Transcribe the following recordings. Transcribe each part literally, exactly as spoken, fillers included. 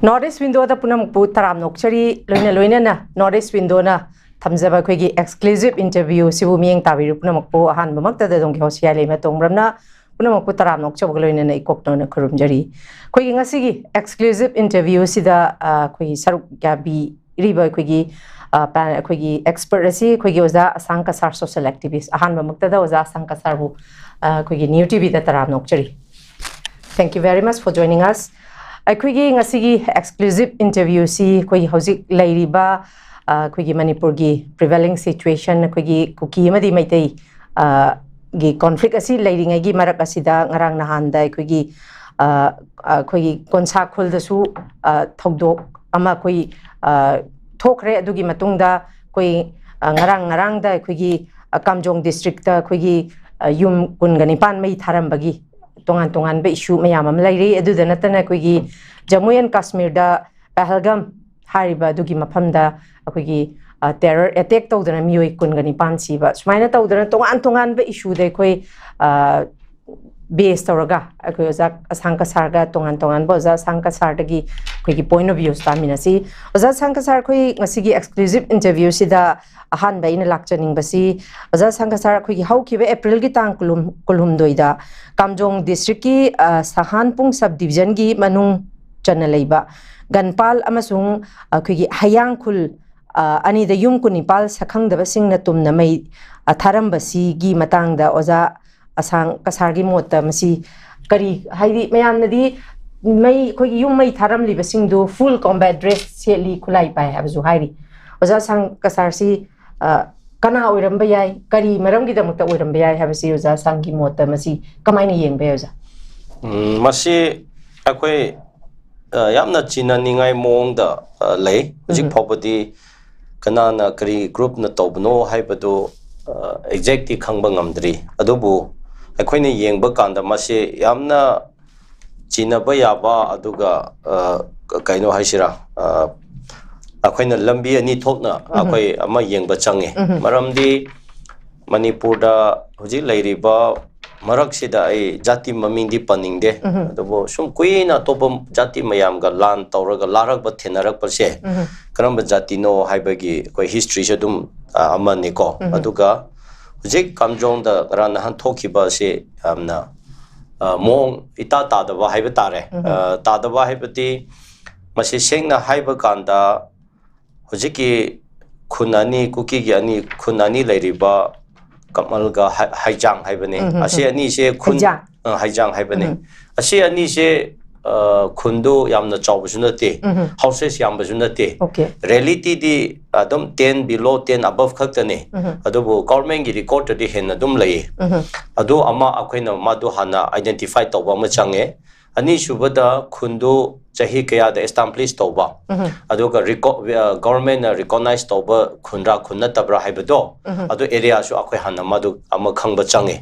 North East Window-ꯗ ꯄꯨꯝꯅꯃꯛꯄꯨ ꯇꯔꯥꯝꯅ ꯑꯣꯛꯆꯔꯤ꯫ ꯂꯣꯏꯅ ꯂꯣꯏꯅꯅ North East Window-ꯅ ꯊꯝꯖꯕ ꯑꯩꯈꯣꯏꯒꯤ exclusive interview ꯁꯤꯕꯨ ꯃꯤꯠꯌꯦꯡ ꯇꯥꯕꯤꯔꯤꯕ ꯄꯨꯝꯅꯃꯛꯄꯨ ꯑꯍꯥꯟꯕꯃꯛꯇꯗ ꯑꯗꯣꯝꯒꯤ host ꯍꯤꯌꯥꯂꯩꯃ ꯇꯣꯡꯕ꯭ꯔꯝꯅ ꯄꯨꯝꯅꯃꯛꯄꯨ ꯇꯔꯥꯝꯅ ꯑꯣꯛꯆꯕꯒ ꯂꯣꯏꯅꯅ ꯏꯀꯣꯛꯅꯅ ꯈꯨꯔꯨꯝꯖꯔꯤ꯫ ꯑꯩꯈꯣꯏꯒꯤ ꯉꯁꯤꯒꯤ exclusive interview ꯁꯤꯗ, ꯑ, ꯑꯩꯈꯣꯏꯒꯤ ꯁꯔꯨꯛ ꯌꯥꯕꯤꯔꯤꯕ ꯑꯩꯈꯣꯏꯒꯤ, ꯑ, ꯄ-, ꯑꯩꯈꯣꯏꯒꯤ expert ꯑꯁꯤ ꯑꯩꯈꯣꯏꯒꯤ ꯑꯣꯖꯥ ꯑꯁꯥꯡ ꯀꯁꯥꯔ, social activist꯫ ꯑꯍꯥꯟꯕꯃꯛꯇꯗ ꯑꯣꯖꯥ ꯑꯁꯥꯡ ꯀꯁꯥꯔꯕꯨ, ꯑ, ꯑꯩꯈꯣꯏꯒꯤ New T V-ꯗ ꯇꯔꯥꯝꯅ ꯑꯣꯛꯆꯔꯤ꯫ Thank you very much for joining us. ꯑꯩꯈꯣꯏꯒꯤ ꯉꯁꯤꯒꯤ exclusive interview ꯁꯤ ꯑꯩꯈꯣꯏꯒꯤ ꯍꯧꯖꯤꯛ ꯂꯩꯔꯤꯕ, ꯑ, ꯑꯩꯈꯣꯏꯒꯤ ꯃꯅꯤꯄꯨꯔꯒꯤ prevailing situation, ꯑꯩꯈꯣꯏꯒꯤ ꯀꯨꯀꯤ ꯑꯃꯗꯤ ꯃꯩꯇꯩ, ꯑ, ꯒꯤ conflict ꯑꯁꯤ ꯂꯩꯔꯤꯉꯩꯒꯤ ꯃꯔꯛ ꯑꯁꯤꯗ ꯉꯔꯥꯡ ꯅꯍꯥꯟꯗ ꯑꯩꯈꯣꯏꯒꯤ, ꯑ, ꯑꯩꯈꯣꯏꯒꯤ ꯀꯣꯟꯁꯥ ꯈꯨꯜꯗꯁꯨ, ꯑ, ꯊꯧꯗꯣꯛ ꯑꯃ ꯑꯩꯈꯣꯏ, ꯑ, ꯊꯣꯛꯈ꯭ꯔꯦ꯫ ꯑꯗꯨꯒꯤ ꯃꯇꯨꯡꯗ ꯑꯩꯈꯣꯏ, ꯑ, ꯉꯔꯥꯡ, ꯉꯔꯥꯡꯗ ꯑꯩꯈꯣꯏꯒꯤ, ꯑ, ꯀꯥꯝꯖꯣꯡ district-ꯇ ꯑꯩꯈꯣꯏꯒꯤ, ꯑ, ꯌꯨꯝ ꯀꯨꯟꯒ ꯅꯤꯄꯥꯟ ꯃꯩ ꯊꯥꯔꯝꯕꯒꯤ ꯇꯣꯉꯥꯟ ꯇꯣꯉꯥꯟꯕ issue ꯃꯌꯥꯝ ꯑꯃ ꯂꯩꯔꯤ꯫ ꯑꯗꯨꯗ ꯅꯠꯇꯅ ꯑꯩꯈꯣꯏꯒꯤ Jammu and Kashmir-ꯗ ꯄꯍꯜꯒꯥꯝ ꯍꯥꯏꯔꯤꯕ ꯑꯗꯨꯒꯤ ꯃꯐꯝꯗ ꯑꯩꯈꯣꯏꯒꯤ, ꯑ, terror attack ꯇꯧꯗꯅ ꯃꯤꯑꯣꯏ ꯀꯨꯟꯒ ꯅꯤꯄꯥꯟ ꯁꯤꯕ, ꯁꯨꯃꯥꯏꯅ ꯇꯧꯗꯅ ꯇꯣꯉꯥꯟ ꯇꯣꯉꯥꯟꯕ issue-ꯗ ꯑꯩꯈꯣꯏ, ꯑ, base ꯇꯧꯔꯒ ꯑꯩꯈꯣꯏ ꯑꯣꯖꯥ ꯑꯁꯥꯡ ꯀꯁꯥꯔꯒ ꯇꯣꯉꯥꯟ ꯇꯣꯉꯥꯟꯕ ꯑꯣꯖꯥ ꯑꯁꯥꯡ ꯀꯁꯥꯔꯗꯒꯤ ꯑꯩꯈꯣꯏꯒꯤ point of views ꯇꯥꯃꯤꯟꯅꯁꯤ꯫ ꯑꯣꯖꯥ ꯑꯁꯥꯡ ꯀꯁꯥꯔ, ꯑꯩꯈꯣꯏ ꯉꯁꯤꯒꯤ exclusive interview-ꯁꯤꯗ ꯑꯍꯥꯟꯕ ꯑꯩꯅ ꯂꯥꯛꯆꯅꯤꯡꯕꯁꯤ, ꯑꯣꯖꯥ ꯑꯁꯥꯡ ꯀꯁꯥꯔ, ꯑꯩꯈꯣꯏꯒꯤ ꯍꯧꯈꯤꯕ April-ꯒꯤ ꯇꯥꯡ ꯀꯨꯟꯍꯨꯝ-, ꯀꯨꯟꯍꯨꯝꯗꯣꯏꯗ ꯀꯥꯝꯖꯣꯡ district-ꯀꯤ, ꯑ, ꯁꯍꯥꯟꯄꯨꯡ sub division-ꯒꯤ ꯃꯅꯨꯡ ꯆꯟꯅ ꯂꯩꯕ ꯒꯟꯄꯥꯜ ꯑꯃꯁꯨꯡ ꯑꯩꯈꯣꯏꯒꯤ ꯍꯌꯥꯡ ꯈꯨꯜ, ꯑ, ꯑꯅꯤꯗ ꯌꯨꯝ ꯀꯨꯟꯅꯤꯄꯥꯜ ꯁꯛꯈꯪꯗꯕꯁꯤꯡꯅ ꯇꯨꯝꯅ ꯃꯩ, ꯑ, ꯊꯥꯔꯝꯕꯁꯤꯒꯤ ꯃꯇꯥꯡꯗ ꯑꯣꯖꯥ ꯑꯁꯥꯡ ꯀꯁꯥꯔꯒꯤ ꯃꯣꯠꯇ ꯃꯁꯤ ꯀꯔꯤ, ꯍꯥꯏꯗꯤ ꯃꯌꯥꯝꯅꯗꯤ ꯃꯩ, ꯑꯩꯈꯣꯏꯒꯤ ꯌꯨꯝ ꯃꯩ ꯊꯥꯔꯝꯂꯤꯕꯁꯤꯡꯗꯨ full combat dress ꯁꯦꯠꯂꯤ, ꯈꯨꯠꯂꯥꯏ ꯄꯥꯏ ꯍꯥꯏꯕꯁꯨ ꯍꯥꯏꯔꯤ꯫ ꯑꯣꯖꯥ ꯑꯁꯥꯡ ꯀꯁꯥꯔꯁꯤ, ꯑ, ꯀꯅꯥ ꯑꯣꯏꯔꯝꯕ ꯌꯥꯏ, ꯀꯔꯤ ꯃꯔꯝꯒꯤꯗꯃꯛꯇ ꯑꯣꯏꯔꯝꯕ ꯌꯥꯏ ꯍꯥꯏꯕꯁꯤ ꯑꯣꯖꯥ ꯑꯁꯥꯡꯒꯤ ꯃꯣꯠꯇ ꯃꯁꯤ ꯀꯃꯥꯏꯅ ꯌꯦꯡꯕ ꯌꯥꯏ, ꯑꯣꯖꯥ? ꯎꯝ, ꯃꯁꯤ ꯑꯩꯈꯣꯏ, ꯑ, ꯌꯥꯝꯅ ꯆꯤꯟꯅꯅꯤꯡꯉꯥꯏ ꯃꯑꯣꯡꯗ, ꯑ, ꯂꯩ꯫ ꯍꯧꯖꯤꯛ ꯎꯝ꯫ ꯐꯥꯎꯕꯗꯤ ꯀꯅꯥꯅ ꯀꯔꯤ group-ꯅ ꯇꯧꯕꯅꯣ ꯍꯥꯏꯕꯗꯨ, ꯑ, exact-ꯇꯤ ꯈꯪꯕ ꯉꯝꯗ꯭ꯔꯤ꯫ ꯑꯗꯨꯕꯨ ꯑꯩꯈꯣꯏꯅ ꯌꯦꯡꯕ ꯀꯥꯟꯗ ꯃꯁꯤ ꯌꯥꯝꯅ ꯆꯤꯟꯅꯕ ꯌꯥꯕ, ꯑꯗꯨꯒ, ꯑ, ꯀ-, ꯀꯩꯅꯣ ꯍꯥꯏꯁꯤꯔꯥ, ꯑ, ꯑꯩꯈꯣꯏꯅ ꯂꯝꯕꯤ ꯑꯅꯤ ꯊꯣꯛꯅ ꯎꯝ꯫ ꯑꯩꯈꯣꯏ ꯑꯃ ꯌꯦꯡꯕ ꯆꯪꯉꯤ꯫ ꯎꯝ꯫ ꯃꯔꯝꯗꯤ ꯃꯅꯤꯄꯨꯔꯗ ꯍꯧꯖꯤꯛ ꯂꯩꯔꯤꯕ ꯃꯔꯛꯁꯤꯗ ꯑꯩ ꯖꯥꯇꯤ ꯃꯃꯤꯡꯗꯤ ꯄꯟꯅꯤꯡꯗꯦ, ꯑꯗꯨꯕꯨ ꯁꯨꯝ ꯀꯨꯏꯅ ꯑꯇꯣꯞꯄ ꯖꯥꯇꯤ ꯃꯌꯥꯝꯒ ꯂꯥꯟ ꯇꯧꯔꯒ ꯂꯥꯔꯛꯄ ꯊꯦꯡꯅꯔꯛꯄꯁꯦ, ꯀꯔꯝꯕ ꯖꯥꯇꯤꯅꯣ ꯍꯥꯏꯕꯒꯤ ꯑꯩꯈꯣꯏ historyꯁꯨ ꯑꯗꯨꯝ, ꯑ, ꯑꯃꯅꯤꯀꯣ꯫ ꯑꯗꯨꯒ ꯍꯧꯖꯤꯛ ꯀꯥꯝꯖꯣꯡꯗ ꯉꯔꯥꯡ ꯅꯍꯥꯟ ꯊꯣꯛꯈꯤꯕ ꯑꯁꯤ ꯌꯥꯝꯅ, ꯑ, ꯃꯑꯣꯡ ꯏꯇꯥ ꯇꯥꯗꯕ ꯍꯥꯏꯕ ꯇꯥꯔꯦ꯫ ꯑ, ꯇꯥꯗꯕ ꯍꯥꯏꯕꯗꯤ ꯃꯁꯤ ꯁꯦꯡꯅ ꯍꯥꯏꯕ ꯀꯥꯟꯗ ꯍꯧꯖꯤꯛꯀꯤ ꯈꯨꯟ ꯑꯅꯤ, ꯀꯨꯀꯤꯒꯤ ꯑꯅꯤ, ꯈꯨꯟ ꯑꯅꯤ ꯂꯩꯔꯤꯕ ꯀꯃꯜꯒ ꯍꯥꯏ-, ꯍꯩꯖꯥꯡ ꯍꯥꯏꯕꯅꯤ꯫ ꯑꯁꯤ ꯑꯅꯤꯁꯦ ꯈꯨꯟ, ꯍꯩꯖꯥꯡ꯫ ꯑ, ꯍꯩꯖꯥꯡ ꯍꯥꯏꯕꯅꯤ꯫ ꯑꯁꯤ ꯑꯅꯤꯁꯦ, ꯑ, ꯈꯨꯟꯗꯨ ꯌꯥꯝꯅ ꯆꯥꯎꯕꯁꯨ ꯅꯠꯇꯦ, houses ꯌꯥꯝꯕꯁꯨ ꯅꯠꯇꯦ꯫ Okay. Realityꯗꯤ ꯑꯗꯨꯝ ten below, ten above ꯈꯛꯇꯅꯤ꯫ ꯑꯗꯨꯕꯨ governmentꯀꯤ recordꯇꯗꯤ ꯍꯦꯟꯅ ꯑꯗꯨꯝ ꯂꯩꯌꯦ꯫ ꯑꯗꯨ ꯑꯃ ꯑꯩꯈꯣꯏꯅ ꯃꯗꯨ ꯍꯥꯟꯅ identify ꯇꯧꯕ ꯑꯃ ꯆꯪꯉꯦ꯫ ꯑꯅꯤꯁꯨꯕꯗ ꯈꯨꯟꯗꯨ ꯆꯍꯤ ꯀꯌꯥꯗ establish ꯇꯧꯕ, ꯑꯗꯨꯒ reco-, ꯑ, governmentꯅ recognize ꯇꯧꯕ ꯈꯨꯟꯔꯥ ꯈꯨꯟ ꯅꯠꯇꯕ꯭ꯔꯥ ꯍꯥꯏꯕꯗꯣ, ꯑꯗꯨ areaꯁꯨ ꯑꯩꯈꯣꯏ ꯍꯥꯟꯅ ꯃꯗꯨ ꯑꯃ ꯈꯪꯕ ꯆꯪꯉꯤ꯫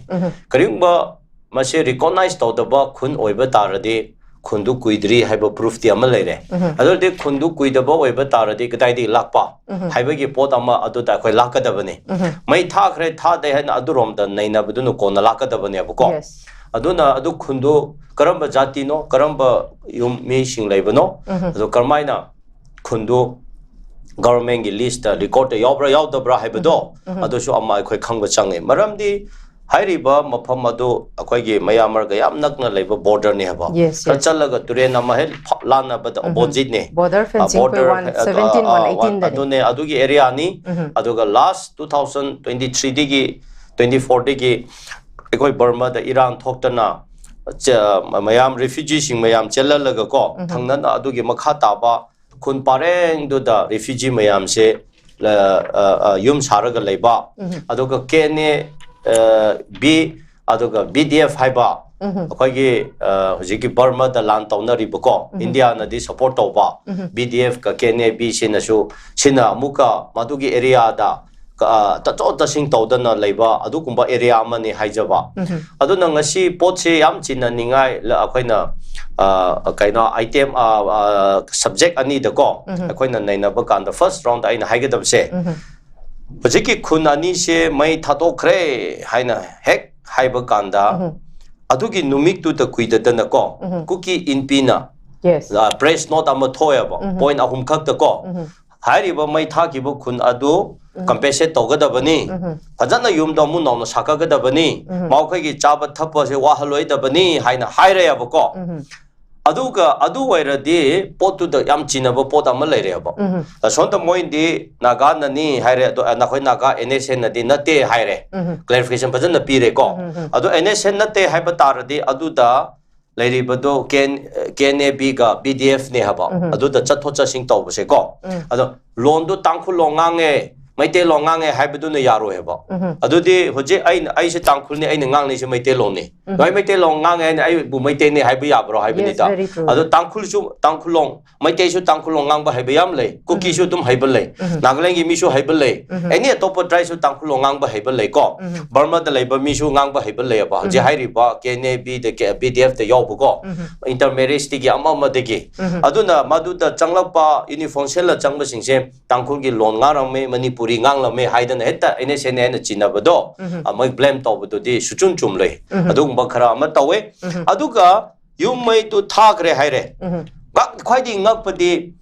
ꯀꯔꯤꯒꯨꯝꯕ ꯃꯁꯤ recognize ꯇꯧꯗꯕ ꯈꯨꯟ ꯑꯣꯏꯕ ꯇꯥꯔꯗꯤ ꯈꯨꯟꯗꯨ ꯀꯨꯏꯗ꯭ꯔꯤ ꯍꯥꯏꯕ proofꯇꯤ ꯑꯃ ꯂꯩꯔꯦ꯫ ꯑꯗꯨ ꯑꯣꯏꯔꯗꯤ ꯈꯨꯟꯗꯨ ꯀꯨꯏꯗꯕ ꯑꯣꯏꯕ ꯇꯥꯔꯗꯤ ꯀꯗꯥꯏꯗꯒꯤ ꯂꯥꯛꯄ ꯍꯥꯏꯕꯒꯤ ꯄꯣꯠ ꯑꯃ ꯑꯗꯨꯗ ꯑꯩꯈꯣꯏ ꯂꯥꯛꯀꯗꯕꯅꯤ꯫ ꯃꯩ ꯊꯥꯈ꯭ꯔꯦ ꯊꯥꯗꯦ ꯍꯥꯏꯅ ꯑꯗꯨꯔꯣꯝꯗ ꯅꯩꯅꯕꯗꯨꯅ ꯀꯣꯟꯅ ꯂꯥꯛꯀꯗꯕꯅꯦꯕꯀꯣ꯫ Yes. ꯑꯗꯨꯅ ꯑꯗꯨ ꯈꯨꯟꯗꯨ ꯀꯔꯝꯕ ꯖꯥꯇꯤꯅꯣ, ꯀꯔꯝꯕ ꯌꯨꯝ ꯃꯤꯁꯤꯡ ꯂꯩꯕꯅꯣ, ꯑꯗꯨ ꯀꯔꯝꯍꯥꯏꯅ ꯈꯨꯟꯗꯨ governmentꯀꯤ listꯇ, recordꯇ ꯌꯥꯎꯕ꯭ꯔꯥ ꯌꯥꯎꯗꯕ꯭ꯔꯥ ꯍꯥꯏꯕꯗꯣ, ꯑꯗꯨꯁꯨ ꯑꯃ ꯑꯩꯈꯣꯏ ꯈꯪꯕ ꯆꯪꯉꯤ꯫ ꯃꯔꯝꯗꯤ ꯍꯥꯏꯔꯤꯕ ꯃꯐꯝ ꯑꯗꯨ ꯑꯩꯈꯣꯏꯒꯤ ꯃꯌꯥꯝꯃꯔꯒ ꯌꯥꯝ ꯅꯛꯅ ꯂꯩꯕ borderꯅꯦ ꯍꯥꯏꯕ꯫ Yes, ꯈꯔ yes. ꯆꯠꯂꯒ ꯇꯨꯔꯦꯟ ꯑꯃ ꯍꯦꯛ ꯐ-, ꯂꯥꯟꯅꯕꯗ oppositeꯅꯦ꯫ Border ꯑ, fencing border, ꯑꯩꯈꯣꯏ one seventeen, ꯑ, one eighteenꯗꯅꯦ꯫ ꯑꯗꯨꯅꯦ, ꯑꯗꯨꯒꯤ areaꯅꯤ꯫ ꯑꯗꯨꯒ last two thousand twenty threeꯗꯒꯤ twenty fourꯗꯒꯤ ꯑꯩꯈꯣꯏ ꯕꯔꯃꯥꯗ ꯏꯔꯥꯡ ꯊꯣꯛꯇꯅ ꯆ-, ꯃꯌꯥꯝ refugeeꯁꯤꯡ ꯃꯌꯥꯝ ꯆꯦꯜꯍꯜꯂꯒ ꯀꯣ, ꯊꯪꯅꯅ ꯑꯗꯨꯒꯤ ꯃꯈꯥ ꯇꯥꯕ ꯈꯨꯟ ꯄꯔꯦꯡꯗꯨꯗ refugee ꯃꯌꯥꯝꯁꯦ, ꯑ, ꯑ, ꯑ, ꯌꯨꯝ ꯁꯥꯔꯒ ꯂꯩꯕ, ꯑꯗꯨꯒ KNA, ꯑ, B, ꯑꯗꯨꯒ BDF ꯍꯥꯏꯕ, ꯑꯩꯈꯣꯏꯒꯤ, ꯑ, ꯍꯧꯖꯤꯛꯀꯤ ꯕꯔꯃꯥꯗ ꯂꯥꯟ ꯇꯧꯅꯔꯤꯕꯀꯣ, ꯏꯟꯗꯤꯌꯥꯅꯗꯤ support ꯇꯧꯕ, BDFꯀ KNA-B ꯁꯤꯅꯁꯨ, ꯁꯤꯅ ꯑꯃꯨꯛꯀ ꯃꯗꯨꯒꯤ areaꯗ, ꯑ, ꯇꯠꯊꯣꯛ ꯇꯠꯁꯤꯟ ꯇꯧꯗꯅ ꯂꯩꯕ ꯑꯗꯨꯒꯨꯝꯕ area ꯑꯃꯅꯤ ꯍꯥꯏꯖꯕ꯫ ꯑꯗꯨꯅ ꯉꯁꯤ ꯄꯣꯠꯁꯤ ꯌꯥꯝ ꯆꯤꯟꯅꯅꯤꯡꯉꯥꯏ ꯂ-, ꯑꯩꯈꯣꯏꯅ, ꯑ, ꯀꯩꯅꯣ item, ꯑ, ꯑ, subject ꯑꯅꯤꯗꯀꯣ ꯑꯩꯈꯣꯏꯅ ꯅꯩꯅꯕ ꯀꯥꯟꯗ first roundꯗ ꯑꯩꯅ ꯍꯥꯏꯒꯗꯕꯁꯦ, ꯍꯧꯖꯤꯛꯀꯤ ꯈꯨꯟ ꯑꯅꯤꯁꯦ ꯃꯩ ꯊꯥꯗꯣꯛꯈ꯭ꯔꯦ ꯍꯥꯏꯅ ꯍꯦꯛ ꯍꯥꯏꯕ ꯀꯥꯟꯗ, ꯎꯝ. ꯑꯗꯨꯒꯤ ꯅꯨꯃꯤꯠꯇꯨꯗ ꯀꯨꯏꯗꯗꯅꯀꯣ, ꯎꯝ. ꯀꯨꯀꯤ ꯏꯟꯄꯤꯅ Yes. ꯄ꯭ꯔꯦꯁ ꯅꯣꯠ ꯑꯃ ꯊꯣꯛꯑꯦꯕ, ꯎꯝ. ꯄꯣꯏꯟ ꯑꯍꯨꯝ ꯈꯛꯇ ꯀꯣ, ꯎꯝ. ꯍꯥꯏꯔꯤꯕ ꯃꯩ ꯊꯥꯈꯤꯕ ꯈꯨꯟ ꯑꯗꯨ ꯎꯝ. ꯀꯝꯄꯦꯟꯁꯦꯠ ꯇꯧꯒꯗꯕꯅꯤ, ꯎꯝ. ꯐꯖꯅ ꯌꯨꯝꯗꯣ ꯑꯃꯨꯛ ꯅꯧꯅ ꯁꯥꯒꯠꯀꯗꯕꯅꯤ, ꯎꯝ. ꯃꯈꯣꯏꯒꯤ ꯆꯥꯕ ꯊꯛꯄꯁꯦ ꯋꯥꯍꯜꯂꯣꯏꯗꯕꯅꯤ ꯍꯥꯏꯅ ꯍꯥꯏꯔꯦꯕꯀꯣ꯫ ꯎꯝ. ꯑꯗꯨꯒ ꯑꯗꯨ ꯑꯣꯏꯔꯗꯤ ꯄꯣꯠꯇꯨꯗ ꯌꯥꯝ ꯆꯤꯟꯅꯕ ꯄꯣꯠ ꯑꯃ ꯂꯩꯔꯦꯕ꯫ ꯎꯝ. ꯑꯁꯣꯝꯗ ꯃꯣꯏꯗꯤ ꯅꯥꯒꯥꯅꯅꯤ ꯍꯥꯏꯔꯦ, ꯑꯗꯣ ꯅꯈꯣꯏ ꯅꯥꯒꯥ ꯑꯦꯟ ꯑꯦꯁ ꯑꯦꯟꯅꯗꯤ ꯅꯠꯇꯦ ꯍꯥꯏꯔꯦ꯫ ꯎꯝ. ꯀ꯭ꯂꯦꯔꯤꯐꯤꯀꯦꯁꯟ ꯐꯖꯅ ꯄꯤꯔꯦꯀꯣ꯫ ꯎꯝ, ꯎꯝ. ꯑꯗꯣ ꯑꯦꯟ ꯑꯦꯁ ꯑꯦꯟ ꯅꯠꯇꯦ ꯍꯥꯏꯕ ꯇꯥꯔꯗꯤ ꯑꯗꯨꯗ ꯂꯩꯔꯤꯕꯗꯣ ꯀꯦ ꯑꯦꯟ ꯑꯦ ꯕꯤꯒ ꯕꯤ ꯗꯤ ꯑꯦꯐꯅꯦ ꯍꯥꯏꯕ꯫ ꯎꯝ. ꯑꯗꯨꯗ ꯆꯠꯊꯣꯛ ꯆꯠꯁꯤꯟ ꯇꯧꯕꯁꯦꯀꯣ꯫ ꯎꯝ. ꯑꯗꯣ ꯂꯣꯟꯗꯣ ꯇꯥꯡꯈꯨꯜ ꯂꯣꯟ ꯉꯥꯡꯉꯦ, ꯃꯩꯇꯩꯂꯣꯟ ꯉꯥꯡꯉꯦ ꯍꯥꯏꯕꯗꯨꯅ ꯌꯥꯔꯣꯏ ꯍꯥꯏꯕ꯫ ꯎꯝ. ꯑꯗꯨꯗꯤ ꯍꯧꯖꯤꯛ ꯑꯩꯅ, ꯑꯩꯁꯦ ꯇꯥꯡꯈꯨꯜꯅꯤ, ꯑꯩꯅ ꯉꯥꯡꯂꯤꯁꯦ ꯃꯩꯇꯩꯂꯣꯟꯅꯤ꯫ ꯎꯝ. ꯅꯣꯏ ꯃꯩꯇꯩꯂꯣꯟ ꯉꯥꯡꯉꯦ ꯍꯥꯏꯅ ꯑꯩꯕꯨ ꯃꯩꯇꯩꯅꯤ ꯍꯥꯏꯕ ꯌꯥꯕ꯭ꯔꯣ ꯍꯥꯏꯕꯅꯤꯗ꯫ Yes, very true. ꯑꯗꯣ ꯇꯥꯡꯈꯨꯜꯁꯨ ꯇꯥꯡꯈꯨꯜ ꯂꯣꯟ, ꯃꯩꯇꯩꯁꯨ ꯇꯥꯡꯈꯨꯜ ꯂꯣꯟ ꯉꯥꯡꯕ ꯍꯩꯕ ꯌꯥꯝ ꯂꯩ, ꯀꯨꯀꯤꯁꯨ ꯑꯗꯨꯝ ꯍꯩꯕ ꯂꯩ, ꯎꯝ. ꯅꯥꯒꯥꯂꯦꯟꯒꯤ ꯃꯤꯁꯨ ꯍꯩꯕ ꯂꯩ, ꯎꯝ. ꯑꯦꯅꯤ ꯑꯇꯣꯞꯄ ꯇ꯭ꯔꯥꯏꯕꯁꯨ ꯇꯥꯡꯈꯨꯜ ꯂꯣꯟ ꯉꯥꯡꯕ ꯍꯩꯕ ꯂꯩꯀꯣ꯫ ꯎꯝ. ꯕꯔꯃꯥꯗ ꯂꯩꯕ ꯃꯤꯁꯨ ꯉꯥꯡꯕ ꯍꯩꯕ ꯂꯩꯌꯦꯕ, ꯍꯧꯖꯤꯛ ꯎꯝ. ꯍꯥꯏꯔꯤꯕ ꯀꯦ ꯑꯦꯟ ꯑꯦ ꯕꯤꯗ, ꯕꯤ ꯗꯤ ꯑꯦꯐꯇ ꯌꯥꯎꯕꯀꯣ꯫ ꯎꯝ. ꯏꯟꯇꯔꯃꯦꯔꯤꯖꯇꯒꯤ ꯑꯃ ꯑꯃꯗꯒꯤ꯫ ꯎꯝ. ꯑꯗꯨꯅ ꯃꯗꯨꯗ ꯆꯪꯂꯛꯄ ꯌꯨꯅꯤꯐꯣꯔꯝ ꯁꯦꯜꯗ ꯆꯪꯕꯁꯤꯡꯁꯦ ꯇꯥꯡꯈꯨꯜꯒꯤ ꯂꯣꯟ ꯉꯥꯡꯔꯝꯃꯦ, ꯃꯅꯤꯄꯨꯔꯤ ꯉꯥꯡꯂꯝꯃꯦ ꯍꯥꯏꯗꯅ ꯍꯦꯛꯇ ꯑꯦꯟ ꯑꯦꯁ ꯑꯦꯟ ꯍꯥꯏꯅ ꯆꯤꯟꯅꯕꯗꯣ, ꯎꯝ. ꯑ, ꯃꯣꯏ ꯕ꯭ꯂꯦꯝ ꯇꯧꯕꯗꯨꯗꯤ ꯁꯨꯆꯨꯝ ꯆꯨꯝꯂꯣꯏ꯫ ꯎꯝ. ꯑꯗꯨꯒꯨꯝꯕ ꯈꯔ ꯑꯃ ꯇꯧꯋꯦ꯫ ꯎꯝ. ꯑꯗꯨꯒ ꯌꯨꯝ ꯃꯩꯗꯨ ꯊꯥꯈ꯭ꯔꯦ ꯍꯥꯏꯔꯦ꯫ ꯎꯝ. ꯉꯛ-, ꯈ꯭ꯋꯥꯏꯗꯒꯤ ꯉꯛꯄꯗꯤ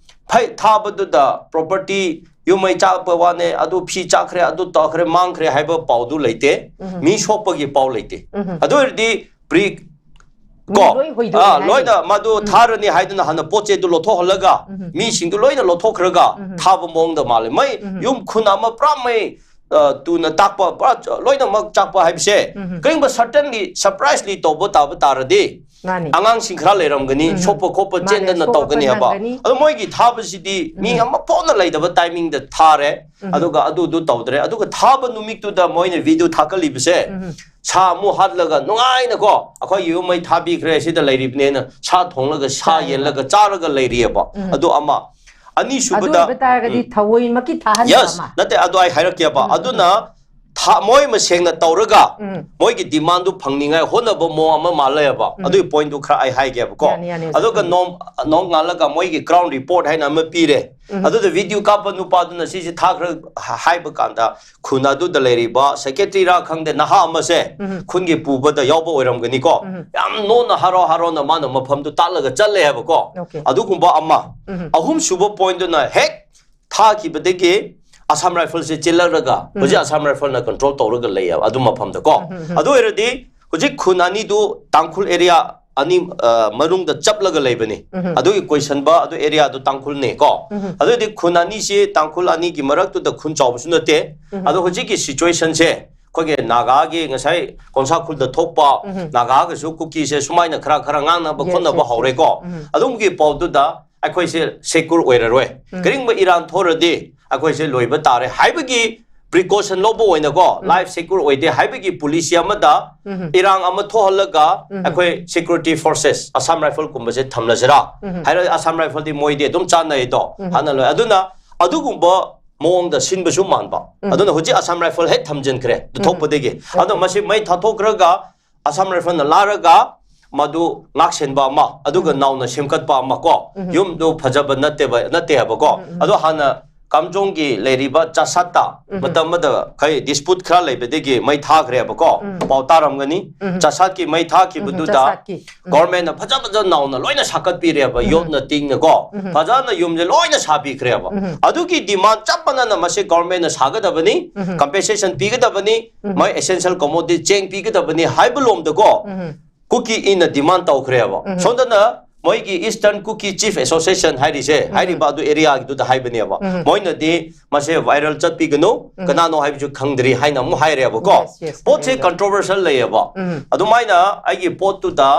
ꯐꯩ ꯊꯥꯕꯗꯨꯗ ꯄ꯭ꯔꯣꯄꯔꯇꯤ, ꯌꯨꯝ ꯃꯩ ꯆꯥꯛꯄ ꯋꯥꯅꯦ, ꯑꯗꯨ ꯐꯤ ꯆꯥꯛꯈ꯭ꯔꯦ, ꯑꯗꯨ ꯇꯧꯈ꯭ꯔꯦ, ꯃꯥꯡꯈ꯭ꯔꯦ ꯍꯥꯏꯕ ꯄꯥꯎꯗꯨ ꯂꯩꯇꯦ꯫ ꯎꯝ. ꯃꯤ ꯁꯣꯛꯄꯒꯤ ꯄꯥꯎ ꯂꯩꯇꯦ꯫ ꯎꯝ. ꯑꯗꯨ ꯑꯣꯏꯔꯗꯤ ꯄ꯭ꯔꯤ ꯃꯤ ꯀꯣ ꯂꯣꯏ ꯍꯣꯏꯗꯣꯛꯑꯦ ꯑꯥ, ꯍꯥꯏꯔꯤ꯫ ꯂꯣꯏꯅ ꯃꯗꯨ ꯎꯝ. ꯊꯥꯔꯅꯤ ꯍꯥꯏꯗꯨꯅ ꯍꯥꯟꯅ ꯄꯣꯠ ꯆꯩꯗꯨ ꯂꯧꯊꯣꯛꯍꯜꯂꯒ, ꯎꯝ. ꯃꯤꯁꯤꯡꯗꯨ ꯂꯣꯏꯅ ꯂꯧꯊꯣꯛꯈ꯭ꯔꯒ ꯎꯝ. ꯊꯥꯕ ꯃꯑꯣꯡꯗ ꯃꯥꯜꯂꯦ꯫ ꯃꯩ ꯎꯝ. ꯌꯨꯝ ꯈꯨꯟ ꯑꯃ ꯄꯨꯔꯥ ꯃꯩ, ꯑ, ꯇꯨꯅ ꯇꯥꯛꯄ, ꯄꯨꯔꯥ ꯆ-, ꯂꯣꯏꯅꯃꯛ ꯆꯥꯛꯄ ꯍꯥꯏꯕꯁꯦ ꯎꯝ. ꯀꯔꯤꯒꯨꯝꯕ ꯁꯔꯇꯟꯂꯤ ꯁꯔꯄ꯭ꯔꯥꯏꯖꯂꯤ ꯇꯧꯕ ꯇꯥꯕ ꯇꯥꯔꯗꯤ ꯃꯥꯅꯤ꯫ ꯑꯉꯥꯡꯁꯤꯡ ꯈꯔ ꯂꯩꯔꯝꯒꯅꯤ, ꯎꯝ. ꯁꯣꯛꯄ ꯈꯣꯠꯄ ꯃꯥꯅꯦ, ꯆꯦꯟꯗꯅ ꯁꯣꯛꯄ ꯇꯧꯒꯅꯤ ꯍꯥꯏꯕ꯫ ꯅꯪꯒꯅꯤ꯫ ꯑꯗꯣ ꯃꯣꯏꯒꯤ ꯊꯥꯕꯁꯤꯗꯤ ꯃꯤ ꯎꯝ. ꯑꯃ ꯐꯥꯎꯅ ꯂꯩꯗꯕ ꯇꯥꯏꯃꯤꯡꯗ ꯊꯥꯔꯦ꯫ ꯎꯝ. ꯑꯗꯨꯒ ꯑꯗꯨꯗꯨ ꯇꯧꯗ꯭ꯔꯦ꯫ ꯑꯗꯨꯒ ꯊꯥꯕ ꯅꯨꯃꯤꯠꯇꯨꯗ ꯃꯣꯏꯅ ꯚꯤꯗꯤꯑꯣ ꯊꯥꯒꯠꯂꯤꯕꯁꯦ, ꯎꯝ. ꯁꯥ ꯑꯃꯨꯛ ꯍꯥꯠꯂꯒ ꯅꯨꯡꯉꯥꯏꯅꯀꯣ, ꯑꯩꯈꯣꯏꯒꯤ ꯌꯨꯝ ꯃꯩ ꯊꯥꯕꯤꯈ꯭ꯔꯦ, ꯁꯤꯗ ꯂꯩꯔꯤꯕꯅꯦꯅ ꯁꯥ ꯊꯣꯡꯂꯒ ꯁꯥ ꯆꯥꯏꯌꯦꯕ꯫ ꯌꯦꯜꯂꯒ ꯆꯥꯔꯒ ꯂꯩꯔꯤꯑꯕ꯫ ꯎꯝ. ꯑꯗꯨ ꯑꯃ꯫ ꯑꯗꯨ ꯑꯅꯤꯁꯨꯕꯗ ꯑꯣꯏꯕ ꯇꯥꯔꯒꯗꯤ ꯎꯝ. ꯊꯑꯣꯏꯃꯛꯀꯤ ꯊꯥꯍꯟꯕ ꯌꯦꯁ, ꯑꯃ꯫ ꯅꯠꯇꯦ, ꯑꯗꯨ ꯑꯩ ꯍꯥꯏꯔꯛꯀꯦꯕ꯫ ꯎꯝ, ꯎꯝ, ꯑꯗꯨꯅ ꯊꯥ ꯃꯣꯏ ꯃꯁꯦꯡꯅ ꯇꯧꯔꯒ ꯃꯣꯏꯒꯤ ꯗꯤꯃꯥꯟꯗꯨ ꯐꯪꯅꯤꯡꯉꯥꯏ ꯍꯣꯠꯅꯕ ꯃꯑꯣꯡ ꯑꯃ ꯃꯥꯜꯂꯦꯕ꯫ ꯑꯗꯨꯒꯤ ꯄꯣꯏꯟꯠꯇꯨ ꯈꯔ ꯑꯩ ꯍꯥꯏꯒꯦꯕꯀꯣ꯫ ꯌꯥꯅꯤ, ꯌꯥꯅꯤ, ꯑꯣꯖꯥ꯫ ꯑꯗꯨꯒ ꯅꯣꯡ ꯅꯣꯡꯉꯥꯜꯂꯒ ꯃꯣꯏꯒꯤ ꯒ꯭ꯔꯥꯎꯟ ꯔꯤꯄꯣꯔꯠ ꯍꯥꯏꯅ ꯑꯃ ꯄꯤꯔꯦ꯫ ꯑꯗꯨꯗ ꯚꯤꯗꯤꯑꯣ ꯀꯥꯞꯄ ꯅꯨꯄꯥꯗꯨꯅ ꯁꯤꯁꯦ ꯊꯥꯈ꯭ꯔ ꯍꯥꯏꯕ ꯀꯥꯟꯗ, ꯈꯨꯟ ꯑꯗꯨꯗ ꯂꯩꯔꯤꯕ ꯁꯦꯀ꯭ꯔꯦꯇꯔꯤꯔꯥ ꯈꯪꯗꯦ, ꯅꯍꯥ ꯑꯃꯁꯦ ꯈꯨꯟꯒꯤ ꯄꯨꯕꯗ ꯌꯥꯎꯕ ꯑꯣꯏꯔꯝꯒꯅꯤꯀꯣ꯫ ꯌꯥꯝ ꯅꯣꯟꯅ ꯍꯔꯥꯎ ꯍꯔꯥꯎꯅ ꯃꯥꯅ ꯃꯐꯝꯗꯨ ꯇꯥꯛꯂꯒ ꯆꯠꯂꯦ ꯍꯥꯏꯕꯀꯣ꯫ Okay. ꯑꯗꯨꯒꯨꯝꯕ ꯑꯃ꯫ ꯑꯍꯨꯝꯁꯨꯕ ꯄꯣꯏꯟꯠꯇꯨꯅ ꯍꯦꯛ ꯊꯥꯈꯤꯕꯗꯒꯤ ꯑꯁꯥꯝ ꯔꯥꯏꯐꯜꯁꯦ ꯆꯦꯜꯂꯛꯂꯒ ꯍꯧꯖꯤꯛ ꯑꯁꯥꯝ ꯔꯥꯏꯐꯜꯅ ꯀꯟꯇ꯭ꯔꯣꯜ ꯇꯧꯔꯒ ꯂꯩꯌꯦꯕ ꯑꯗꯨ ꯃꯐꯝꯗꯀꯣ꯫ ꯑꯗꯨ ꯑꯣꯏꯔꯗꯤ ꯍꯧꯖꯤꯛ ꯈꯨꯟ ꯑꯅꯤꯗꯨ ꯇꯥꯡꯈꯨꯜ ꯑꯦꯔꯤꯌꯥ ꯑꯅꯤ, ꯑ, ꯃꯅꯨꯡꯗ ꯆꯞꯂꯒ ꯂꯩꯕꯅꯤ꯫ ꯑꯗꯨꯒꯤ ꯀꯣꯏꯁꯟꯕ ꯑꯗꯨ ꯑꯦꯔꯤꯌꯥꯗꯨ ꯇꯥꯡꯈꯨꯜꯅꯦꯀꯣ꯫ ꯑꯗꯨ ꯑꯣꯏꯔꯗꯤ ꯈꯨꯟ ꯑꯅꯤꯁꯤ ꯇꯥꯡꯈꯨꯜ ꯑꯅꯤꯒꯤ ꯃꯔꯛꯇꯨꯗ ꯈꯨꯟ ꯆꯥꯎꯕꯁꯨ ꯅꯠꯇꯦ꯫ ꯑꯗꯣ ꯍꯧꯖꯤꯛꯀꯤ ꯁꯤꯆꯨꯋꯦꯁꯟꯁꯦ ꯑꯩꯈꯣꯏꯒꯤ ꯅꯥꯒꯥꯒꯤ ꯉꯁꯥꯏ ꯀꯣꯟꯁꯥꯈꯨꯜꯗ ꯊꯣꯛꯄ ꯅꯥꯒꯥꯒꯁꯨ ꯀꯨꯀꯤꯁꯦ ꯁꯨꯃꯥꯏꯅ ꯈꯔ ꯈꯔ ꯉꯥꯡꯅꯕ Yes, ꯈꯣꯠꯅꯕ yes, yes. ꯍꯧꯔꯦꯀꯣ꯫ ꯑꯗꯨꯒꯤ ꯄꯥꯎꯗꯨꯗ ꯑꯩꯈꯣꯏꯁꯦ ꯁꯦꯀ꯭ꯌꯨꯔ ꯑꯣꯏꯔꯔꯣꯏ꯫ ꯀꯔꯤꯒꯨꯝꯕ ꯏꯔꯥꯟ ꯊꯣꯛꯔꯗꯤ ꯑꯩꯈꯣꯏꯁꯦ ꯂꯣꯏꯕ ꯇꯥꯔꯦ ꯍꯥꯏꯕꯒꯤ ꯄ꯭ꯔꯤꯀꯣꯁꯟ ꯂꯧꯕ ꯑꯣꯏꯅꯀꯣ, ꯂꯥꯏꯐ ꯁꯦꯀ꯭ꯌꯨꯔ ꯑꯣꯏꯗꯦ ꯍꯥꯏꯕꯒꯤ ꯄꯣꯂꯤꯁꯤ ꯑꯃꯗ ꯏꯔꯥꯡ ꯑꯃ ꯊꯣꯛꯍꯜꯂꯒ ꯑꯩꯈꯣꯏ ꯁꯦꯀ꯭ꯌꯨꯔꯤꯇꯤ ꯐꯣꯔꯁꯦꯁ ꯑꯁꯥꯝ ꯔꯥꯏꯐꯜꯒꯨꯝꯕꯁꯦ ꯊꯝꯂꯁꯤꯔꯥ ꯍꯥꯏꯔ, ꯑꯁꯥꯝ ꯔꯥꯏꯐꯜꯗꯤ ꯃꯣꯏꯗꯤ ꯑꯗꯨꯝ ꯆꯥꯟꯅꯩꯗꯣ, ꯍꯥꯟꯅ ꯂꯣꯏ꯫ ꯑꯗꯨꯅ ꯑꯗꯨꯒꯨꯝꯕ ꯃꯑꯣꯡꯗ ꯁꯤꯟꯕꯁꯨ ꯃꯥꯟꯕ꯫ ꯑꯗꯨꯅ ꯍꯧꯖꯤꯛ ꯑꯁꯥꯝ ꯔꯥꯏꯐꯜ ꯍꯦꯛ ꯊꯝꯖꯤꯟꯈ꯭ꯔꯦ ꯑꯗꯨ ꯊꯣꯛꯄꯗꯒꯤ꯫ ꯑꯗꯣ ꯃꯁꯤ ꯃꯩ ꯊꯥꯊꯣꯛꯈ꯭ꯔꯒ ꯑꯁꯥꯝ ꯔꯥꯏꯐꯜꯅ ꯂꯥꯔꯒ ꯃꯗꯨ ꯉꯥꯛꯁꯦꯟꯕ ꯑꯃ, ꯑꯗꯨꯒ ꯅꯧꯅ ꯁꯦꯝꯒꯠꯄ ꯑꯃ ꯀꯣ, ꯌꯨꯝꯗꯨ ꯐꯖꯕ ꯅꯠꯇꯦꯕ, ꯅꯠꯇꯦ ꯍꯥꯏꯕꯀꯣ꯫ ꯑꯗꯣ ꯍꯥꯟꯅ ꯀꯥꯝꯖꯣꯡꯒꯤ ꯂꯩꯔꯤꯕ ꯆꯥꯁꯥꯠꯇ ꯃꯇꯝ ꯑꯃꯗ ꯈꯩ ꯗꯤꯁꯄ꯭ꯌꯨꯠ ꯈꯔ ꯂꯩꯕꯗꯒꯤ ꯃꯩ ꯊꯥꯈ꯭ꯔꯦꯕꯀꯣ꯫ ꯄꯥꯎ ꯇꯥꯔꯝꯒꯅꯤ꯫ ꯆꯥꯁꯥꯠꯀꯤ ꯃꯩ ꯊꯥꯈꯤꯕꯗꯨꯗ ꯆꯥꯁꯥꯠꯀꯤ꯫ ꯒꯣꯔꯃꯦꯟꯅ ꯐꯖ ꯐꯖ ꯅꯧꯅ ꯂꯣꯏꯅ ꯁꯥꯒꯠꯄꯤꯔꯦꯕ, ꯌꯣꯠꯅ ꯇꯤꯡꯅꯀꯣ꯫ ꯐꯖꯅ ꯌꯨꯝꯁꯦ ꯂꯣꯏꯅ ꯁꯥꯕꯤꯈ꯭ꯔꯦꯕ꯫ ꯑꯗꯨꯒꯤ ꯗꯤꯃꯥꯟ ꯆꯞ ꯃꯥꯟꯅꯅ ꯃꯁꯤ ꯒꯣꯔꯃꯦꯟꯅ ꯁꯥꯒꯗꯕꯅꯤ, ꯀꯝꯄꯦꯟꯁꯦꯁꯟ ꯄꯤꯒꯗꯕꯅꯤ, ꯃꯣꯏ ꯑꯦꯁꯦꯟꯁꯤꯌꯦꯜ ꯀꯣꯃꯣꯗꯤꯇꯤ ꯆꯦꯡ ꯄꯤꯒꯗꯕꯅꯤ ꯍꯥꯏꯕ ꯂꯣꯝꯗꯀꯣ꯫ ꯀꯨꯀꯤ ꯏꯟꯅ ꯗꯤꯃꯥꯟ ꯇꯧꯈ꯭ꯔꯦꯕ꯫ ꯁꯣꯝꯗꯅ ꯃꯣꯏꯒꯤ ꯏꯁꯇꯔꯟ ꯀꯨꯀꯤ ꯆꯤꯐ ꯑꯦꯁꯣꯁꯤꯌꯦꯁꯟ ꯍꯥꯏꯔꯤꯁꯦ, ꯍꯥꯏꯔꯤꯕ ꯑꯗꯨ ꯑꯦꯔꯤꯌꯥꯒꯤꯗꯨꯗ ꯍꯥꯏꯕꯅꯦꯕ꯫ ꯃꯣꯏꯅꯗꯤ ꯃꯁꯦ ꯚꯥꯏꯔꯦꯜ ꯆꯠꯄꯤꯒꯅꯨ, ꯀꯅꯥꯅꯣ ꯍꯥꯏꯕꯁꯨ ꯈꯪꯗ꯭ꯔꯤ ꯍꯥꯏꯅ ꯑꯃꯨꯛ ꯍꯥꯏꯔꯦꯕꯀꯣ꯫ Yes, yes, ꯄꯣꯠꯁꯦ ꯍꯥꯏꯔꯦꯕ꯫ ꯀꯟꯇ꯭ꯔꯣꯚꯔꯁꯤꯌꯦꯜ ꯂꯩꯌꯦꯕ꯫ ꯑꯗꯨꯃꯥꯏꯅ ꯑꯩꯒꯤ ꯄꯣꯠꯇꯨꯗ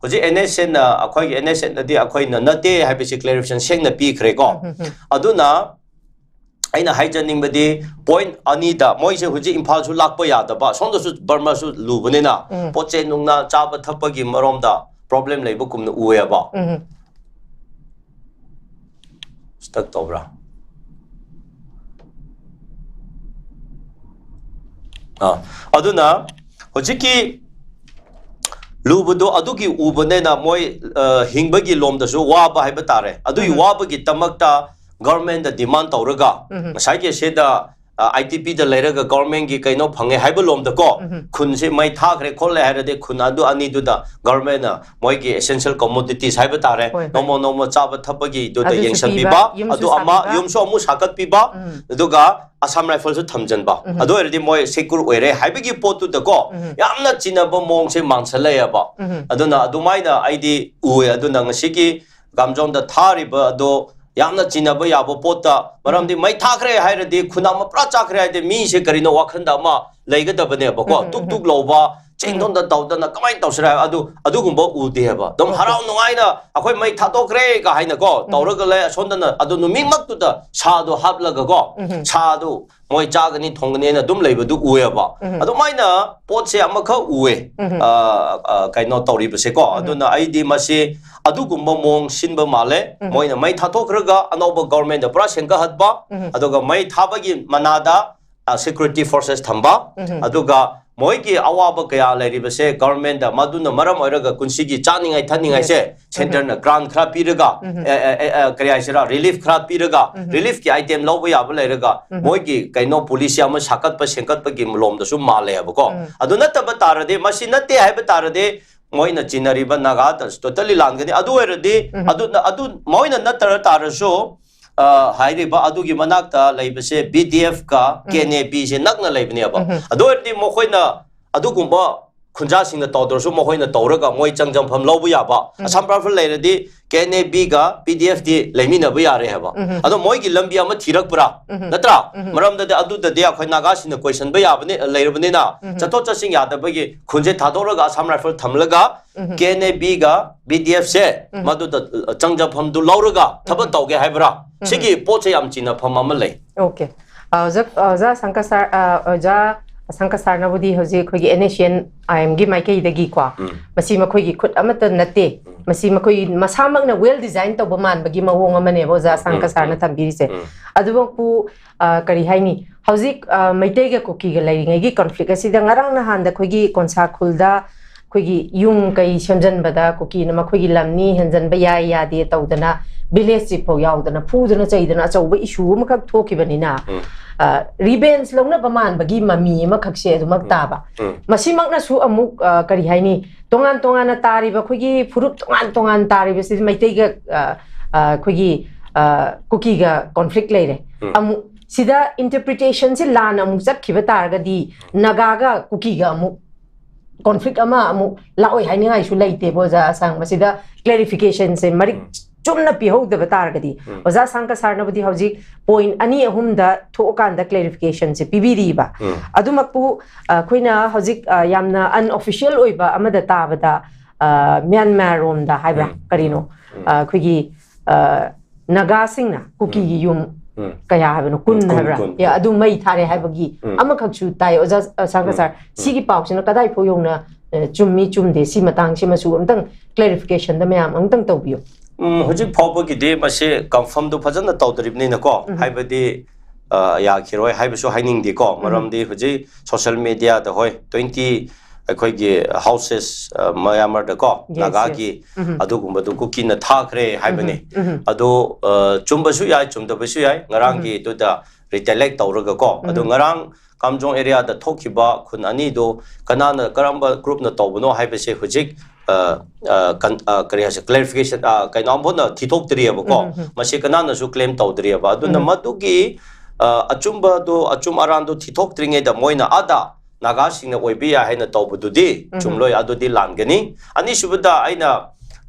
ꯍꯧꯖꯤꯛ ꯑꯦꯟ ꯑꯦꯁ ꯑꯦꯟꯅ, ꯑꯩꯈꯣꯏꯒꯤ ꯑꯦꯟ ꯑꯦꯁ ꯑꯦꯟꯅꯗꯤ ꯑꯩꯈꯣꯏꯅ ꯅꯠꯇꯦ ꯍꯥꯏꯕꯁꯤ ꯀ꯭ꯂꯦꯔꯤꯐꯤꯀꯦꯁꯟ ꯁꯦꯡꯅ ꯄꯤꯈ꯭ꯔꯦꯀꯣ꯫ ꯑꯗꯨꯅ ꯑꯩꯅ ꯍꯥꯏꯖꯅꯤꯡꯕꯗꯤ ꯄꯣꯏꯟꯠ ꯑꯅꯤꯗ ꯃꯣꯏꯁꯦ ꯍꯧꯖꯤꯛ ꯏꯝꯐꯥꯜꯁꯨ ꯂꯥꯛꯄ ꯌꯥꯗꯕ, ꯁꯣꯝꯗꯁꯨ ꯕꯔꯃꯥꯁꯨ ꯂꯨꯕꯅꯤꯅ ꯄꯣꯠ ꯆꯩ ꯅꯨꯡꯅ ꯆꯥꯕ ꯊꯛꯄꯒꯤ ꯃꯔꯣꯝꯗ ꯄ꯭ꯔꯣꯕ꯭ꯂꯦꯝ ꯂꯩꯕꯒꯨꯝꯅ ꯎꯑꯦꯕ꯫ ꯁ꯭ꯇꯛ ꯇꯧꯕ꯭ꯔꯥ? ꯑꯥ, ꯑꯗꯨꯅ ꯍꯧꯖꯤꯛꯀꯤ ꯂꯨꯕꯗꯣ ꯑꯗꯨꯒꯤ ꯎꯕꯅꯤꯅ ꯃꯣꯏ, ꯑ, ꯍꯤꯡꯕꯒꯤ ꯂꯣꯝꯗꯁꯨ ꯋꯥꯕ ꯍꯥꯏꯕ ꯇꯥꯔꯦ꯫ ꯑꯗꯨꯒꯤ ꯎꯝ꯫ ꯋꯥꯕꯒꯤꯗꯃꯛꯇ government ꯗ demand ꯇꯧꯔꯒ ꯎꯝ꯫ ꯉꯁꯥꯏꯒꯤ ꯁꯤꯗ, ꯑ, ITP ꯗ ꯂꯩꯔꯒ government ꯒꯤ ꯀꯩꯅꯣ ꯐꯪꯉꯦ ꯍꯥꯏꯕ ꯂꯣꯝꯗꯀꯣ, ꯎꯝ꯫ ꯈꯨꯟꯁꯤ ꯃꯩ ꯊꯥꯈ꯭ꯔꯦ ꯈꯣꯠꯂꯦ ꯍꯥꯏꯔꯗꯤ ꯈꯨꯟ ꯑꯗꯨ ꯑꯅꯤꯗꯨꯗ government ꯅ ꯃꯣꯏꯒꯤ essential commodities ꯍꯥꯏꯕ ꯇꯥꯔꯦ, ꯍꯣꯏ, ꯍꯣꯏ꯫ ꯅꯣꯡꯃ ꯅꯣꯡꯃ ꯆꯥꯕ ꯊꯛꯄꯒꯤ ꯑꯗꯨꯗ ꯑꯗꯨꯁꯨ ꯌꯦꯡꯁꯟꯕꯤꯕ, ꯄꯤꯕ, ꯌꯨꯝꯁꯨ ꯑꯗꯨ ꯑꯃ, ꯁꯥꯕꯤꯕ꯫ ꯌꯨꯝꯁꯨ ꯑꯃꯨꯛ ꯁꯥꯒꯠꯄꯤꯕ, ꯎꯝ꯫ ꯑꯗꯨꯒ Assam Rifle ꯁꯨ ꯊꯝꯖꯟꯕ꯫ ꯎꯝ꯫ ꯑꯗꯨ ꯑꯣꯏꯔꯗꯤ ꯃꯣꯏ secure ꯑꯣꯏꯔꯦ ꯍꯥꯏꯕꯒꯤ ꯄꯣꯠꯇꯨꯗꯀꯣ, ꯎꯝ꯫ ꯌꯥꯝꯅ ꯆꯤꯟꯅꯕ ꯃꯑꯣꯡꯁꯦ ꯃꯥꯟꯁꯜꯂꯛꯑꯦꯕ꯫ ꯎꯝ꯫ ꯑꯗꯨꯅ ꯑꯗꯨꯃꯥꯏꯅ ꯑꯩꯗꯤ ꯎꯏ꯫ ꯑꯗꯨꯅ ꯉꯁꯤꯒꯤ ꯒꯥꯝꯖꯣꯟꯗ ꯊꯥꯔꯤꯕ ꯑꯗꯣ ꯌꯥꯝꯅ ꯆꯤꯟꯅꯕ ꯌꯥꯕ ꯄꯣꯠꯇ, ꯃꯔꯝꯗꯤ ꯃꯩ ꯊꯥꯈ꯭ꯔꯦ ꯍꯥꯏꯔꯗꯤ, ꯈꯨꯟ ꯑꯃ ꯄꯨꯔꯥ ꯆꯥꯈ꯭ꯔꯦ ꯍꯥꯏꯔꯗꯤ, ꯃꯤꯁꯦ ꯀꯔꯤꯅꯣ ꯋꯥꯈꯟꯗ ꯑꯃ ꯂꯩꯒꯗꯕꯅꯦꯕꯀꯣ꯫ ꯎꯝ, ꯎꯝ, ꯇꯨꯛ ꯎꯝ꯫ ꯇꯨꯛ ꯂꯧꯕ, ꯆꯦꯡꯗꯣꯟꯗ ꯇꯧꯗꯅ ꯀꯃꯥꯏꯅ ꯇꯧꯁꯤꯔ ꯍꯥꯏ, ꯑꯗꯨ, ꯑꯗꯨꯒꯨꯝꯕ ꯎꯗꯦ ꯍꯥꯏꯕ꯫ ꯑꯗꯨꯝ ꯑꯣꯀꯦ꯫ ꯍꯔꯥꯎ ꯅꯨꯡꯉꯥꯏꯅ ꯑꯩꯈꯣꯏ ꯃꯩ ꯊꯥꯗꯣꯛꯈ꯭ꯔꯦ ꯀ ꯍꯥꯏꯅꯀꯣ ꯎꯝ꯫ ꯇꯧꯔꯒ ꯂꯩ꯫ ꯑꯁꯣꯝꯗꯅ ꯑꯗꯨ ꯅꯨꯃꯤꯠꯃꯛꯇꯨꯗ ꯁꯥꯗꯣ ꯍꯥꯞꯂꯒꯀꯣ, ꯎꯝ꯫ ꯁꯥꯗꯨ ꯃꯣꯏ ꯆꯥꯒꯅꯤ ꯊꯣꯡꯒꯅꯤꯅ ꯑꯗꯨꯝ ꯂꯩꯕꯗꯨ ꯎꯑꯦꯕ꯫ ꯎꯝ꯫ ꯑꯗꯨꯃꯥꯏꯅ ꯄꯣꯠꯁꯦ ꯑꯃꯈꯛ ꯎꯑꯦ, ꯎꯝ꯫ ꯑ, ꯑ, ꯀꯩꯅꯣ ꯇꯧꯔꯤꯕꯁꯦꯀꯣ꯫ ꯎꯝ꯫ ꯑꯗꯨꯅ ꯑꯩꯗꯤ ꯃꯁꯤ ꯑꯗꯨꯒꯨꯝꯕ ꯃꯑꯣꯡ ꯁꯤꯟꯕ ꯃꯥꯜꯂꯦ꯫ ꯎꯝ꯫ ꯃꯣꯏꯅ ꯃꯩ ꯊꯥꯗꯣꯛꯈ꯭ꯔꯒ ꯑꯅꯧꯕ government ꯗ ꯄꯨꯔꯥ ꯁꯦꯝꯒꯠꯍꯟꯕ, ꯎꯝ꯫ ꯑꯗꯨꯒ ꯃꯩ ꯊꯥꯕꯒꯤ ꯃꯅꯥꯗ, ꯑ, security forces ꯊꯝꯕ, ꯎꯝ꯫ ꯑꯗꯨꯒ ꯃꯣꯏꯒꯤ ꯑꯋꯥꯕ ꯀꯌꯥ ꯂꯩꯔꯤꯕꯁꯦ government ꯗ, ꯃꯗꯨꯅ ꯃꯔꯝ ꯑꯣꯏꯔꯒ ꯀꯨꯟꯁꯤꯒꯤ ꯆꯥꯅꯤꯡꯉꯥꯏ ꯊꯛꯅꯤꯡꯉꯥꯏꯁꯦ ꯌꯦꯁ꯫ ꯎꯝ꯫ centre ꯅ grant ꯈꯔ ꯄꯤꯔꯒ, ꯎꯝ꯫ ꯑꯦ, ꯑꯦ, ꯑꯦ, ꯑꯦ, ꯀꯔꯤ ꯍꯥꯏꯁꯤꯔꯥ, relief ꯈꯔ ꯄꯤꯔꯒ, ꯎꯝ꯫ relief ꯀꯤ item ꯂꯧꯕ ꯌꯥꯕ ꯂꯩꯔꯒ, ꯎꯝ꯫ ꯃꯣꯏꯒꯤ ꯀꯩꯅꯣ policy ꯑꯃ ꯁꯥꯒꯠꯄ ꯁꯦꯝꯒꯠꯄꯒꯤ ꯂꯣꯝꯗꯁꯨ ꯃꯥꯜꯂꯦꯕꯀꯣ꯫ ꯎꯝ꯫ ꯑꯗꯨ ꯅꯠꯇꯕ ꯇꯥꯔꯗꯤ, ꯃꯁꯤ ꯅꯠꯇꯦ ꯍꯥꯏꯕ ꯇꯥꯔꯗꯤ, ꯃꯣꯏꯅ ꯆꯤꯟꯅꯔꯤꯕ ꯅꯥꯒꯥꯗ totally ꯂꯥꯟꯒꯅꯤ꯫ ꯑꯗꯨ ꯑꯣꯏꯔꯗꯤ, ꯎꯝ꯫ ꯑꯗꯨ, ꯑꯗꯨ ꯃꯣꯏꯅ ꯅꯠꯇ꯭ꯔ ꯇꯥꯔꯁꯨ, ꯑ, ꯍꯥꯏꯔꯤꯕ ꯑꯗꯨꯒꯤ ꯃꯅꯥꯛꯇ ꯂꯩꯕꯁꯦ BDF ꯀ ꯎꯝ꯫ KNA ꯁꯦ ꯅꯛꯅ ꯂꯩꯕꯅꯦꯕ꯫ ꯎꯝ꯫ ꯑꯗꯨ ꯑꯣꯏꯔꯗꯤ ꯃꯈꯣꯏꯅ ꯑꯗꯨꯒꯨꯝꯕ ꯈꯨꯟꯖꯥꯁꯤꯡꯅ ꯇꯧꯗ꯭ꯔꯁꯨ ꯃꯈꯣꯏꯅ ꯇꯧꯔꯒ ꯃꯣꯏ ꯆꯪꯖꯐꯝ ꯂꯧꯕ ꯌꯥꯕ꯫ ꯎꯝ꯫ Assam Rifle ꯂꯩꯔꯗꯤ KNA ꯒ PDF ꯗꯤ ꯂꯩꯃꯤꯟꯅꯕ ꯌꯥꯔꯦ ꯍꯥꯏꯕ꯫ ꯎꯝ꯫ ꯑꯗꯣ ꯃꯣꯏꯒꯤ ꯂꯝꯕꯤ ꯑꯃ ꯊꯤꯔꯛꯄ꯭ꯔꯥ? ꯎꯝ꯫ ꯅꯠꯇ꯭ꯔꯥ? ꯎꯝ꯫ ꯃꯔꯝꯗꯗꯤ ꯑꯗꯨꯗꯗꯤ ꯑꯩꯈꯣꯏ ꯅꯥꯒꯥꯁꯤꯡꯅ ꯀꯣꯏꯁꯟꯕ ꯌꯥꯕꯅꯤ, ꯂꯩꯔꯕꯅꯤꯅ ꯎꯝ꯫ ꯆꯠꯊꯣꯛ ꯆꯠꯁꯤꯟ ꯌꯥꯗꯕꯒꯤ ꯈꯨꯟꯁꯦ ꯊꯥꯗꯣꯛꯂꯒ Assam Rifle ꯊꯝꯂꯒ ꯎꯝ꯫ KNA ꯒ BDF ꯁꯦ ꯎꯝ꯫ ꯃꯗꯨꯗ ꯆꯪꯖꯐꯝꯗꯨ ꯂꯧꯔꯒ ꯊꯕꯛ ꯎꯝ꯫ ꯇꯧꯒꯦ ꯍꯥꯏꯕ꯭ꯔꯥ? ꯎꯝ꯫ ꯁꯤꯒꯤ ꯄꯣꯠꯁꯦ ꯌꯥꯝ ꯆꯤꯟꯅꯐꯝ ꯑꯃ ꯂꯩ꯫ ꯑꯣꯀꯦ꯫ ꯑ, ꯑꯣꯖꯥ, ꯑ, ꯑꯣꯖꯥ ꯁꯪꯀ ꯁꯥꯔ, ꯑ, ꯑꯣꯖꯥ ꯁꯪꯀ ꯁꯥꯔꯅꯕꯨꯗꯤ ꯍꯧꯖꯤꯛ ꯑꯩꯈꯣꯏꯒꯤ NSCN-IM ꯒꯤ ꯃꯥꯏꯀꯩꯗꯒꯤꯀꯣ, ꯎꯝ꯫ ꯃꯁꯤ ꯃꯈꯣꯏꯒꯤ ꯈꯨꯠ ꯑꯃꯠꯇ ꯅꯠꯇꯦ, ꯎꯝ꯫ ꯃꯁꯤ ꯃꯈꯣꯏ ꯃꯁꯥꯃꯛꯅ well design ꯇꯧꯕ ꯃꯥꯟꯕꯒꯤ ꯃꯑꯣꯡ ꯑꯃꯅꯦꯕ ꯑꯣꯖꯥ ꯁꯥꯡꯀ ꯎꯝ, ꯁꯥꯔꯅ ꯎꯝ, ꯊꯝꯕꯤꯔꯤꯁꯦ꯫ ꯎꯝ꯫ ꯑꯗꯨꯃꯛꯄꯨ, ꯑ, ꯀꯔꯤ ꯍꯥꯏꯅꯤ, ꯍꯧꯖꯤꯛ, ꯑ, ꯃꯩꯇꯩꯒ ꯀꯨꯀꯤꯒ ꯂꯩꯔꯤꯉꯩꯒꯤ conflict ꯑꯁꯤꯗ ꯉꯔꯥꯡ ꯅꯍꯥꯟꯗ ꯑꯩꯈꯣꯏꯒꯤ ꯀꯣꯟꯁꯥ ꯈꯨꯜꯗ ꯑꯩꯈꯣꯏꯒꯤ ꯌꯨꯝ ꯀꯩ ꯁꯦꯝꯖꯤꯟꯕꯗ ꯀꯨꯀꯤꯅ ꯃꯈꯣꯏꯒꯤ ꯂꯝꯅꯤ ꯍꯦꯟꯖꯟꯕ ꯌꯥꯏ ꯌꯥꯗꯦ ꯇꯧꯗꯅ village chief ꯐꯥꯎ ꯌꯥꯎꯗꯅ ꯐꯨꯗꯅ ꯆꯩꯗꯅ ꯑꯆꯧꯕ issue ꯑꯃꯈꯛ ꯊꯣꯛꯈꯤꯕꯅꯤꯅ, ꯎꯝ꯫ ꯑ, revenge ꯂꯧꯅꯕ ꯃꯥꯟꯕꯒꯤ ꯃꯃꯤ ꯑꯃꯈꯛꯁꯦ ꯑꯗꯨꯃꯛ ꯎꯝ꯫ ꯇꯥꯕ꯫ ꯎꯝ꯫ ꯃꯁꯤꯃꯛꯅꯁꯨ ꯑꯃꯨꯛ, ꯑ, ꯀꯔꯤ ꯍꯥꯏꯅꯤ, ꯇꯣꯉꯥꯟ ꯇꯣꯉꯥꯟꯅ ꯇꯥꯔꯤꯕ ꯑꯩꯈꯣꯏꯒꯤ ꯐꯨꯔꯨꯞ ꯇꯣꯉꯥꯟ ꯇꯣꯉꯥꯟ ꯇꯥꯔꯤꯕꯁꯤꯗꯤ ꯃꯩꯇꯩꯒ, ꯑ, ꯑ, ꯑꯩꯈꯣꯏꯒꯤ, ꯑ, ꯀꯨꯀꯤꯒ conflict ꯂꯩꯔꯦ꯫ ꯎꯝ꯫ ꯑꯃꯨꯛ ꯁꯤꯗ interpretation ꯁꯦ ꯂꯥꯟꯅ ꯑꯃꯨꯛ ꯆꯠꯈꯤꯕ ꯇꯥꯔꯒꯗꯤ ꯅꯥꯒꯥꯒ ꯀꯨꯀꯤꯒ ꯑꯃꯨꯛ conflict ꯑꯃ ꯑꯃꯨꯛ ꯂꯥꯛꯑꯣꯏ ꯍꯥꯏꯅꯤꯡꯉꯥꯏꯁꯨ ꯂꯩꯇꯦꯕ ꯑꯣꯖꯥ ꯑꯁꯥꯡ꯫ ꯃꯁꯤꯗ clarification ꯁꯦ ꯃꯔꯤꯛ ꯎꯝ꯫ ꯆꯨꯝꯅ ꯄꯤꯍꯧꯗꯕ ꯇꯥꯔꯒꯗꯤ, ꯎꯝ꯫ ꯑꯣꯖꯥ ꯁꯥꯡꯀ ꯁꯥꯔꯅꯕꯨꯗꯤ ꯍꯧꯖꯤꯛ point ꯑꯅꯤ ꯑꯍꯨꯝꯗ ꯊꯣꯛꯑꯀꯥꯟꯗ clarification ꯁꯦ ꯄꯤꯕꯤꯔꯤꯕ꯫ ꯎꯝ꯫ ꯑꯗꯨꯃꯛꯄꯨ, ꯑ, ꯑꯩꯈꯣꯏꯅ ꯍꯧꯖꯤꯛ, ꯑ, ꯌꯥꯝꯅ unofficial ꯑꯣꯏꯕ ꯑꯃꯗ ꯇꯥꯕꯗ, ꯑ, ꯃ꯭ꯌꯥꯟꯃꯥꯔ ꯔꯣꯝꯗ ꯍꯥꯏꯕ꯭ꯔꯥ ꯎꯝ꯫ ꯀꯔꯤꯅꯣ, ꯎꯝ꯫ ꯑ, ꯑꯩꯈꯣꯏꯒꯤ, ꯑ, ꯅꯥꯒꯥꯁꯤꯡꯅ ꯀꯨꯀꯤꯒꯤ ꯎꯝ꯫ ꯌꯨꯝ ꯎꯝ꯫ ꯀꯌꯥ ꯍꯥꯏꯕꯅꯣ? ꯀꯨꯟ ꯎꯝ, ꯀꯨꯟ, ꯍꯥꯏꯕ꯭ꯔꯥ? ꯀꯨꯟ, ꯌꯥ, ꯀꯨꯟ꯫ ꯑꯗꯨ ꯃꯩ ꯊꯥꯔꯦ ꯍꯥꯏꯕꯒꯤ ꯎꯝ꯫ ꯑꯃꯈꯛꯁꯨ ꯇꯥꯏ꯫ ꯑꯣꯖꯥ, ꯑ, ꯁꯥꯡꯀ ꯎꯝ꯫ ꯁꯥꯔ, ꯎꯝ꯫ ꯁꯤꯒꯤ ꯄꯥꯎꯁꯤꯅ ꯀꯗꯥꯏ ꯐꯥꯎ ꯌꯧꯅ, ꯑ, ꯆꯨꯝꯃꯤ ꯆꯨꯝꯗꯦ, ꯁꯤ ꯃꯇꯥꯡꯁꯤꯃꯁꯨ ꯑꯝꯇꯪ clarification ꯗ ꯃꯌꯥꯝ ꯑꯃꯨꯛꯇꯪ ꯇꯧꯕꯤꯌꯨ꯫ ꯎꯝ, ꯍꯧꯖꯤꯛ ꯐꯥꯎꯕꯒꯤꯗꯤ ꯃꯁꯤ confirm ꯗꯨ ꯐꯖꯅ ꯇꯧꯗ꯭ꯔꯤꯕꯅꯤꯅꯀꯣ, ꯎꯝ꯫ ꯍꯥꯏꯕꯗꯤ, ꯑ, ꯌꯥꯈꯤꯔꯣꯏ ꯍꯥꯏꯕꯁꯨ ꯍꯥꯏꯅꯤꯡꯗꯦꯀꯣ, ꯎꯝ꯫ ꯃꯔꯝꯗꯤ ꯍꯧꯖꯤꯛ social media ꯗ, ꯍꯣꯏ, twenty ꯑꯩꯈꯣꯏꯒꯤ houses, ꯑ, ꯃꯌꯥꯝꯃꯔꯗꯀꯣ, yes, ꯅꯥꯒꯥꯒꯤ, yes꯫ ꯎꯝ꯫ ꯑꯗꯨꯒꯨꯝꯕꯗꯨ ꯀꯨꯀꯤꯅ ꯊꯥꯈ꯭ꯔꯦ ꯍꯥꯏꯕꯅꯤ꯫ ꯎꯝ, ꯎꯝ꯫ ꯑꯗꯨ, ꯑ, ꯆꯨꯝꯕꯁꯨ ꯌꯥꯏ, ꯆꯨꯝꯗꯕꯁꯨ ꯌꯥꯏ, ꯉꯔꯥꯡꯒꯤ ꯎꯝ꯫ ꯑꯗꯨꯗ retaliate ꯇꯧꯔꯒꯀꯣ, ꯑꯗꯨ ꯎꯝ꯫ ꯉꯔꯥꯡ ꯀꯥꯝꯖꯣꯡ area ꯗ ꯊꯣꯛꯈꯤꯕ ꯈꯨꯟ ꯑꯅꯤꯗꯣ ꯀꯅꯥꯅ, ꯀꯔꯝꯕ group ꯅ ꯇꯧꯕꯅꯣ ꯍꯥꯏꯕꯁꯦ ꯍꯧꯖꯤꯛ, ꯑ, ꯑ, ꯀꯟ-, ꯑ, ꯀꯔꯤ ꯍꯥꯏꯁꯦ, clarification, ꯑ, ꯀꯩꯅꯣ ꯑꯃꯐꯥꯎꯅ ꯊꯤꯊꯣꯛꯇ꯭ꯔꯤꯑꯕꯀꯣ꯫ ꯎꯝ, ꯎꯝ, ꯎꯝ꯫ ꯃꯁꯤ ꯀꯅꯥꯅꯁꯨ claim ꯇꯧꯗ꯭ꯔꯤꯑꯕ꯫ ꯑꯗꯨꯅ ꯎꯝ꯫ ꯃꯗꯨꯒꯤ, ꯑ, ꯑꯆꯨꯝꯕꯗꯣ, ꯑꯆꯨꯝ ꯑꯔꯥꯟꯗꯣ ꯊꯤꯊꯣꯛꯇ꯭ꯔꯤꯉꯩꯗ ꯃꯣꯏꯅ ꯑꯥꯗ ꯅꯥꯒꯥꯁꯤꯡꯅ ꯑꯣꯏꯕ ꯌꯥꯏ ꯍꯥꯏꯅ ꯇꯧꯕꯗꯨꯗꯤ ꯎꯝ꯫ ꯆꯨꯝꯂꯣꯏ, ꯑꯗꯨꯗꯤ ꯂꯥꯟꯒꯅꯤ꯫ ꯑꯅꯤꯁꯨꯕꯗ ꯑꯩꯅ,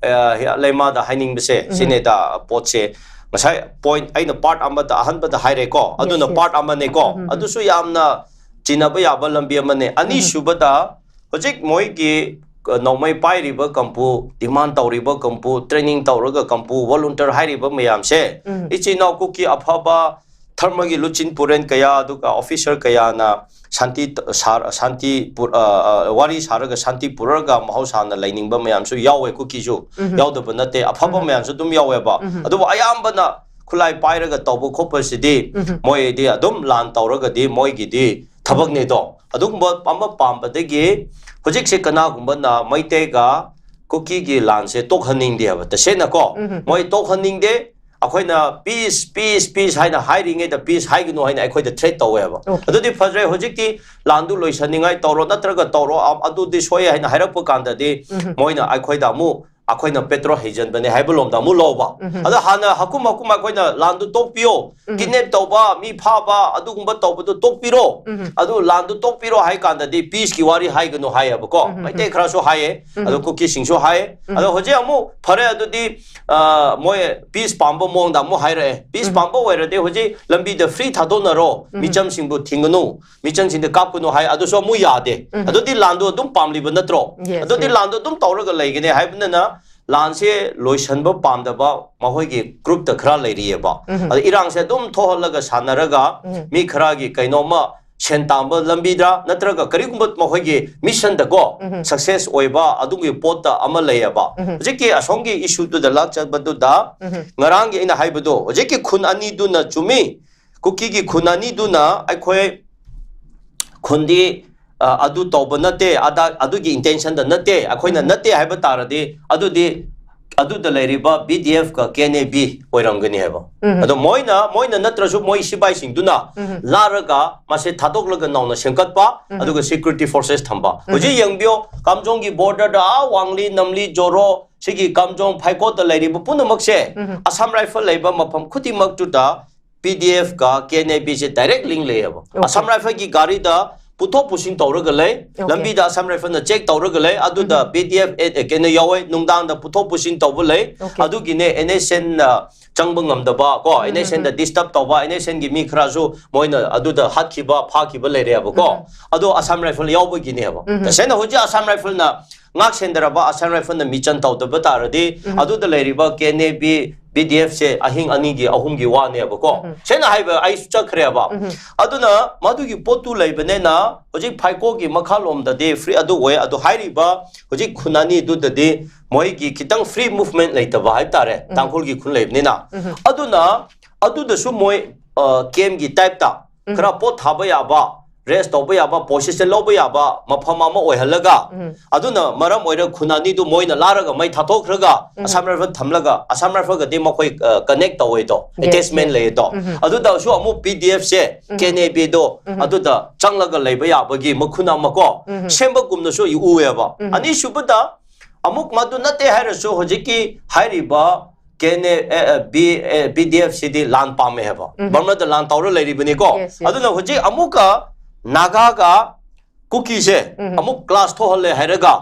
ꯑ, ꯂꯩꯃꯥꯗ ꯍꯥꯏꯅꯤꯡꯕꯁꯦ ꯎꯝ꯫ ꯁꯤꯅꯦꯗ, ꯄꯣꯠꯁꯦ ꯉꯁꯥꯏ point ꯑꯩꯅ part ꯑꯃꯗ, ꯑꯍꯥꯟꯕꯗ ꯍꯥꯏꯔꯦꯀꯣ, yes, ꯑꯗꯨꯅ yes꯫ Part ꯑꯃꯅꯦꯀꯣ, ꯎꯝ, ꯎꯝ, ꯎꯝ꯫ ꯑꯗꯨꯁꯨ ꯌꯥꯝꯅ ꯆꯤꯟꯅꯕ ꯌꯥꯕ ꯂꯝꯕꯤ ꯑꯃꯅꯦ꯫ ꯎꯝ꯫ ꯑꯅꯤꯁꯨꯕꯗ, ꯍꯧꯖꯤꯛ ꯃꯣꯏꯒꯤ, ꯑ, ꯅꯣꯡꯃꯩ ꯄꯥꯏꯔꯤꯕ ꯀꯥꯡꯕꯨ, demand ꯇꯧꯔꯤꯕ ꯀꯥꯡꯕꯨ, training ꯇꯧꯔꯒ ꯀꯥꯡꯕꯨ, volunteer ꯍꯥꯏꯔꯤꯕ ꯃꯌꯥꯝꯁꯦ, ꯎꯝ꯫ ꯏꯆꯤꯟ ꯏꯅꯥꯎ ꯀꯨꯀꯤ ꯑꯐꯕ, ꯙꯔꯃꯒꯤ ꯂꯨꯆꯤꯟ ꯄꯨꯔꯦꯟ ꯀꯌꯥ, ꯑꯗꯨꯒ ꯑꯣꯐꯤꯁꯔ ꯀꯌꯥꯅ ꯁꯥꯟꯇꯤ ꯁꯥꯔ ꯁꯥꯟꯇꯤ ꯄꯨꯔ- ꯑ, ꯑ, ꯋꯥꯔꯤ ꯁꯥꯔꯒ ꯁꯥꯟꯇꯤ ꯄꯨꯔꯒ ꯃꯍꯧꯁꯥꯅ ꯂꯩꯅꯤꯡꯕ ꯃꯌꯥꯝꯁꯨ ꯌꯥꯎꯋꯦ, ꯀꯨꯀꯤꯁꯨ ꯌꯥꯎꯗꯕ ꯅꯠꯇꯦ, ꯑꯐꯕ ꯃꯌꯥꯝꯁꯨ ꯑꯗꯨꯝ ꯌꯥꯎꯋꯦꯕ꯫ ꯑꯗꯨꯕꯨ ꯑꯌꯥꯝꯕꯅ ꯈꯨꯠꯂꯥꯏ ꯄꯥꯏꯔꯒ ꯇꯧꯕ ꯈꯣꯠꯄꯁꯤꯗꯤ ꯃꯣꯏꯗꯤ ꯑꯗꯨꯝ ꯂꯥꯟ ꯇꯧꯔꯒꯗꯤ ꯃꯣꯏꯒꯤꯗꯤ ꯊꯕꯛꯅꯦꯗꯣ꯫ ꯑꯗꯨꯒꯨꯝꯕ ꯑꯃ ꯄꯥꯝꯕꯗꯒꯤ ꯍꯧꯖꯤꯛꯁꯦ ꯀꯅꯥꯒꯨꯝꯕꯅ ꯃꯩꯇꯩꯒ ꯀꯨꯀꯤꯒꯤ ꯂꯥꯟꯁꯦ ꯇꯣꯛꯍꯟꯅꯤꯡꯗꯦ ꯍꯥꯏꯕ, ꯇꯁꯦꯡꯅꯀꯣ꯫ ꯃꯣꯏ ꯇꯣꯛꯍꯟꯅꯤꯡꯗꯦ꯫ ꯑꯩꯈꯣꯏꯅ ꯄꯤꯁ ꯄꯤꯁ ꯄꯤꯁ ꯍꯥꯏꯅ ꯍꯥꯏꯔꯤꯉꯩꯗ ꯄꯤꯁ ꯍꯥꯏꯒꯅꯨ ꯍꯥꯏꯅ ꯑꯩꯈꯣꯏꯗ ꯊ꯭ꯔꯦꯠ ꯇꯧꯋꯦꯕ꯫ ꯑꯗꯨꯗꯤ ꯐꯖꯔꯦ, ꯍꯧꯖꯤꯛꯇꯤ ꯂꯥꯟꯗꯨ ꯂꯣꯏꯁꯟꯅꯤꯡꯉꯥꯏ ꯇꯧꯔꯣ, ꯅꯠꯇ꯭ꯔꯒ ꯇꯧꯔꯣ, ꯑ- ꯑꯗꯨꯗꯤ ꯁꯣꯏ ꯍꯥꯏꯅ ꯍꯥꯏꯔꯛꯄ ꯀꯥꯟꯗꯗꯤ ꯃꯣꯏꯅ ꯑꯩꯈꯣꯏꯗ ꯑꯃꯨꯛ ꯑꯩꯈꯣꯏꯅ ꯄꯦꯇ꯭ꯔꯣꯜ ꯍꯩꯖꯤꯟꯕꯅꯦ ꯍꯥꯏꯕ ꯂꯣꯝꯗ ꯑꯃꯨꯛ ꯂꯧꯕ꯫ ꯑꯗꯣ ꯍꯥꯟꯅ ꯍꯀꯨꯝ ꯍꯀꯨꯝ ꯑꯩꯈꯣꯏꯅ ꯂꯥꯟꯗꯨ ꯇꯣꯛꯄꯤꯌꯣ, ꯀꯤꯗꯅꯦꯞ ꯇꯧꯕ, ꯃꯤ ꯐꯥꯕ, ꯑꯗꯨꯒꯨꯝꯕ ꯇꯧꯕꯗꯨ ꯇꯣꯛꯄꯤꯔꯣ, ꯑꯗꯨ ꯂꯥꯟꯗꯨ ꯇꯣꯛꯄꯤꯔꯣ ꯍꯥꯏ ꯀꯥꯟꯗꯗꯤ ꯄꯤꯁꯀꯤ ꯋꯥꯔꯤ ꯍꯥꯏꯒꯅꯨ ꯍꯥꯏꯌꯦꯕꯀꯣ꯫ ꯃꯩꯇꯩ ꯈꯔꯁꯨ ꯍꯥꯏꯌꯦ, ꯑꯗꯣ ꯀꯨꯀꯤꯁꯤꯡꯁꯨ ꯍꯥꯏꯌꯦ꯫ ꯑꯗꯣ ꯍꯧꯖꯤꯛ ꯑꯃꯨꯛ ꯐꯔꯦ, ꯑꯗꯨꯗꯤ ꯑ, ꯃꯣꯏ ꯄꯤꯁ ꯄꯥꯝꯕ ꯃꯑꯣꯡꯗ ꯑꯃꯨꯛ ꯍꯥꯏꯔꯛꯑꯦ꯫ ꯄꯤꯁ ꯄꯥꯝꯕ ꯑꯣꯏꯔꯗꯤ ꯍꯧꯖꯤꯛ ꯂꯝꯕꯤꯗ ꯐ꯭ꯔꯤ ꯊꯥꯗꯣꯛꯅꯔꯣ, ꯃꯤꯆꯝꯁꯤꯡꯕꯨ ꯊꯤꯡꯒꯅꯨ, ꯃꯤꯆꯝꯁꯤꯡꯗ ꯀꯥꯞꯀꯅꯨ ꯍꯥꯏ, ꯑꯗꯨꯁꯨ ꯑꯃꯨꯛ ꯌꯥꯗꯦ꯫ ꯑꯗꯨꯗꯤ ꯂꯥꯟꯗꯣ ꯑꯗꯨꯝ ꯄꯥꯝꯂꯤꯕ ꯅꯠꯇ꯭ꯔꯣ? ꯑꯗꯨꯗꯤ ꯂꯥꯟꯗꯣ ꯑꯗꯨꯝ ꯇꯧꯔꯒ ꯂꯩꯒꯅꯤ ꯍꯥꯏꯕꯅꯤꯅ ꯂꯥꯟꯁꯦ ꯂꯣꯏꯁꯟꯕ ꯄꯥꯝꯗꯕ ꯃꯈꯣꯏꯒꯤ ꯒ꯭ꯔꯨꯞꯇ ꯈꯔ ꯂꯩꯔꯤꯑꯕ꯫ ꯑꯗ ꯏꯔꯥꯡꯁꯦ ꯑꯗꯨꯝ ꯊꯣꯛꯍꯜꯂꯒ ꯁꯥꯟꯅꯔꯒ ꯃꯤ ꯈꯔꯒꯤ ꯀꯩꯅꯣꯝꯃ ꯁꯦꯟ ꯇꯥꯟꯕ ꯂꯝꯕꯤꯗ ꯅꯠꯇ꯭ꯔꯒ ꯀꯔꯤꯒꯨꯝꯕ ꯃꯈꯣꯏꯒꯤ ꯃꯤꯁꯟꯗꯀꯣ ꯁꯛꯁꯦꯁ ꯑꯣꯏꯕ ꯑꯗꯨꯒꯤ ꯄꯣꯠꯇ ꯑꯃ ꯂꯩꯌꯦꯕ꯫ ꯍꯧꯖꯤꯛꯀꯤ ꯑꯁꯣꯝꯒꯤ ꯏꯁꯨꯗꯨꯗ ꯂꯥꯛꯆꯕꯗꯨꯗ ꯉꯔꯥꯡꯒꯤ ꯑꯩꯅ ꯍꯥꯏꯕꯗꯣ, ꯍꯧꯖꯤꯛꯀꯤ ꯈꯨꯟ ꯑꯅꯤꯗꯨꯅ ꯆꯨꯝꯃꯤ, ꯀꯨꯀꯤꯒꯤ ꯈꯨꯟ ꯑꯅꯤꯗꯨꯅ ꯑꯩꯈꯣꯏ ꯈꯨꯟꯗꯤ ꯑ, ꯑꯗꯨ ꯇꯧꯕ ꯅꯠꯇꯦ, ꯑꯗꯥ ꯑꯗꯨꯒꯤ ꯏꯟꯇꯦꯟꯁꯟꯗ ꯅꯠꯇꯦ, ꯑꯩꯈꯣꯏꯅ ꯅꯠꯇꯦ ꯍꯥꯏꯕ ꯇꯥꯔꯗꯤ ꯑꯗꯨꯗꯤ ꯑꯗꯨꯗ ꯂꯩꯔꯤꯕ ꯕꯤ ꯗꯤ ꯑꯦꯐ ꯀ ꯀꯦ ꯑꯦꯟ ꯑꯦ ꯕꯤ ꯑꯣꯏꯔꯝꯒꯅꯤ ꯍꯥꯏꯕ꯫ ꯑꯗꯣ ꯃꯣꯏꯅ ꯃꯣꯏꯅ ꯅꯠꯇ꯭ꯔꯁꯨ ꯃꯣꯏ ꯁꯤꯕꯥꯏꯁꯤꯡꯗꯨꯅ ꯂꯥꯔꯒ ꯃꯁꯦ ꯊꯥꯗꯣꯛꯂꯒ ꯅꯧꯅ ꯁꯦꯝꯒꯠꯄ, ꯑꯗꯨꯒ ꯁꯦꯀ꯭ꯌꯨꯔꯤꯇꯤ ꯐꯣꯔꯁꯦꯁ ꯊꯝꯕ꯫ ꯍꯧꯖꯤꯛ ꯌꯦꯡꯕꯤꯌꯣ, ꯀꯥꯝꯖꯣꯡꯒꯤ ꯕꯣꯔꯗꯔꯗ ꯑꯥ ꯋꯥꯡꯂꯤ, ꯅꯝꯂꯤ, ꯖꯣꯔꯣ, ꯁꯤꯒꯤ ꯀꯥꯝꯖꯣꯡ ꯐꯥꯏꯀꯣꯠꯇ ꯂꯩꯔꯤꯕ ꯄꯨꯝꯅꯃꯛꯁꯦ ꯑꯁꯥꯝ ꯔꯥꯏꯐꯜ ꯂꯩꯕ ꯃꯐꯝ ꯈꯨꯗꯤꯡꯃꯛꯇꯨꯗ ꯄꯤ ꯗꯤ ꯑꯦꯐ ꯀ ꯀꯦ ꯑꯦꯟ ꯑꯦ ꯕꯤ ꯁꯦ ꯗꯥꯏꯔꯦꯛ ꯂꯤꯡ ꯂꯩꯌꯦꯕ꯫ ꯑꯁꯥꯝ ꯔꯥꯏꯐꯜꯒꯤ ꯒꯥꯔꯤꯗ ꯄꯨꯊꯣꯛ ꯄꯨꯁꯤꯟ ꯇꯧꯔꯒ ꯂꯩ, ꯂꯝꯕꯤꯗ ꯑꯁꯥꯝ ꯔꯥꯏꯐꯜꯅ ꯆꯦꯛ ꯇꯧꯔꯒ ꯂꯩ, ꯑꯗꯨꯗ ꯄꯤ ꯗꯤ ꯑꯦꯐ ꯑꯦ- ꯑꯦ- ꯀꯩꯅꯣ ꯌꯥꯎꯋꯦ, ꯅꯨꯡꯗꯥꯡꯗ ꯄꯨꯊꯣꯛ ꯄꯨꯁꯤꯟ ꯇꯧꯕ ꯂꯩ꯫ ꯑꯗꯨꯒꯤꯅꯦ ꯑꯦꯟ ꯑꯦꯁ ꯑꯦꯟ ꯆꯪꯕ ꯉꯝꯗꯕ ꯀꯣ, ꯑꯦꯟ ꯑꯦꯁ ꯑꯦꯟꯗ ꯗꯤꯁꯇꯔꯕ ꯇꯧꯕ, ꯑꯦꯟ ꯑꯦꯁ ꯑꯦꯟꯒꯤ ꯃꯤ ꯈꯔꯁꯨ ꯃꯣꯏꯅ ꯑꯗꯨꯗ ꯍꯥꯠꯈꯤꯕ, ꯐꯥꯈꯤꯕ ꯂꯩꯔꯦꯕꯀꯣ꯫ ꯑꯗꯣ ꯑꯁꯥꯝ ꯔꯥꯏꯐꯜ ꯌꯥꯎꯕꯒꯤꯅꯦꯕ꯫ ꯇꯁꯦꯡꯅ ꯍꯧꯖꯤꯛ ꯑꯁꯥꯝ ꯔꯥꯏꯐꯜꯅ ꯉꯥꯛ ꯁꯦꯟꯗꯔꯕ, ꯑꯁꯥꯝ ꯔꯥꯏꯐꯜꯅ ꯃꯤꯆꯟ ꯇꯧꯗꯕ ꯇꯥꯔꯗꯤ ꯑꯗꯨꯗ ꯂꯩꯔꯤꯕ K N A B B D ꯑꯦꯐꯁꯦ ꯑꯍꯤꯡ ꯑꯅꯤꯒꯤ ꯑꯍꯨꯝꯒꯤ ꯋꯥꯅꯦꯕꯀꯣ꯫ ꯁꯦꯡꯅ ꯍꯥꯏꯕ ꯑꯩꯁꯨ ꯆꯠꯈ꯭ꯔꯦꯕ꯫ ꯑꯗꯨꯅ ꯃꯗꯨꯒꯤ ꯄꯣꯠꯇꯨ ꯂꯩꯕꯅꯤꯅ ꯍꯧꯖꯤꯛ ꯐꯥꯏꯀꯣꯒꯤ ꯃꯈꯥꯂꯣꯝꯗꯗꯤ ꯐ꯭ꯔꯤ ꯑꯗꯨ ꯑꯣꯏ꯫ ꯑꯗꯨ ꯍꯥꯏꯔꯤꯕ ꯍꯧꯖꯤꯛ ꯈꯨꯟ ꯑꯅꯤꯗꯨꯗꯗꯤ ꯃꯣꯏꯒꯤ ꯈꯤꯇꯪ ꯐ꯭ꯔꯤ ꯃꯨꯚꯃꯦꯟ ꯂꯩꯇꯕ ꯍꯥꯏꯇꯥꯔꯦ, ꯇꯥꯡꯈꯨꯜꯒꯤ ꯈꯨꯟ ꯂꯩꯕꯅꯤꯅ꯫ ꯑꯗꯨꯅ ꯑꯗꯨꯗꯁꯨ ꯃꯣꯏ ꯀꯦꯝꯒꯤ ꯇꯥꯏꯞꯇ ꯈꯔ ꯄꯣꯠ ꯊꯥꯕ ꯌꯥꯕ, ꯔꯦꯁ ꯇꯧꯕ ꯌꯥꯕ, ꯄꯣꯁꯤꯁꯟ ꯂꯧꯕ ꯌꯥꯕ ꯃꯐꯝ ꯑꯃ ꯑꯣꯏꯍꯜꯂꯒ, ꯑꯗꯨꯅ ꯃꯔꯝ ꯑꯣꯏꯔꯒ ꯈꯨꯟ ꯑꯅꯤꯗꯨ ꯃꯣꯏꯅ ꯂꯥꯔꯒ ꯃꯩ ꯊꯥꯊꯣꯛꯈ꯭ꯔꯒ ꯑꯁꯥꯝ ꯔꯥꯏꯐꯜ ꯊꯝꯂꯒ, ꯑꯁꯥꯝ ꯔꯥꯏꯐꯜꯒꯗꯤ ꯃꯈꯣꯏ ꯀꯅꯦꯛ ꯇꯧꯋꯦꯗꯣ, Yes, ꯑꯦꯇꯦꯆꯃꯦꯟ yes. ꯂꯩꯌꯦꯗꯣ꯫ ꯑꯗꯨꯗꯁꯨ ꯑꯃꯨꯛ ꯄꯤ ꯗꯤ ꯑꯦꯐꯁꯦ ꯀꯦꯟ ꯑꯦ ꯕꯤꯗꯣ ꯑꯗꯨꯗ ꯆꯪꯂꯒ ꯂꯩꯕ ꯌꯥꯕꯒꯤ ꯃꯈꯨꯟ ꯑꯃ ꯀꯣ ꯁꯦꯝꯕꯒꯨꯝꯅꯁꯨ ꯎꯑꯦꯕ꯫ ꯑꯅꯤꯁꯨꯕꯗ ꯑꯃꯨꯛ ꯃꯗꯨ ꯅꯠꯇꯦ ꯍꯥꯏꯔꯁꯨ ꯍꯧꯖꯤꯛꯀꯤ ꯍꯥꯏꯔꯤꯕ K N A B B D F ꯁꯤꯗꯤ ꯂꯥꯟ ꯄꯥꯝꯃꯦ ꯍꯥꯏꯕ, ꯕꯔꯃꯥꯗ ꯂꯥꯟ ꯇꯧꯔ ꯂꯩꯔꯤꯕꯅꯤꯀꯣ꯫ Yes, yes. ꯑꯗꯨꯅ ꯍꯧꯖꯤꯛ ꯑꯃꯨꯛꯀ ꯅꯥꯒꯥꯒ ꯀꯨꯀꯤꯁꯦ ꯑꯃꯨꯛ ꯀ꯭ꯂꯥꯁ ꯊꯣꯛꯍꯜꯂꯦ ꯍꯥꯏꯔꯒ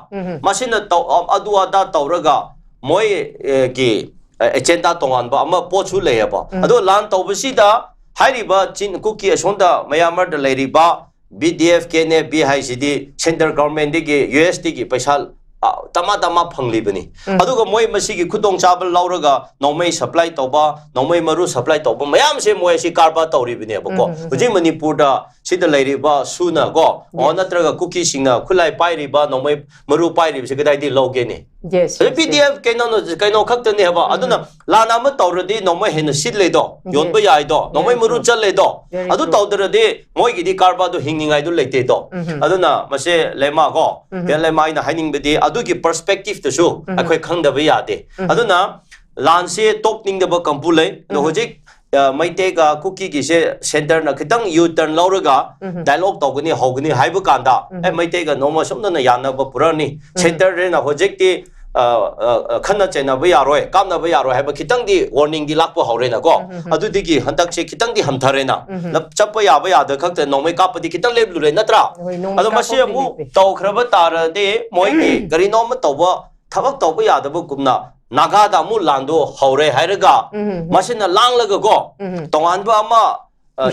ꯃꯁꯤꯅ ꯇꯧ-, ꯑꯗꯨ ꯑꯗꯥ ꯇꯧꯔꯒ ꯃꯣꯏꯒꯤ ꯑꯦꯖꯦꯟꯗꯥ ꯇꯣꯉꯥꯟꯕ ꯑꯃ ꯄꯣꯠꯁꯨ ꯂꯩꯌꯦꯕ꯫ ꯑꯗꯣ ꯂꯥꯟ ꯇꯧꯕꯁꯤꯗ ꯍꯥꯏꯔꯤꯕ ꯆꯤꯟ ꯀꯨꯀꯤ ꯑꯁꯣꯝꯗ ꯃꯌꯥꯃꯔꯗ ꯂꯩꯔꯤꯕ B D F, K N A B ꯍꯥꯏꯁꯤꯗꯤ ꯁꯦꯟꯇ꯭ꯔꯦꯜ ꯒꯚꯔꯟꯃꯦꯟꯠꯇꯒꯤ, ꯌꯨ ꯑꯦꯁ ꯇꯒꯤ ꯄꯩꯁꯥ, ꯑ, ꯇꯃꯥ ꯇꯃꯥ ꯐꯪꯂꯤꯕꯅꯤ꯫ ꯑꯗꯨꯒ ꯃꯣꯏ ꯃꯁꯤꯒꯤ ꯈꯨꯗꯣꯡꯆꯥꯕ ꯂꯧꯔꯒ ꯅꯣꯡꯃꯩ ꯁꯄ꯭ꯂꯥꯏ ꯇꯧꯕ, ꯅꯣꯡꯃꯩ ꯃꯔꯨ ꯁꯄ꯭ꯂꯥꯏ ꯇꯧꯕ ꯃꯌꯥꯝꯁꯦ ꯃꯣꯏ ꯑꯁꯤ ꯀꯔꯕꯥꯔ ꯇꯧꯔꯤꯕꯅꯦꯕꯀꯣ꯫ ꯍꯧꯖꯤꯛ ꯃꯅꯤꯄꯨꯔꯗ ꯁꯤꯗ ꯂꯩꯔꯤꯕ ꯁꯨꯅ ꯀꯣ, ꯑꯣ, Yes. ꯅꯠꯇ꯭ꯔꯒ ꯀꯨꯀꯤꯁꯤꯡꯅ ꯈꯨꯠꯂꯥꯏ ꯄꯥꯏꯔꯤꯕ, ꯅꯣꯡꯃꯩ ꯃꯔꯨ ꯄꯥꯏꯔꯤꯕꯁꯦ ꯀꯗꯥꯏꯗꯒꯤ ꯂꯧꯒꯦꯅꯦ? Yes, ꯑꯗꯨ yes, ꯄꯤ ꯗꯤ ꯑꯦꯐ ꯀꯩꯅꯣꯅ, ꯀꯩꯅꯣ ꯈꯛꯇꯅꯦ ꯍꯥꯏꯕ꯫ ꯑꯗꯨꯅ ꯂꯥꯟ ꯑꯃ ꯇꯧꯔꯗꯤ ꯅꯣꯡꯃꯩ ꯍꯦꯟꯅ ꯁꯤꯠꯂꯦꯗꯣ, Yes. ꯌꯣꯟꯕ ꯌꯥꯏꯗꯣ, ꯅꯣꯡꯃꯩ Very ꯃꯔꯨ true. ꯆꯠꯂꯦꯗꯣ꯫ Very ꯑꯗꯨ true. ꯇꯧꯗ꯭ꯔꯗꯤ ꯃꯣꯏꯒꯤꯗꯤ ꯀꯔꯕꯥꯔꯗꯣ ꯍꯤꯡꯅꯤꯡꯉꯥꯏꯗꯣ ꯂꯩꯇꯦꯗꯣ꯫ ꯑꯗꯨꯅ ꯃꯁꯦ ꯂꯩꯃꯥ ꯀꯣ, ꯌꯦꯟ ꯂꯩꯃꯥ ꯑꯩꯅ ꯍꯥꯏꯅꯤꯡꯕꯗꯤ ꯑꯗꯨꯒꯤ ꯄꯔꯁꯄꯦꯛꯇꯤꯚꯇꯁꯨ ꯑꯩꯈꯣꯏ ꯈꯪꯗꯕ ꯌꯥꯗꯦ꯫ ꯑꯗꯨꯅ ꯂꯥꯟꯁꯦ ꯇꯣꯛꯅꯤꯡꯗꯕ ꯀꯥꯡꯕꯨ ꯂꯩ꯫ ꯑꯗꯣ ꯍꯧꯖꯤꯛ, ꯑ, ꯃꯩꯇꯩꯒ ꯀꯨꯀꯤꯒꯤꯁꯦ ꯁꯦꯟꯇꯔꯅ ꯈꯤꯇꯪ ꯌꯨ ꯇꯔꯟ ꯂꯧꯔꯒ ꯗꯥꯏꯂꯣꯒ ꯇꯧꯒꯅꯤ, ꯍꯧꯒꯅꯤ ꯍꯥꯏꯕ ꯀꯥꯟꯗ, ꯑꯦ, ꯃꯩꯇꯩꯒ ꯅꯣꯡꯃ ꯁꯣꯝꯗꯅ ꯌꯥꯅꯕ ꯄꯨꯔꯛꯑꯅꯤ, ꯁꯦꯟꯇꯔꯅ ꯍꯧꯖꯤꯛꯇꯤ, ꯑ, ꯑ, ꯑ, ꯈꯠꯅ ꯆꯩꯅꯕ ꯌꯥꯔꯣꯏ, ꯀꯥꯞꯅꯕ ꯌꯥꯔꯣꯏ ꯍꯥꯏꯕ ꯈꯤꯇꯪꯗꯤ ꯋꯥꯔꯅꯤꯡꯗꯤ ꯂꯥꯛꯄ ꯍꯧꯔꯦꯅꯀꯣ꯫ ꯑꯗꯨꯗꯒꯤ ꯍꯟꯗꯛꯁꯦ ꯈꯤꯇꯪꯗꯤ ꯍꯟꯊꯔꯦꯅ꯫ ꯂꯞ-, ꯆꯠꯄ ꯌꯥꯕ ꯌꯥꯗ ꯈꯛꯇ ꯅꯣꯡꯃꯩ ꯀꯥꯞꯄꯗꯤ ꯈꯤꯇꯪ ꯂꯦꯞꯂꯨꯔꯦ ꯅꯠꯇ꯭ꯔꯥ? ꯍꯣꯏ, ꯅꯣꯡꯃꯩ ꯑꯗꯣ ꯃꯁꯤ ꯀꯥꯞꯄꯕꯨꯗꯤ ꯑꯃꯨꯛ ꯂꯦꯞꯄꯦ꯫ ꯇꯧꯈ꯭ꯔꯕ ꯇꯥꯔꯗꯤ ꯃꯣꯏꯒꯤ ꯀꯔꯤꯅꯣ ꯑꯃ ꯇꯧꯕ, ꯊꯕꯛ ꯇꯧꯕ ꯌꯥꯗꯕꯒꯨꯝꯅ ꯅꯥꯒꯥꯗ ꯑꯃꯨꯛ ꯂꯥꯟꯗꯣ ꯍꯧꯔꯦ ꯍꯥꯏꯔꯒ ꯃꯁꯤꯅ ꯂꯥꯡꯂꯒꯀꯣ ꯇꯣꯉꯥꯟꯕ ꯑꯃ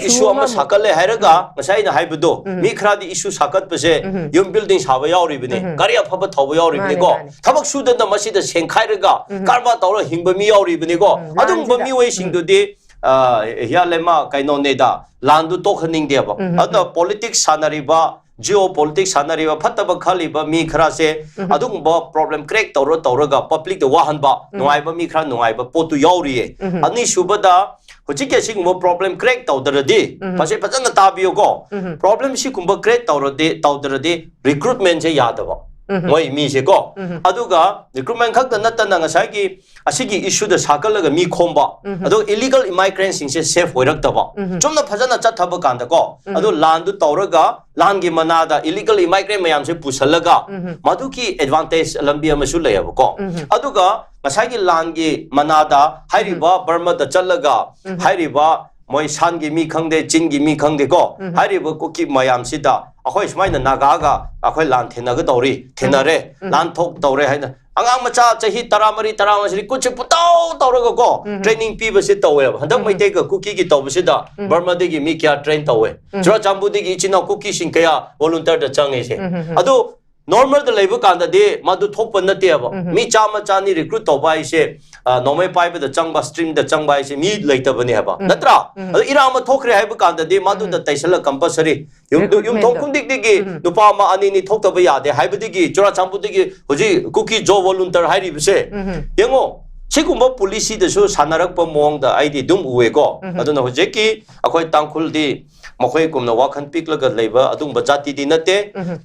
issue ꯑꯃ ꯁꯥꯒꯠꯂꯦ ꯍꯥꯏꯔꯒ, ꯉꯁꯥꯏ ꯑꯩꯅ ꯍꯥꯏꯕꯗꯣ, ꯃꯤ ꯈꯔꯗꯤ issue ꯁꯥꯒꯠꯄꯁꯦ, ꯌꯨꯝ building ꯁꯥꯕ ꯌꯥꯎꯔꯤꯕꯅꯤ, ꯒꯥꯔꯤ ꯑꯐꯕ ꯊꯧꯕ ꯌꯥꯎꯔꯤꯕꯅꯤꯀꯣ꯫ ꯊꯕꯛ ꯁꯨꯗꯅ ꯃꯁꯤꯗ ꯁꯦꯡꯈꯥꯏꯔꯒ ꯀꯔꯕꯥꯔ ꯇꯧꯔ ꯍꯤꯡꯕ ꯃꯤ ꯌꯥꯎꯔꯤꯕꯅꯤꯀꯣ꯫ ꯑꯗꯨꯒꯨꯝꯕ ꯃꯤꯑꯣꯏꯁꯤꯡꯗꯨꯗꯤ, ꯑ, ꯌꯥꯂꯦꯃ ꯀꯩꯅꯣꯅꯦꯗ, ꯂꯥꯟꯗꯨ ꯇꯣꯛꯍꯟꯅꯤꯡꯗꯦꯕ꯫ ꯑꯗꯨꯅ politics ꯁꯥꯟꯅꯔꯤꯕ, geo politics ꯁꯥꯟꯅꯔꯤꯕ, ꯐꯠꯇꯕ ꯈꯜꯂꯤꯕ ꯃꯤ ꯈꯔꯁꯦ ꯑꯗꯨꯒꯨꯝꯕ problem create ꯇꯧꯔ ꯇꯧꯔꯒ publicꯇ ꯋꯥꯍꯟꯕ, ꯅꯨꯡꯉꯥꯏꯕ ꯃꯤ ꯈꯔ ꯅꯨꯡꯉꯥꯏꯕ ꯄꯣꯠꯇꯨ ꯌꯥꯎꯔꯤꯌꯦ꯫ ꯑꯅꯤꯁꯨꯕꯗ, ꯍꯧꯖꯤꯛꯀꯤ ꯑꯁꯤꯒꯨꯝꯕ problem create ꯇꯧꯗ꯭ꯔꯗꯤ, ꯃꯁꯤ ꯐꯖꯅ ꯇꯥꯕꯤꯌꯨꯀꯣ꯫ Problem ꯁꯤꯒꯨꯝꯕ create ꯇꯧꯔꯗꯤ, ꯇꯧꯗ꯭ꯔꯗꯤ recruitmentꯁꯦ ꯌꯥꯗꯕ꯫ ꯃꯣꯏ ꯃꯤꯁꯦꯀꯣ꯫ ꯑꯗꯨꯒ recruitment ꯈꯛꯇ ꯅꯠꯇꯅ ꯉꯁꯥꯏꯒꯤ ꯑꯁꯤꯒꯤ issueꯗ ꯁꯥꯒꯠꯂꯒ ꯃꯤ ꯈꯣꯝꯕ, ꯑꯗꯣ illegal immigrantꯁꯤꯡꯁꯦ safe ꯑꯣꯏꯔꯛꯇꯕ꯫ ꯆꯨꯝꯅ ꯐꯖꯅ ꯆꯠꯊꯕ ꯀꯥꯟꯗꯀꯣ, ꯑꯗꯣ ꯂꯥꯟꯗꯨ ꯇꯧꯔꯒ ꯂꯥꯟꯒꯤ ꯃꯅꯥꯗ illegal immigrant ꯃꯌꯥꯝꯁꯦ ꯄꯨꯁꯜꯂꯒ ꯃꯗꯨꯒꯤ advantage ꯂꯝꯕꯤ ꯑꯃꯁꯨ ꯂꯩꯌꯦꯕꯀꯣ꯫ ꯑꯗꯨꯒ ꯉꯁꯥꯏꯒꯤ ꯂꯥꯟꯒꯤ ꯃꯅꯥꯗ ꯍꯥꯏꯔꯤꯕ ꯕꯔꯃꯥꯗ ꯆꯠꯂꯒ ꯍꯥꯏꯔꯤꯕ ꯃꯣꯏ ꯁꯥꯟꯒꯤ ꯃꯤ ꯈꯪꯗꯦ, ꯆꯤꯡꯒꯤ ꯃꯤ ꯈꯪꯗꯦꯀꯣ, ꯍꯥꯏꯔꯤꯕ ꯀꯨꯀꯤ ꯃꯌꯥꯝꯁꯤꯗ ꯑꯩꯈꯣꯏ ꯁꯨꯃꯥꯏꯅ ꯅꯥꯒꯥꯒ ꯑꯩꯈꯣꯏ ꯂꯥꯟ ꯊꯦꯡꯅꯒꯗꯧꯔꯤ, ꯊꯦꯡꯅꯔꯦ, ꯂꯥꯟ ꯊꯣꯛꯇꯧꯔꯦ ꯍꯥꯏꯅ ꯑꯉꯥꯡ ꯃꯆꯥ ꯆꯍꯤ ꯇꯔꯥꯃꯔꯤ, ꯇꯔꯥꯃꯉꯥꯁꯤꯗꯤ ꯈꯨꯠꯁꯦ ꯄꯨꯇꯧ ꯇꯧꯔꯒꯀꯣ training ꯄꯤꯕꯁꯦ ꯇꯧꯋꯦꯕ꯫ ꯍꯟꯗꯛ ꯃꯩꯇꯩꯒ ꯀꯨꯀꯤꯒꯤ ꯇꯧꯕꯁꯤꯗ ꯕꯔꯃꯥꯗꯒꯤ ꯃꯤ ꯀꯌꯥ train ꯇꯧꯋꯦ, ꯆꯨꯔꯥꯆꯥꯟꯄꯨꯔꯗꯒꯤ ꯏꯆꯤꯟ ꯏꯅꯥꯎ ꯀꯨꯀꯤꯁꯤꯡ ꯀꯌꯥ volunteerꯗ ꯆꯪꯉꯦꯁꯦ꯫ ꯑꯗꯨ normalꯗ ꯂꯩꯕ ꯀꯥꯟꯗꯗꯤ ꯃꯗꯨ ꯊꯣꯛꯄ ꯅꯠꯇꯦꯕ꯫ ꯃꯤ ꯆꯥꯝꯃ ꯆꯥꯅꯤ recruit ꯇꯧꯕ ꯍꯥꯏꯁꯦ, ꯑ, ꯅꯣꯡꯃꯩ ꯄꯥꯏꯕꯗ ꯆꯪꯕ, streamꯗ ꯆꯪꯕ ꯍꯥꯏꯁꯦ ꯃꯤ ꯂꯩꯇꯕꯅꯦ ꯍꯥꯏꯕ, ꯅꯠꯇ꯭ꯔꯥ? ꯑꯗꯣ ꯏꯔꯥꯡ ꯑꯃ ꯊꯣꯛꯈ꯭ꯔꯦ ꯍꯥꯏꯕ ꯀꯥꯟꯗꯗꯤ ꯃꯗꯨꯗ ꯇꯩꯁꯜꯂ compulsory ꯌꯨꯝ-, ꯌꯨꯝꯊꯣꯡ ꯈꯨꯗꯤꯡꯗꯒꯤ ꯅꯨꯄꯥ ꯑꯃ, ꯑꯅꯤ, ꯑꯅꯤ ꯊꯣꯛꯇꯕ ꯌꯥꯗꯦ ꯍꯥꯏꯕꯗꯒꯤ ꯆꯨꯔꯥꯆꯥꯟꯄꯨꯔꯗꯒꯤ ꯍꯧꯖꯤꯛ ꯀꯨꯀꯤ ꯖꯣ volunteer ꯍꯥꯏꯔꯤꯕꯁꯦ ꯌꯦꯡꯉꯣ꯫ ꯁꯤꯒꯨꯝꯕ policyꯗꯁꯨ ꯁꯥꯟꯅꯔꯛꯄ ꯃꯑꯣꯡꯗ ꯑꯩꯗꯤ ꯑꯗꯨꯝ ꯎꯑꯦꯀꯣ꯫ ꯑꯗꯨꯅ ꯍꯧꯖꯤꯛꯀꯤ ꯑꯩꯈꯣꯏ ꯇꯥꯡꯈꯨꯜꯗꯤ ꯃꯈꯣꯏꯒꯨꯝꯅ ꯋꯥꯈꯜ ꯄꯤꯛꯂꯒ ꯂꯩꯕ ꯑꯗꯨꯒꯨꯝꯕ ꯖꯥꯇꯤꯗꯤ ꯅꯠꯇꯦ꯫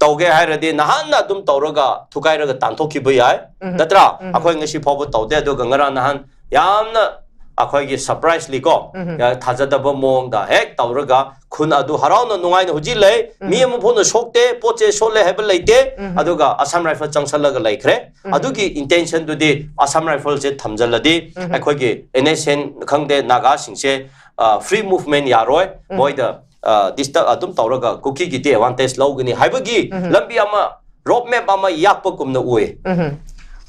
ꯇꯧꯒꯦ ꯍꯥꯏꯔꯗꯤ ꯅꯍꯥꯟꯅ ꯑꯗꯨꯝ ꯇꯧꯔꯒ ꯊꯨꯒꯥꯏꯔꯒ ꯇꯥꯟꯊꯣꯛꯈꯤꯕ ꯌꯥꯏ, ꯅꯠꯇ꯭ꯔꯥ? ꯑꯩꯈꯣꯏ ꯉꯁꯤ ꯐꯥꯎꯕ ꯇꯧꯗꯦ꯫ ꯑꯗꯨꯒ ꯉꯔꯥꯡ ꯅꯍꯥꯟ ꯌꯥꯝꯅ ꯑꯩꯈꯣꯏꯒꯤ surpriselyꯀꯣ, ꯌꯥ-, ꯊꯥꯖꯗꯕ ꯃꯑꯣꯡꯗ ꯍꯦꯛ ꯇꯧꯔꯒ ꯈꯨꯟ ꯑꯗꯨ ꯍꯔꯥꯎꯅ ꯅꯨꯡꯉꯥꯏꯅ ꯍꯧꯖꯤꯛ ꯂꯩ꯫ ꯃꯤ ꯑꯃ ꯐꯥꯎꯅ ꯁꯣꯛꯇꯦ, ꯄꯣꯠ ꯆꯩ ꯁꯣꯠꯂꯦ ꯍꯥꯏꯕ ꯂꯩꯇꯦ꯫ ꯑꯗꯨꯒ Assam Rifle ꯆꯪꯁꯜꯂꯒ ꯂꯩꯈ꯭ꯔꯦ꯫ ꯑꯗꯨꯒꯤ intentionꯗꯨꯗꯤ Assam Rifleꯁꯦ ꯊꯝꯖꯜꯂꯗꯤ ꯑꯩꯈꯣꯏꯒꯤ NSCN ꯈꯪꯗꯦ, ꯅꯥꯒꯥꯁꯤꯡꯁꯦ, ꯑ, free movement ꯌꯥꯔꯣꯏ꯫ ꯃꯣꯏꯗ, ꯑ, disturb ꯑꯗꯨꯝ ꯇꯧꯔꯒ ꯀꯨꯀꯤꯒꯤꯗꯤ advantage ꯂꯧꯒꯅꯤ ꯍꯥꯏꯕꯒꯤ ꯂꯝꯕꯤ ꯑꯃ, road map ꯑꯃ ꯌꯥꯛꯄꯒꯨꯝꯅ ꯎꯏ꯫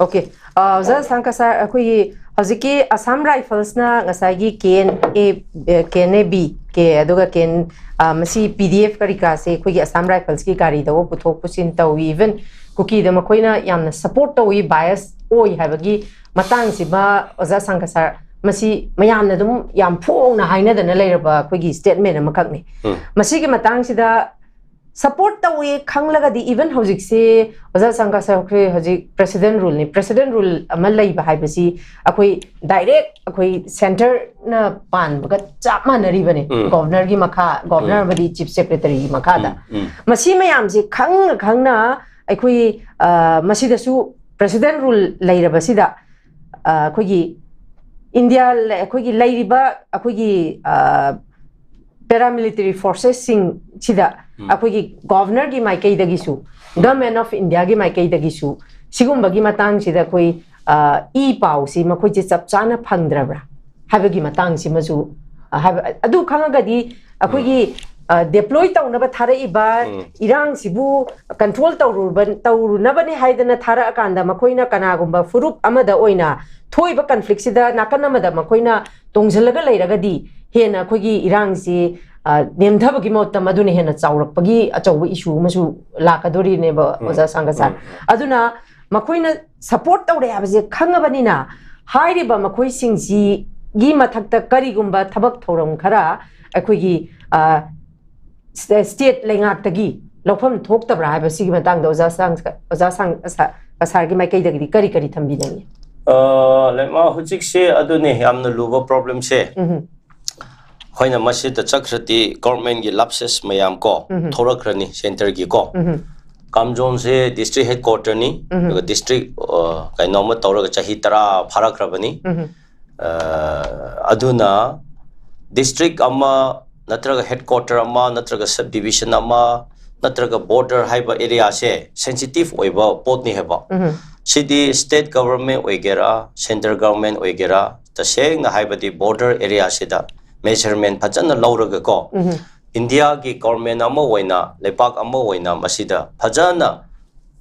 Okay. ꯑ, ꯑꯣꯖꯥ ꯁꯥꯡꯀꯁꯥꯔ, ꯑꯩꯈꯣꯏꯒꯤ ꯍꯧꯖꯤꯛꯀꯤ Assam Riflesꯅ ꯉꯁꯥꯏꯒꯤ KNA, ꯑ, KNA B, ꯀꯦ ꯑꯗꯨꯒ ꯀꯦꯟ ꯑ, ꯃꯁꯤ ꯄꯤ ꯗꯤ ꯑꯦꯐ ꯀꯔꯤ ꯀꯔꯥꯁꯦ ꯑꯩꯈꯣꯏꯒꯤ ꯑꯁꯥꯝ ꯔꯥꯏꯐꯜꯁꯀꯤ ꯒꯥꯔꯤꯗ ꯄꯨꯊꯣꯛ ꯄꯨꯁꯤꯟ ꯇꯧꯏ, ꯏꯚꯟ ꯀꯨꯀꯤꯗ ꯃꯈꯣꯏꯅ ꯌꯥꯝꯅ ꯁꯄꯣꯔꯠ ꯇꯧꯏ, ꯕꯥꯏꯁ ꯑꯣꯏ ꯍꯥꯏꯕꯒꯤ ꯃꯇꯥꯡꯁꯤꯃ ꯑꯣꯖꯥ ꯁꯪꯒ ꯁꯥꯔ, ꯃꯁꯤ ꯃꯌꯥꯝꯅ ꯑꯗꯨꯝ ꯌꯥꯝ ꯐꯣꯡꯅ ꯍꯥꯏꯅꯗꯅ ꯂꯩꯔꯕ ꯑꯩꯈꯣꯏꯒꯤ ꯁ꯭ꯇꯦꯠꯃꯦꯟ ꯑꯃꯈꯛꯅꯤ꯫ ꯎꯝ꯫ ꯃꯁꯤꯒꯤ ꯃꯇꯥꯡꯁꯤꯗ ꯁꯄꯣꯔꯠ ꯇꯧꯏ ꯈꯪꯂꯒꯗꯤ, ꯏꯚꯟ ꯍꯧꯖꯤꯛꯁꯤ ꯑꯣꯖꯥ ꯁꯪꯒ ꯁꯥꯔ, ꯑꯩꯈꯣꯏ ꯍꯧꯖꯤꯛ ꯄ꯭ꯔꯦꯁꯤꯗꯦꯟ ꯔꯨꯜꯅꯤ, ꯄ꯭ꯔꯦꯁꯤꯗꯦꯟ ꯔꯨꯜ ꯑꯃ ꯂꯩꯕ ꯍꯥꯏꯕꯁꯤ ꯑꯩꯈꯣꯏ ꯗꯥꯏꯔꯦꯛ ꯑꯩꯈꯣꯏ ꯁꯦꯟꯇꯔꯅ ꯄꯥꯟꯕꯒ ꯆꯞ ꯃꯥꯟꯅꯔꯤꯕꯅꯤ꯫ ꯎꯝ꯫ ꯒꯣꯚꯔꯅꯔꯒꯤ ꯃꯈꯥ, ꯒꯣꯚꯔꯅꯔ ꯎꯝ꯫ ꯑꯃꯗꯤ ꯆꯤꯐ ꯁꯦꯀ꯭ꯔꯦꯇꯔꯤꯒꯤ ꯃꯈꯥꯗ꯫ ꯎꯝ, ꯎꯝ꯫ ꯃꯁꯤ ꯃꯌꯥꯝꯁꯤ ꯈꯪꯅ ꯈꯪꯅ ꯑꯩꯈꯣꯏ, ꯑ, ꯃꯁꯤꯗꯁꯨ ꯄ꯭ꯔꯦꯁꯤꯗꯦꯟ ꯔꯨꯜ ꯂꯩꯔꯕꯁꯤꯗ, ꯑ, ꯑꯩꯈꯣꯏꯒꯤ ꯏꯟꯗꯤꯌꯥ ꯂ-, ꯑꯩꯈꯣꯏꯒꯤ ꯂꯩꯔꯤꯕ ꯑꯩꯈꯣꯏꯒꯤ, ꯑ, ꯄꯦꯔꯥꯃꯤꯂꯤꯇꯔꯤ ꯐꯣꯔꯁꯦꯁꯁꯤꯡꯁꯤꯗ ꯎꯝ꯫ ꯑꯩꯈꯣꯏꯒꯤ ꯒꯣꯚꯔꯅꯔꯒꯤ ꯃꯥꯏꯀꯩꯗꯒꯤꯁꯨ, ꯒꯚꯔꯟꯃꯦꯟꯠ ꯑꯣꯐ ꯏꯟꯗꯤꯌꯥꯒꯤ ꯃꯥꯏꯀꯩꯗꯒꯤꯁꯨ ꯁꯤꯒꯨꯝꯕꯒꯤ ꯃꯇꯥꯡꯁꯤꯗ ꯑꯩꯈꯣꯏ, ꯑ, ꯏ ꯄꯥꯎꯁꯤ ꯃꯈꯣꯏꯁꯦ ꯆꯞ ꯆꯥꯅ ꯐꯪꯗ꯭ꯔꯕ꯭ꯔꯥ ꯍꯥꯏꯕꯒꯤ ꯃꯇꯥꯡꯁꯤꯃꯁꯨ, ꯑ, ꯍꯥꯏꯕ, ꯑꯗꯨ ꯈꯪꯉꯒꯗꯤ ꯑꯩꯈꯣꯏꯒꯤ, ꯑ, ꯗꯦꯄ꯭ꯂꯣꯏ ꯇꯧꯅꯕ ꯊꯥꯔꯛꯏꯕ ꯎꯝ꯫ ꯏꯔꯥꯡꯁꯤꯕꯨ ꯀꯟꯇ꯭ꯔꯣꯜ ꯇꯧꯔꯨꯕ-, ꯇꯧꯔꯨꯅꯕꯅꯦ ꯍꯥꯏꯗꯅ ꯊꯥꯔꯛꯑꯀꯥꯟꯗ ꯃꯈꯣꯏꯅ ꯀꯅꯥꯒꯨꯝꯕ ꯐꯨꯔꯨꯞ ꯑꯃꯗ ꯑꯣꯏꯅ ꯊꯣꯛꯏꯕ ꯀꯟꯐ꯭ꯂꯤꯛꯁꯤꯗ ꯅꯥꯀꯟ ꯑꯃꯗ ꯃꯈꯣꯏꯅ ꯇꯣꯡꯁꯤꯜꯂꯒ ꯂꯩꯔꯒꯗꯤ ꯍꯦꯟꯅ ꯑꯩꯈꯣꯏꯒꯤ ꯏꯔꯥꯡꯁꯤ, ꯑ, ꯅꯦꯝꯊꯕꯒꯤ ꯃꯍꯨꯠꯇ ꯃꯗꯨꯅ ꯍꯦꯟꯅ ꯆꯥꯎꯔꯛꯄꯒꯤ ꯑꯆꯧꯕ ꯏꯁꯨ ꯑꯃꯁꯨ ꯂꯥꯛꯀꯗꯣꯔꯤꯅꯦꯕ, ꯎꯝ꯫ ꯑꯣꯖꯥ ꯁꯪꯒ ꯁꯥꯔ꯫ ꯎꯝ꯫ ꯑꯗꯨꯅ ꯃꯈꯣꯏꯅ ꯁꯄꯣꯔꯠ ꯇꯧꯔꯦ ꯍꯥꯏꯕꯁꯦ ꯈꯪꯉꯕꯅꯤꯅ ꯍꯥꯏꯔꯤꯕ ꯃꯈꯣꯏꯁꯤꯡꯁꯤꯒꯤ ꯃꯊꯛꯇ ꯀꯔꯤꯒꯨꯝꯕ ꯊꯕꯛ ꯊꯧꯔꯝ ꯈꯔ ꯑꯩꯈꯣꯏꯒꯤ, ꯑ, ꯁ꯭ꯇꯦ-, ꯁ꯭ꯇꯦꯠ ꯂꯩꯉꯥꯛꯇꯒꯤ ꯂꯧꯐꯝ ꯊꯣꯛꯇꯕ꯭ꯔꯥ ꯍꯥꯏꯕꯁꯤꯒꯤ ꯃꯇꯥꯡꯗ ꯑꯣꯖꯥ ꯁꯥꯡ-, ꯑꯣꯖꯥ ꯁꯥꯡ-, ꯁꯥ-, ꯁꯥꯔꯒꯤ ꯃꯥꯏꯀꯩꯗꯒꯤꯗꯤ ꯀꯔꯤ ꯀꯔꯤ ꯊꯝꯕꯤꯅꯤꯡꯉꯤ? ꯑ, ꯂꯩꯃ, ꯍꯧꯖꯤꯛꯁꯦ ꯑꯗꯨꯅꯦ ꯌꯥꯝꯅ ꯂꯨꯕ ꯄ꯭ꯔꯣꯕ꯭ꯂꯦꯝꯁꯦ꯫ ꯎꯝ꯫ ꯑꯩꯈꯣꯏꯅ ꯃꯁꯤꯗ ꯆꯠꯈ꯭ꯔꯗꯤ ꯒꯣꯔꯃꯦꯟꯒꯤ ꯂꯥꯞꯁꯦꯁ ꯃꯌꯥꯝ ꯀꯣ ꯎꯝ꯫ ꯊꯣꯔꯛꯈ꯭ꯔꯅꯤ ꯁꯦꯟꯇꯔꯒꯤ ꯀꯣ꯫ ꯎꯝ꯫ ꯀꯥꯝꯖꯣꯟꯁꯦ ꯗꯤꯁꯇ꯭ꯔꯤꯛ ꯍꯦꯗ ꯀ꯭ꯋꯥꯇꯔꯅꯤ, ꯎꯝ꯫ ꯑꯗꯨꯒ ꯗꯤꯁꯇ꯭ꯔꯤꯛ, ꯑ, ꯀꯩꯅꯣ ꯑꯃ ꯇꯧꯔꯒ ꯆꯍꯤ ꯇꯔꯥ ꯐꯥꯔꯛꯈ꯭ꯔꯕꯅꯤ꯫ ꯎꯝ꯫ ꯑ, ꯑꯗꯨꯅ ꯗꯤꯁꯇ꯭ꯔꯤꯛ ꯑꯃ ꯅꯠꯇ꯭ꯔꯒ ꯍꯦꯗ ꯀ꯭ꯋꯥꯇꯔ ꯑꯃ ꯅꯠꯇ꯭ꯔꯒ ꯁꯕ ꯗꯤꯕꯤꯖꯟ ꯑꯃ ꯅꯠꯇ꯭ꯔꯒ ꯕꯣꯔꯗꯔ ꯍꯥꯏꯕ ꯑꯦꯔꯤꯌꯥꯁꯦ ꯁꯦꯟꯁꯤꯇꯤꯚ ꯑꯣꯏꯕ ꯄꯣꯠꯅꯤ ꯍꯥꯏꯕ꯫ ꯎꯝ꯫ ꯁꯤꯗꯤ ꯁ꯭ꯇꯦꯠ ꯒꯚꯔꯟꯃꯦꯟꯠ ꯑꯣꯏꯒꯦꯔꯥ, ꯁꯦꯟꯇ꯭ꯔꯦꯜ ꯒꯚꯔꯟꯃꯦꯟꯠ ꯑꯣꯏꯒꯦꯔꯥ, ꯇꯁꯦꯡꯅ ꯍꯥꯏꯕꯗꯤ ꯕꯣꯔꯗꯔ ꯑꯦꯔꯤꯌꯥꯁꯤꯗ ꯃꯦꯖꯔꯃꯦꯟꯠ ꯐꯖꯅ ꯂꯧꯔꯒꯀꯣ, ꯎꯝ꯫ ꯏꯟꯗꯤꯌꯥꯒꯤ ꯒꯣꯔꯃꯦꯟ ꯑꯃ ꯑꯣꯏꯅ, ꯂꯩꯄꯥꯛ ꯑꯃ ꯑꯣꯏꯅ ꯃꯁꯤꯗ ꯐꯖꯅ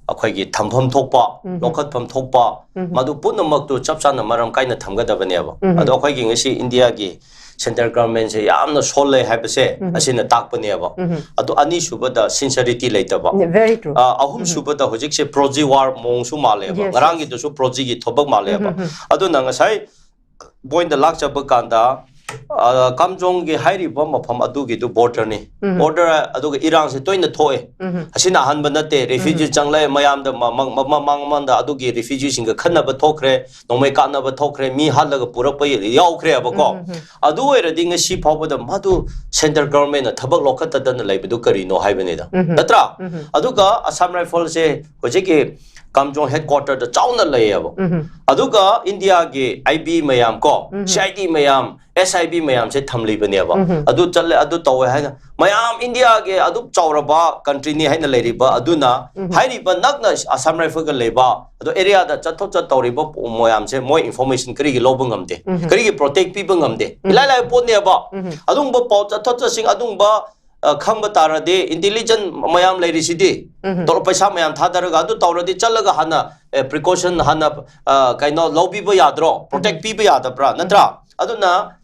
ꯑꯩꯈꯣꯏꯒꯤ ꯊꯝꯐꯝ ꯊꯣꯛꯄ, ꯎꯝ꯫ ꯂꯧꯈꯠꯐꯝ ꯊꯣꯛꯄ, ꯎꯝ꯫ ꯃꯗꯨ ꯄꯨꯝꯅꯃꯛꯇꯨ ꯆꯞ ꯆꯥꯅ ꯃꯔꯝ ꯀꯥꯏꯅ ꯊꯝꯒꯗꯕꯅꯦꯕ꯫ ꯎꯝ꯫ ꯑꯗꯣ ꯑꯩꯈꯣꯏꯒꯤ ꯉꯁꯤ ꯏꯟꯗꯤꯌꯥꯒꯤ ꯁꯦꯟꯇ꯭ꯔꯦꯜ ꯒꯚꯔꯟꯃꯦꯟꯁꯦ ꯌꯥꯝꯅ ꯁꯣꯜꯂꯦ ꯍꯥꯏꯕꯁꯦ ꯑꯁꯤꯅ ꯇꯥꯛꯄꯅꯦꯕ꯫ ꯑꯗꯨ ꯑꯅꯤꯁꯨꯕꯗ ꯁꯤꯟꯁꯔꯤꯇꯤ ꯂꯩꯇꯕ꯫ Very true. ꯑ, ꯑꯍꯨꯝꯁꯨꯕꯗ ꯍꯧꯖꯤꯛꯁꯦ ꯄ꯭ꯔꯣꯖꯤ ꯋꯥꯔ ꯃꯑꯣꯡꯁꯨ ꯃꯥꯜꯂꯦꯕ꯫ Yes, yes. ꯉꯔꯥꯡꯒꯤꯗꯨꯁꯨ ꯄ꯭ꯔꯣꯖꯤꯒꯤ ꯊꯕꯛ ꯃꯥꯜꯂꯦꯕ꯫ ꯑꯗꯨꯅ ꯉꯁꯥꯏ ꯄꯣꯏꯟꯗ ꯂꯥꯛꯆꯕ ꯀꯥꯟꯗ, ꯑ, ꯀꯥꯝꯖꯣꯡꯒꯤ ꯍꯥꯏꯔꯤꯕ ꯃꯐꯝ ꯑꯗꯨꯒꯤꯗꯨ ꯕꯣꯔꯗꯔꯅꯤ꯫ ꯕꯣꯔꯗꯔ ꯑꯗꯨꯒ ꯏꯔꯥꯡꯁꯦ ꯇꯣꯏꯅ ꯊꯣꯛꯑꯦ꯫ ꯑꯁꯤꯅ ꯑꯍꯥꯟꯕ ꯅꯠꯇꯦ꯫ ꯔꯤꯐ꯭ꯌꯨꯖꯤ ꯆꯪꯂꯛꯑꯦ ꯃꯌꯥꯝꯗ ꯃ-, ꯃ-, ꯃ-, ꯃꯃꯥꯡ ꯃꯃꯥꯡꯗ ꯑꯗꯨꯒꯤ ꯔꯤꯐ꯭ꯌꯨꯖꯤꯁꯤꯡꯒ ꯈꯠꯅꯕ ꯊꯣꯛꯈ꯭ꯔꯦ, ꯅꯣꯡꯃꯩ ꯀꯥꯞꯅꯕ ꯊꯣꯛꯈ꯭ꯔꯦ, ꯃꯤ ꯍꯥꯠꯂꯒ ꯄꯨꯔꯛꯄ ꯌꯥꯎꯈ꯭ꯔꯦꯕꯀꯣ꯫ ꯑꯗꯨ ꯑꯣꯏꯔꯗꯤ ꯉꯁꯤ ꯐꯥꯎꯕꯗ ꯃꯗꯨ ꯁꯦꯟꯇ꯭ꯔꯦꯜ ꯒꯚꯔꯟꯃꯦꯟꯅ ꯊꯕꯛ ꯂꯧꯈꯠꯇꯗꯅ ꯂꯩꯕꯗꯨ ꯀꯔꯤꯅꯣ ꯍꯥꯏꯕꯅꯤꯗ, ꯅꯠꯇ꯭ꯔꯥ? ꯑꯗꯨꯒ ꯑꯁꯥꯝ ꯔꯥꯏꯐꯜꯁꯦ ꯍꯧꯖꯤꯛꯀꯤ ꯀꯥꯝꯖꯣꯡ ꯍꯦꯗ ꯀ꯭ꯋꯥꯇꯔꯗ ꯆꯥꯎꯅ ꯂꯩꯌꯦꯕ꯫ ꯑꯗꯨꯒ ꯏꯟꯗꯤꯌꯥꯒꯤ ꯑꯥꯏ ꯕꯤ ꯃꯌꯥꯝ ꯀꯣ, ꯁꯤ ꯑꯥꯏ ꯗꯤ ꯃꯌꯥꯝ, ꯑꯦꯁ ꯑꯥꯏ ꯕꯤ ꯃꯌꯥꯝꯁꯦ ꯊꯝꯂꯤꯕꯅꯦꯕ꯫ ꯑꯗꯨ ꯆꯠꯂꯦ, ꯑꯗꯨ ꯇꯧꯋꯦ ꯍꯥꯏꯅ ꯃꯌꯥꯝ ꯏꯟꯗꯤꯌꯥꯒꯤ ꯑꯗꯨꯛ ꯆꯥꯎꯔꯕ ꯀꯟꯇ꯭ꯔꯤꯅꯤ ꯍꯥꯏꯅ ꯂꯩꯔꯤꯕ ꯑꯗꯨꯅ ꯍꯥꯏꯔꯤꯕ ꯅꯛꯅ ꯑꯁꯥꯝ ꯔꯥꯏꯐꯜꯒ ꯂꯩꯕ ꯑꯗꯣ ꯑꯦꯔꯤꯌꯥꯗ ꯆꯠꯊꯣꯛ ꯆꯠ ꯇꯧꯔꯤꯕ ꯃꯌꯥꯝꯁꯦ ꯃꯣꯏ ꯏꯟꯐꯣꯔꯃꯦꯁꯟ ꯀꯔꯤꯒꯤ ꯂꯧꯕ ꯉꯝꯗꯦ? ꯀꯔꯤꯒꯤ ꯄ꯭ꯔꯣꯇꯦꯛ ꯄꯤꯕ ꯉꯝꯗꯦ? ꯏꯂꯥꯏ ꯂꯥꯏꯕ ꯄꯣꯠꯅꯦꯕ꯫ ꯑꯗꯨꯒꯨꯝꯕ ꯄꯥꯎ ꯆꯠꯊꯣꯛ ꯆꯠꯁꯤꯟ ꯑꯗꯨꯒꯨꯝꯕ ꯑ, ꯈꯪꯕ ꯇꯥꯔꯗꯤ ꯏꯟꯇꯦꯂꯤꯖꯦꯟ ꯃꯌꯥꯝ ꯂꯩꯔꯤꯁꯤꯗꯤ, ꯇꯣꯂꯣꯞ ꯄꯩꯁꯥ ꯃꯌꯥꯝ ꯊꯥꯗꯔꯒ ꯑꯗꯨ ꯇꯧꯔꯗꯤ ꯆꯠꯂꯒ ꯍꯥꯟꯅ, ꯑꯦ, ꯄ꯭ꯔꯤꯀꯣꯁꯟ ꯍꯥꯟꯅ, ꯑ, ꯀꯩꯅꯣ ꯂꯧꯕꯤꯕ ꯌꯥꯗ꯭ꯔꯣ? ꯄ꯭ꯔꯣꯇꯦꯛ ꯄꯤꯕ ꯌꯥꯗꯕ꯭ꯔꯥ? ꯅꯠꯇ꯭ꯔꯥ? ꯑꯗꯨꯅ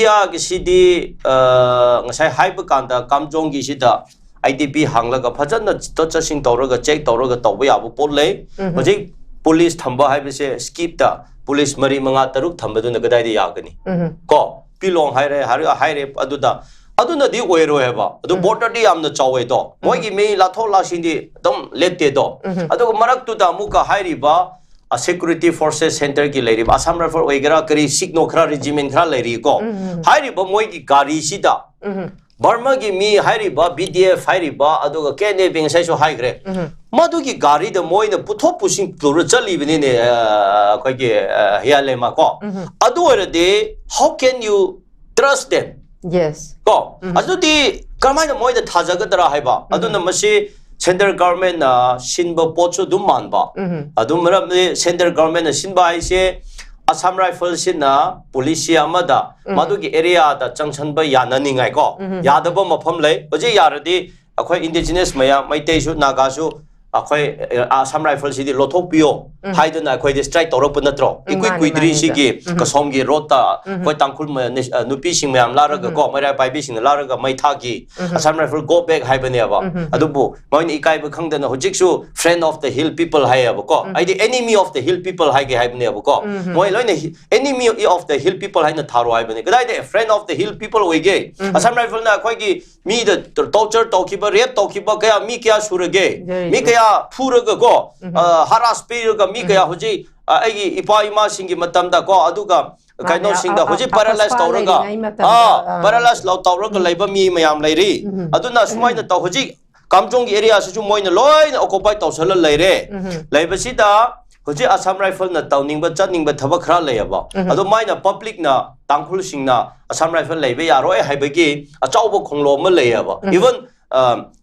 ꯏꯟꯗꯤꯌꯥꯒꯤꯁꯤꯗꯤ, ꯑ, ꯉꯁꯥꯏ ꯍꯥꯏꯕ ꯀꯥꯟꯗ ꯀꯥꯝꯖꯣꯡꯒꯤꯁꯤꯗ ꯑꯥꯏ ꯗꯤ ꯄꯤ ꯍꯥꯡꯂꯒ ꯐꯖꯅ ꯆꯠꯊꯣꯛ ꯆꯠꯁꯤꯟ ꯇꯧꯔꯒ ꯆꯦꯛ ꯇꯧꯔꯒ ꯇꯧꯕ ꯌꯥꯕ ꯄꯣꯠ ꯂꯩ꯫ ꯍꯧꯖꯤꯛ ꯄꯨꯂꯤꯁ ꯊꯝꯕ ꯍꯥꯏꯕꯁꯦ ꯁ꯭ꯀꯤꯞꯇ ꯄꯨꯂꯤꯁ ꯃꯔꯤ, ꯃꯉꯥ, ꯇꯔꯨꯛ ꯊꯝꯕꯗꯨꯅ ꯀꯗꯥꯏꯗ ꯌꯥꯒꯅꯤ? ꯀꯣ, ꯄꯤꯂꯣꯡ ꯍꯥꯏꯔꯦ, ꯍꯥꯏꯔꯦ, ꯍꯥꯏꯔꯦ ꯑꯗꯨꯗ, ꯑꯗꯨꯅꯗꯤ ꯑꯣꯏꯔꯣꯏ ꯍꯥꯏꯕ꯫ ꯑꯗꯨ ꯕꯣꯔꯗꯔꯗꯤ ꯌꯥꯝꯅ ꯆꯥꯎꯋꯦꯗꯣ, ꯃꯣꯏꯒꯤ ꯃꯤ ꯂꯥꯊꯣꯛ ꯂꯥꯁꯤꯟꯗꯤ ꯑꯗꯨꯝ ꯂꯦꯞꯇꯦꯗꯣ꯫ ꯑꯗꯨꯒ ꯃꯔꯛꯇꯨꯗ ꯑꯃꯨꯛꯀ ꯍꯥꯏꯔꯤꯕ ꯁꯦꯀ꯭ꯌꯨꯔꯤꯇꯤ ꯐꯣꯔꯁꯦꯁ ꯁꯦꯟꯇꯔꯒꯤ ꯂꯩꯔꯤꯕ ꯑꯁꯥꯝ ꯔꯥꯏꯐꯜ ꯑꯣꯏꯒꯦꯔꯥ, ꯀꯔꯤ ꯁꯤꯈꯅꯣ ꯈꯔ ꯔꯦꯖꯤꯃꯦꯟ ꯈꯔ ꯂꯩꯔꯤꯀꯣ, ꯍꯥꯏꯔꯤꯕ ꯃꯣꯏꯒꯤ ꯒꯥꯔꯤꯁꯤꯗ ꯕꯔꯃꯥꯒꯤ ꯃꯤ ꯍꯥꯏꯔꯤꯕ ꯕꯤ ꯗꯤ ꯑꯦꯐ ꯍꯥꯏꯔꯤꯕ ꯑꯗꯨꯒ ꯀꯦ ꯑꯦꯟ ꯑꯦ ꯕꯤ ꯉꯁꯥꯏꯁꯨ ꯍꯥꯏꯈ꯭ꯔꯦ, ꯃꯗꯨꯒꯤ ꯒꯥꯔꯤꯗ ꯃꯣꯏꯅ ꯄꯨꯊꯣꯛ ꯄꯨꯁꯤꯟ ꯇꯧꯔ ꯆꯠꯂꯤꯕꯅꯤꯅꯦ, ꯑ, ꯑꯩꯈꯣꯏꯒꯤ, ꯑ, ꯍꯤꯌꯥꯂꯦꯃ ꯀꯣ꯫ ꯑꯗꯨ ꯑꯣꯏꯔꯗꯤ how can you trust them? Yes. ꯀꯣ, ꯑꯗꯨꯗꯤ ꯀꯔꯝꯍꯥꯏꯅ ꯃꯣꯏꯗ ꯊꯥꯖꯒꯗ꯭ꯔꯥ ꯍꯥꯏꯕ? ꯑꯗꯨꯅ ꯃꯁꯤ ꯁꯦꯟꯇ꯭ꯔꯦꯜ ꯒꯚꯔꯟꯃꯦꯟꯅ ꯁꯤꯟꯕ ꯄꯣꯠꯁꯨ ꯑꯗꯨꯝ ꯃꯥꯟꯕ꯫ ꯑꯗꯨ ꯃꯔꯝꯗꯤ ꯁꯦꯟꯇ꯭ꯔꯦꯜ ꯒꯚꯔꯟꯃꯦꯟꯅ ꯁꯤꯟꯕ ꯍꯥꯏꯁꯦ ꯑꯁꯥꯝ ꯔꯥꯏꯐꯜꯁꯤꯅ ꯄꯣꯂꯤꯁꯤ ꯑꯃꯗ ꯃꯗꯨꯒꯤ ꯑꯦꯔꯤꯌꯥꯗ ꯆꯪꯁꯟꯕ ꯌꯥꯅꯅꯤꯡꯉꯥꯏ ꯀꯣ, ꯌꯥꯗꯕ ꯃꯐꯝ ꯂꯩ꯫ ꯍꯧꯖꯤꯛ ꯌꯥꯔꯗꯤ ꯑꯩꯈꯣꯏ ꯏꯟꯗꯤꯖꯤꯅꯁ ꯃꯌꯥꯝ, ꯃꯩꯇꯩꯁꯨ, ꯅꯥꯒꯥꯁꯨ, ꯑꯩꯈꯣꯏ ꯑ, Assam Rifle ꯁꯤꯗꯤ ꯂꯧꯊꯣꯛꯄꯤꯌꯣ ꯍꯥꯏꯗꯅ ꯑꯩꯈꯣꯏꯗꯤ strike ꯇꯧꯔꯛꯄ ꯅꯠꯇ꯭ꯔꯣ? ꯎꯝ, ꯏꯀꯨꯏ ꯃꯥꯅꯦ, ꯀꯨꯏꯗ꯭ꯔꯤ ꯃꯥꯅꯦ, ꯁꯤꯒꯤ ꯎꯝ꯫ ꯀꯁꯣꯝꯒꯤ road ꯇ ꯑꯩꯈꯣꯏ ꯇꯥꯡꯈꯨꯜ ꯃ-, ꯅꯦꯁ-, ꯑ, ꯅꯨꯄꯤꯁꯤꯡ ꯃꯌꯥꯝ ꯂꯥꯛꯂꯒ ꯀꯣ, ꯃꯩꯔꯥ ꯄꯥꯏꯕꯤꯁꯤꯡꯅ ꯂꯥꯛꯂꯒ ꯃꯩ ꯊꯥꯈꯤ꯫ Assam Rifle go back ꯍꯥꯏꯕꯅꯦꯕ꯫ ꯑꯗꯨꯕꯨ ꯃꯣꯏꯅ ꯏꯀꯥꯏꯕ ꯈꯪꯗꯅ ꯍꯧꯖꯤꯛꯁꯨ friend of the hill people ꯍꯥꯏꯌꯦꯕꯀꯣ꯫ ꯑꯩꯗꯤ enemy of the hill people ꯍꯥꯏꯒꯦ ꯍꯥꯏꯕꯅꯦꯕꯀꯣ꯫ ꯃꯣꯏ ꯂꯣꯏꯅ hi-, enemy of the hill people ꯍꯥꯏꯅ ꯊꯥꯔꯣ ꯍꯥꯏꯕꯅꯦ꯫ ꯀꯗꯥꯏꯗ friend of the hill people ꯑꯣꯏꯒꯦ? Assam Rifle ꯅ ꯑꯩꯈꯣꯏꯒꯤ ꯃꯤꯗ torture ꯇꯧꯈꯤꯕ, rape ꯇꯧꯈꯤꯕ ꯀꯌꯥ, ꯃꯤ ꯀꯌꯥ ꯁꯨꯔꯒꯦ? Very ꯃꯤ good. ꯀꯌꯥ ꯐꯨꯔꯒ ꯀꯣ, ꯎꯝ꯫ ꯑ, harass ꯄꯤꯔꯒ ꯃꯤ ꯎꯝ꯫ ꯀꯌꯥ ꯍꯧꯖꯤꯛ, ꯑ, ꯑꯩꯒꯤ ꯏꯄꯥ ꯏꯃꯥꯁꯤꯡꯒꯤ ꯃꯇꯝꯗ ꯀꯣ, ꯑꯗꯨꯒ ꯃꯥꯅꯦ, ꯀꯩꯅꯣꯁꯤꯡꯗ ꯑ-, ꯍꯧꯖꯤꯛ ꯑ-, paralyze ꯑꯄꯁꯄꯥ ꯇꯧꯔꯒ, ꯂꯩꯔꯤꯉꯩ ꯃꯇꯝꯗ, ꯑꯥ, ꯑ, paralyze ꯂꯧ-, ꯇꯧꯔꯒ ꯎꯝ꯫ ꯂꯩꯕ ꯃꯤ ꯃꯌꯥꯝ ꯂꯩꯔꯤ꯫ ꯎꯝ꯫ ꯑꯗꯨꯅ ꯁꯨꯃꯥꯏꯅ ꯇꯧ, ꯍꯧꯖꯤꯛ ꯀꯥꯝꯖꯣꯡꯒꯤ area ꯁꯤꯁꯨ ꯃꯣꯏꯅ ꯂꯣꯏꯅ occupy ꯇꯧꯁꯜꯂ ꯂꯩꯔꯦ꯫ ꯎꯝ꯫ ꯂꯩꯕꯁꯤꯗ ꯍꯧꯖꯤꯛ Assam Rifle ꯅ ꯇꯧꯅꯤꯡꯕ ꯆꯠꯅꯤꯡꯕ ꯊꯕꯛ ꯈꯔ ꯂꯩꯌꯦꯕ꯫ ꯎꯝ꯫ ꯑꯗꯣ ꯃꯥꯏꯅ public ꯅ, ꯇꯥꯡꯈꯨꯜꯁꯤꯡꯅ Assam Rifle ꯂꯩꯕ ꯌꯥꯔꯣꯏ ꯍꯥꯏꯕꯒꯤ ꯑꯆꯧꯕ ꯈꯣꯡꯂꯣ ꯑꯃ ꯂꯩꯌꯦꯕ꯫ ꯎꯝ꯫ Even, ꯑ,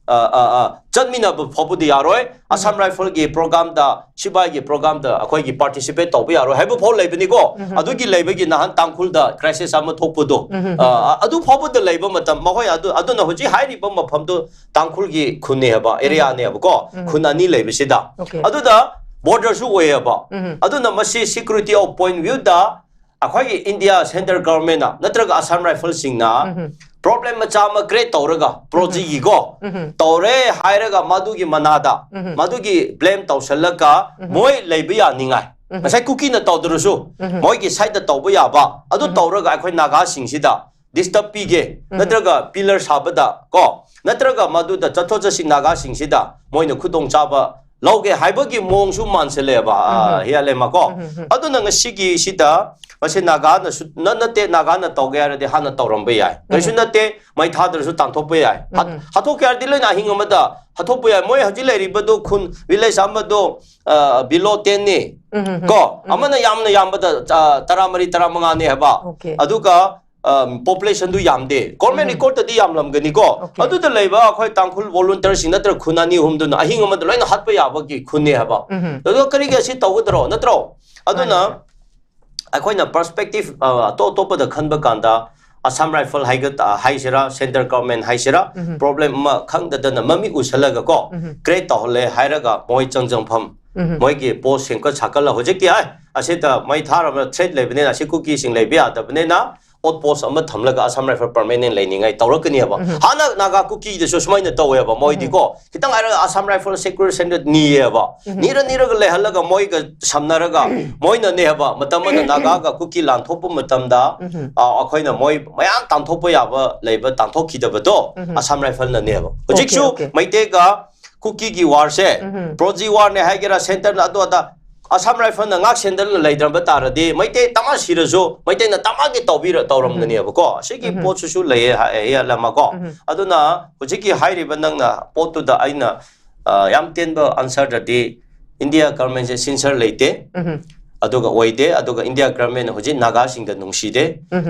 ꯑ, ꯑ, ꯑ, ꯆꯠꯃꯤꯟꯅꯕ ꯐꯥꯎꯕꯗꯤ ꯌꯥꯔꯣꯏ꯫ Assam Rifle ꯒꯤ program ꯗ, ꯁꯤꯕꯥꯏꯒꯤ program ꯗ ꯑꯩꯈꯣꯏꯒꯤ participate ꯇꯧꯕ ꯌꯥꯔꯣꯏ ꯍꯥꯏꯕ ꯐꯥꯎ ꯂꯩꯕꯅꯤꯀꯣ꯫ ꯎꯝ꯫ ꯑꯗꯨꯒꯤ ꯂꯩꯕꯒꯤ ꯅꯍꯥꯟ ꯇꯥꯡꯈꯨꯜꯗ crisis ꯑꯃ ꯊꯣꯛꯄꯗꯣ, ꯎꯝ꯫ ꯑ, ꯑꯗꯨ ꯐꯥꯎꯕꯗ ꯂꯩꯕ ꯃꯇꯝ, ꯃꯈꯣꯏ ꯑꯗꯨ, ꯑꯗꯨꯅ ꯍꯧꯖꯤꯛ ꯍꯥꯏꯔꯤꯕ ꯃꯐꯝꯗꯨ ꯇꯥꯡꯈꯨꯜꯒꯤ ꯈꯨꯟꯅꯦꯕ, ꯎꯝ꯫ Area ꯅꯦꯕꯀꯣ, ꯎꯝ꯫ ꯈꯨꯟ ꯑꯅꯤ ꯂꯩꯕꯁꯤꯗ꯫ Okay. ꯑꯗꯨꯗ border ꯁꯨ ꯑꯣꯏꯌꯦꯕ꯫ ꯎꯝ꯫ ꯑꯗꯨꯅ ꯃꯁꯤ security of point view ꯗ ꯑꯩꯈꯣꯏꯒꯤ India central government ꯅ ꯅꯠꯇ꯭ꯔꯒ Assam Rifle ꯁꯤꯡꯅ ꯎꯝ꯫ Problem ꯃꯆꯥ ꯑꯃ create ꯇꯧꯔꯒ, ꯎꯝ꯫ Proxy ꯒꯤ ꯀꯣ, ꯎꯝ꯫ ꯇꯧꯔꯦ ꯍꯥꯏꯔꯒ ꯃꯗꯨꯒꯤ ꯃꯅꯥꯗ, ꯎꯝ꯫ ꯃꯗꯨꯒꯤ blame ꯇꯧꯁꯜꯂꯒ ꯎꯝ꯫ ꯃꯣꯏ ꯂꯩꯕ ꯌꯥꯅꯤꯡꯉꯥꯏ꯫ ꯎꯝ꯫ ꯉꯁꯥꯏ ꯀꯨꯀꯤꯅ ꯇꯧꯗ꯭ꯔꯁꯨ, ꯎꯝ꯫ ꯃꯣꯏꯒꯤ side ꯇ ꯇꯧꯕ ꯌꯥꯕ, ꯑꯗꯨ ꯎꯝ꯫ ꯇꯧꯔꯒ ꯑꯩꯈꯣꯏ ꯅꯥꯒꯥꯁꯤꯡꯁꯤꯗ disturb ꯄꯤꯒꯦ, ꯎꯝ꯫ ꯅꯠꯇ꯭ꯔꯒ pillar ꯁꯥꯕꯗ ꯀꯣ, ꯅꯠꯇ꯭ꯔꯒ ꯃꯗꯨꯗ ꯆꯠꯊꯣꯛ ꯆꯠꯁꯤꯟ ꯅꯥꯒꯥꯁꯤꯡꯁꯤꯗ ꯃꯣꯏꯅ ꯈꯨꯗꯣꯡꯆꯥꯕ ꯂꯧꯒꯦ ꯍꯥꯏꯕꯒꯤ ꯃꯑꯣꯡꯁꯨ ꯃꯥꯟꯁꯤꯜꯂꯦꯕ, ꯑ, ꯎꯝ꯫ ꯍꯤꯌꯥꯂꯦꯃ ꯀꯣ꯫ ꯎꯝ, ꯎꯝ, ꯎꯝ꯫ ꯑꯗꯨꯅ ꯉꯁꯤꯒꯤ ꯁꯤꯗ ꯃꯁꯤ ꯅꯥꯒꯥꯅꯁꯨ ꯅ-, ꯅꯠꯇꯦ, ꯅꯥꯒꯥꯅ ꯇꯧꯒꯦ ꯍꯥꯏꯔꯗꯤ ꯍꯥꯟꯅ ꯇꯧꯔꯝꯕ ꯌꯥꯏ꯫ ꯀꯩꯁꯨ ꯎꯝ꯫ ꯅꯠꯇꯦ, ꯃꯩ ꯊꯥꯗ꯭ꯔꯁꯨ ꯇꯥꯟꯊꯣꯛꯄ ꯌꯥꯏ꯫ ꯍꯥꯠ-, ꯎꯝ꯫ ꯍꯥꯠꯇꯣꯛꯀꯦ ꯍꯥꯏꯔꯗꯤ ꯂꯣꯏꯅ ꯑꯍꯤꯡ ꯑꯃꯗ ꯍꯥꯠꯇꯣꯛꯄ ꯌꯥꯏ꯫ ꯃꯣꯏ ꯍꯧꯖꯤꯛ ꯂꯩꯔꯤꯕꯗꯣ ꯈꯨꯟ, village ꯑꯃꯗꯣ, ꯑ, below ten ꯅꯤ꯫ ꯎꯝ, ꯎꯝ, ꯎꯝ꯫ ꯀꯣ? ꯎꯝ꯫ ꯑꯃꯅ ꯌꯥꯝꯅ ꯌꯥꯝꯕꯗ, ꯑ, ꯇꯔꯥꯃꯔꯤ, ꯇꯔꯥꯃꯉꯥꯅꯦ ꯍꯥꯏꯕ꯫ Okay. ꯑꯗꯨꯒ, ꯑ, population ꯗꯨ ꯌꯥꯝꯗꯦ꯫ Government ꯎꯝ꯫ Record ꯇꯗꯤ ꯌꯥꯝꯂꯝꯒꯅꯤꯀꯣ? Okay. ꯑꯗꯨꯗ ꯂꯩꯕ ꯑꯩꯈꯣꯏ ꯇꯥꯡꯈꯨꯜ volunteer ꯁꯤꯡ ꯅꯠꯇ꯭ꯔꯒ ꯈꯨꯟ ꯑꯅꯤ ꯑꯍꯨꯝꯗꯨꯅ ꯑꯍꯤꯡ ꯑꯃꯗ ꯂꯣꯏꯅ ꯍꯥꯠꯄ ꯌꯥꯕꯒꯤ ꯈꯨꯟꯅꯦ ꯍꯥꯏꯕ꯫ ꯎꯝ꯫ ꯑꯗꯣ ꯀꯔꯤꯒꯤ ꯑꯁꯤ ꯇꯧꯒꯗ꯭ꯔꯣ? ꯅꯠꯇ꯭ꯔꯣ? ꯑꯗꯨꯅ ꯃꯥꯅꯦ꯫ ꯑꯩꯈꯣꯏꯅ perspective, ꯑ, ꯑꯇꯣꯞ ꯑꯇꯣꯞꯄꯗ ꯈꯟꯕ ꯀꯥꯟꯗ, ꯑꯁꯥꯝ ꯔꯥꯏꯐꯜ ꯍꯥꯏꯒ ꯍꯥꯏꯁꯤꯔꯥ, ꯁꯦꯟꯇ꯭ꯔꯦꯜ ꯒꯚꯔꯟꯃꯦꯟ ꯍꯥꯏꯁꯤꯔꯥ, ꯄ꯭ꯔꯣꯕ꯭ꯂꯦꯝ ꯑꯃ ꯈꯪꯗꯗꯅ ꯃꯃꯤꯠ ꯎꯁꯜꯂꯒ ꯀꯣ, ꯀ꯭ꯔꯤꯌꯦꯠ ꯇꯧꯍꯜꯂꯦ ꯍꯥꯏꯔꯒ ꯃꯣꯏ ꯆꯪꯖꯪꯐꯝ, ꯃꯣꯏꯒꯤ ꯄꯣꯁ ꯁꯦꯝꯒꯠ ꯁꯥꯒꯠꯂ ꯍꯧꯖꯤꯛꯇꯤ ꯑꯦ, ꯑꯁꯤꯗ ꯃꯩ ꯊꯥꯔꯕ ꯊ꯭ꯔꯦꯠ ꯂꯩꯕꯅꯤꯅ, ꯑꯁꯤ ꯀꯨꯀꯤꯁꯤꯡ ꯂꯩꯕ ꯌꯥꯗꯕꯅꯤꯅ ꯑꯥꯎꯠ ꯄꯣꯁ ꯑꯃ ꯊꯝꯂꯒ ꯑꯁꯥꯝ ꯔꯥꯏꯐꯜ ꯄꯔꯃꯦꯅꯦꯟ ꯂꯩꯅꯤꯡꯉꯥꯏ ꯇꯧꯔꯛꯀꯅꯤꯕ꯫ ꯍꯥꯟꯅ ꯅꯥꯒꯥ ꯀꯨꯀꯤꯗꯁꯨ ꯁꯨꯃꯥꯏꯅ ꯇꯧꯋꯦꯕ꯫ ꯃꯣꯏꯗꯤꯀꯣ, ꯈꯤꯇꯪ ꯍꯥꯏꯔꯒ ꯑꯁꯥꯝ ꯔꯥꯏꯐꯜ ꯁꯦꯀ꯭ꯌꯨꯔ ꯁꯦꯟꯇꯔ ꯅꯤꯌꯦꯕ꯫ ꯅꯤꯔ ꯅꯤꯔꯒ ꯂꯩꯍꯜꯂꯒ ꯃꯣꯏꯒ ꯁꯝꯅꯔꯒ, ꯃꯣꯏꯅꯅꯦꯕ, ꯃꯇꯝ ꯑꯃꯗ ꯅꯥꯒꯥꯒ ꯀꯨꯀꯤ ꯂꯥꯟꯊꯣꯛꯄ ꯃꯇꯝꯗ, ꯑ, ꯑꯩꯈꯣꯏꯅ ꯃꯣꯏ ꯃꯌꯥꯝ ꯇꯥꯟꯊꯣꯛꯄ ꯌꯥꯕ ꯂꯩꯕ ꯇꯥꯟꯊꯣꯛꯈꯤꯗꯕꯗꯣ ꯑꯁꯥꯝ ꯔꯥꯏꯐꯜꯅꯅꯦꯕ꯫ ꯍꯧꯖꯤꯛꯁꯨ ꯑꯣꯀꯦ꯫ ꯃꯩꯇꯩꯒ ꯀꯨꯀꯤꯒꯤ ꯋꯥꯔꯁꯦ, ꯄ꯭ꯔꯣꯖꯤ ꯋꯥꯔꯅꯦ ꯍꯥꯏꯒꯦꯔꯥ, ꯁꯦꯟꯇꯔꯅ ꯑꯗꯨ ꯑꯗꯥ, ꯑꯁꯥꯝ ꯔꯥꯏꯐꯜꯅ ꯉꯥꯛ ꯁꯦꯟꯗꯜꯅ ꯂꯩꯇ꯭ꯔꯕ ꯇꯥꯔꯗꯤ, ꯃꯩꯇꯩ ꯇꯃꯥ ꯁꯤꯔꯁꯨ ꯃꯩꯇꯩꯅ ꯇꯃꯥꯒꯤ ꯇꯧꯕꯤꯔ ꯇꯧꯔꯝꯒꯅꯦꯕꯀꯣ꯫ ꯑꯁꯤꯒꯤ ꯄꯣꯠꯁꯤꯁꯨ ꯂꯩꯌꯦ ꯍꯥꯏ-, ꯍꯦꯜꯂꯝꯃꯀꯣ꯫ ꯑꯗꯨꯅ ꯍꯧꯖꯤꯛꯀꯤ ꯍꯥꯏꯔꯤꯕ ꯅꯪꯅ ꯄꯣꯠꯇꯨꯗ ꯑꯩꯅ, ꯑ, ꯌꯥꯝ ꯇꯦꯟꯕ ꯑꯟꯁꯔꯗꯗꯤ, ꯏꯟꯗꯤꯌꯥ ꯒꯔꯃꯦꯟꯁꯦ ꯁꯤꯟꯁꯔ ꯂꯩꯇꯦ, ꯑꯗꯨꯒ ꯑꯣꯏꯗꯦ, ꯑꯗꯨꯒ ꯏꯟꯗꯤꯌꯥ ꯒꯔꯃꯦꯟꯅ ꯍꯧꯖꯤꯛ ꯅꯥꯒꯥꯁꯤꯡꯗ ꯅꯨꯡꯁꯤꯗꯦ꯫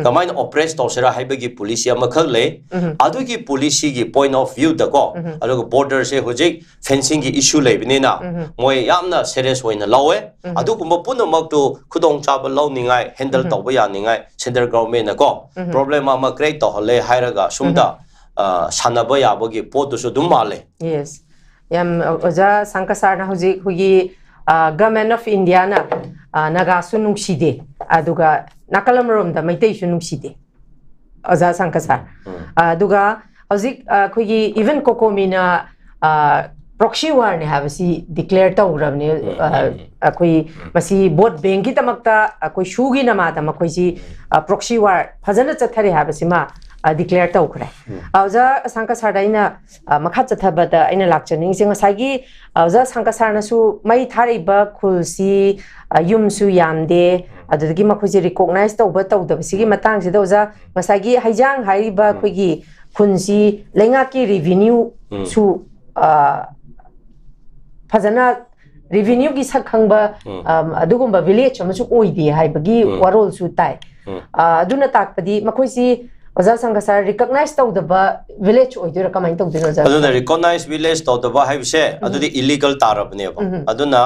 ꯀꯃꯥꯏꯅ ꯑꯣꯄ꯭ꯔꯦꯁ ꯇꯧꯁꯤꯔꯥ ꯍꯥꯏꯕꯒꯤ ꯄꯣꯂꯤꯁꯤ ꯑꯃꯈꯛ ꯂꯩ꯫ ꯑꯗꯨꯒꯤ ꯄꯣꯂꯤꯁꯤꯒꯤ ꯄꯣꯏꯟ ꯑꯣꯐ ꯚ꯭ꯌꯨꯗꯀꯣ, ꯑꯗꯨꯒ ꯕꯣꯔꯗꯔꯁꯦ ꯍꯧꯖꯤꯛ ꯐꯦꯟꯁꯤꯡꯒꯤ ꯏꯁꯨ ꯂꯩꯕꯅꯤꯅ, ꯃꯣꯏ ꯌꯥꯝꯅ ꯁꯦꯔꯤꯌꯁ ꯑꯣꯏꯅ ꯂꯧꯋꯦ꯫ ꯑꯗꯨꯒꯨꯝꯕ ꯄꯨꯝꯅꯃꯛꯇꯨ ꯈꯨꯗꯣꯡꯆꯥꯕ ꯂꯧꯅꯤꯡꯉꯥꯏ, ꯍꯦꯟꯗꯜ ꯇꯧꯕ ꯌꯥꯅꯤꯡꯉꯥꯏ ꯁꯦꯟꯇ꯭ꯔꯦꯜ ꯒꯚꯔꯟꯃꯦꯟꯅꯀꯣ, ꯄ꯭ꯔꯣꯕ꯭ꯂꯦꯝ ꯑꯃ ꯀ꯭ꯔꯤꯌꯦꯠ ꯇꯧꯍꯜꯂꯦ ꯍꯥꯏꯔꯒ ꯁꯨꯝꯗ, ꯑ, ꯁꯥꯟꯅꯕ ꯌꯥꯕꯒꯤ ꯄꯣꯠꯇꯨꯁꯨ ꯑꯗꯨꯝ ꯃꯥꯜꯂꯦ꯫ ꯌꯦꯁ꯫ ꯌꯥꯝ, ꯑ, ꯑꯣꯖꯥ ꯁꯪꯀ ꯁꯥꯔꯅ ꯍꯧꯖꯤꯛ ꯑꯩꯈꯣꯏꯒꯤ, ꯑ, ꯒꯚꯔꯟꯃꯦꯟ ꯑꯣꯐ ꯏꯟꯗꯤꯌꯥꯅ, ꯑ, ꯅꯥꯒꯥꯁꯨ ꯅꯨꯡꯁꯤꯗꯦ, ꯑꯗꯨꯒ ꯅꯥꯀꯜ ꯑꯃꯔꯣꯝꯗ ꯃꯩꯇꯩꯁꯨ ꯅꯨꯡꯁꯤꯗꯦ꯫ ꯑꯣꯖꯥ ꯁꯪꯀ ꯁꯥꯔ꯫ ꯑ, ꯑꯗꯨꯒ ꯍꯧꯖꯤꯛ, ꯑ, ꯑꯩꯈꯣꯏꯒꯤ ꯏꯚꯟ ꯀꯣꯀꯣꯃꯤꯅ, ꯑ, ꯄ꯭ꯔꯣꯛꯁꯤ ꯋꯥꯔꯅꯦ ꯍꯥꯏꯕꯁꯤ ꯗꯤꯀ꯭ꯂꯦꯌꯔ ꯇꯧꯈ꯭ꯔꯕꯅꯦ꯫ ꯑ, ꯑꯩꯈꯣꯏ ꯃꯁꯤ ꯚꯣꯠ ꯕꯦꯡꯀꯤꯗꯃꯛꯇ ꯑꯩꯈꯣꯏ ꯁꯨꯒꯤ ꯅꯃꯥꯗ ꯃꯈꯣꯏꯁꯤ, ꯑ, ꯄ꯭ꯔꯣꯛꯁꯤ ꯋꯥꯔ ꯐꯖꯅ ꯆꯠꯊꯔꯤ ꯍꯥꯏꯕꯁꯤꯃ, ꯑ, ꯗꯤꯀ꯭ꯂꯦꯌꯔ ꯇꯧꯈ꯭ꯔꯦ꯫ ꯑ, ꯑꯣꯖꯥ ꯁꯪꯀ ꯁꯥꯔꯗ ꯑꯩꯅ, ꯑ, ꯃꯈꯥ ꯆꯠꯊꯕꯗ ꯑꯩꯅ ꯂꯥꯛꯆꯅꯤꯡꯉꯤꯁꯦ, ꯉꯁꯥꯏꯒꯤ, ꯑ, ꯑꯣꯖꯥ ꯁꯪꯀ ꯁꯥꯔꯅꯁꯨ ꯃꯩ ꯊꯥꯔꯛꯏꯕ ꯈꯨꯜꯁꯤ, ꯑ, ꯌꯨꯝꯁꯨ ꯌꯥꯝꯗꯦ, ꯑꯗꯨꯗꯒꯤ ꯃꯈꯣꯏꯁꯦ ꯔꯤꯀꯣꯛꯅꯥꯏꯁ ꯇꯧꯕ ꯇꯧꯗꯕꯁꯤꯒꯤ ꯃꯇꯥꯡꯁꯤꯗ ꯑꯣꯖꯥ ꯉꯁꯥꯏꯒꯤ ꯍꯩꯖꯥꯡ ꯍꯥꯏꯔꯤꯕ ꯑꯩꯈꯣꯏꯒꯤ ꯈꯨꯟꯁꯤ ꯂꯩꯉꯥꯛꯀꯤ ꯔꯦꯚꯤꯅ꯭ꯌꯨꯁꯨ, ꯑ, ꯐꯖꯅ ꯔꯦꯚꯤꯅ꯭ꯌꯨꯒꯤ ꯁꯛ ꯈꯪꯕ, ꯑꯝ, ꯑꯗꯨꯒꯨꯝꯕ ꯚꯤꯂꯦꯖ ꯑꯃꯁꯨ ꯑꯣꯏꯗꯦ ꯍꯥꯏꯕꯒꯤ ꯋꯥꯔꯣꯜꯁꯨ ꯇꯥꯏ꯫ ꯑ, ꯑꯗꯨꯅ ꯇꯥꯛꯄꯗꯤ ꯃꯈꯣꯏꯁꯤ, ꯑꯣꯖꯥ ꯁꯪꯒ ꯁꯥꯔ, ꯔꯤꯀꯣꯛꯅꯥꯏꯁ ꯇꯧꯗꯕ ꯚꯤꯂꯦꯖ ꯑꯣꯏꯗꯣꯏꯔꯥ, ꯀꯃꯥꯏꯅ ꯇꯧꯗꯣꯏꯅꯣ, ꯑꯣꯖꯥ? ꯑꯗꯨꯅ ꯔꯤꯀꯣꯛꯅꯥꯏꯁ ꯚꯤꯂꯦꯖ ꯇꯧꯗꯕ ꯍꯥꯏꯕꯁꯦ ꯑꯗꯨꯗꯤ ꯏꯂꯤꯒꯜ ꯇꯥꯔꯕꯅꯦꯕ꯫ ꯑꯗꯨꯅ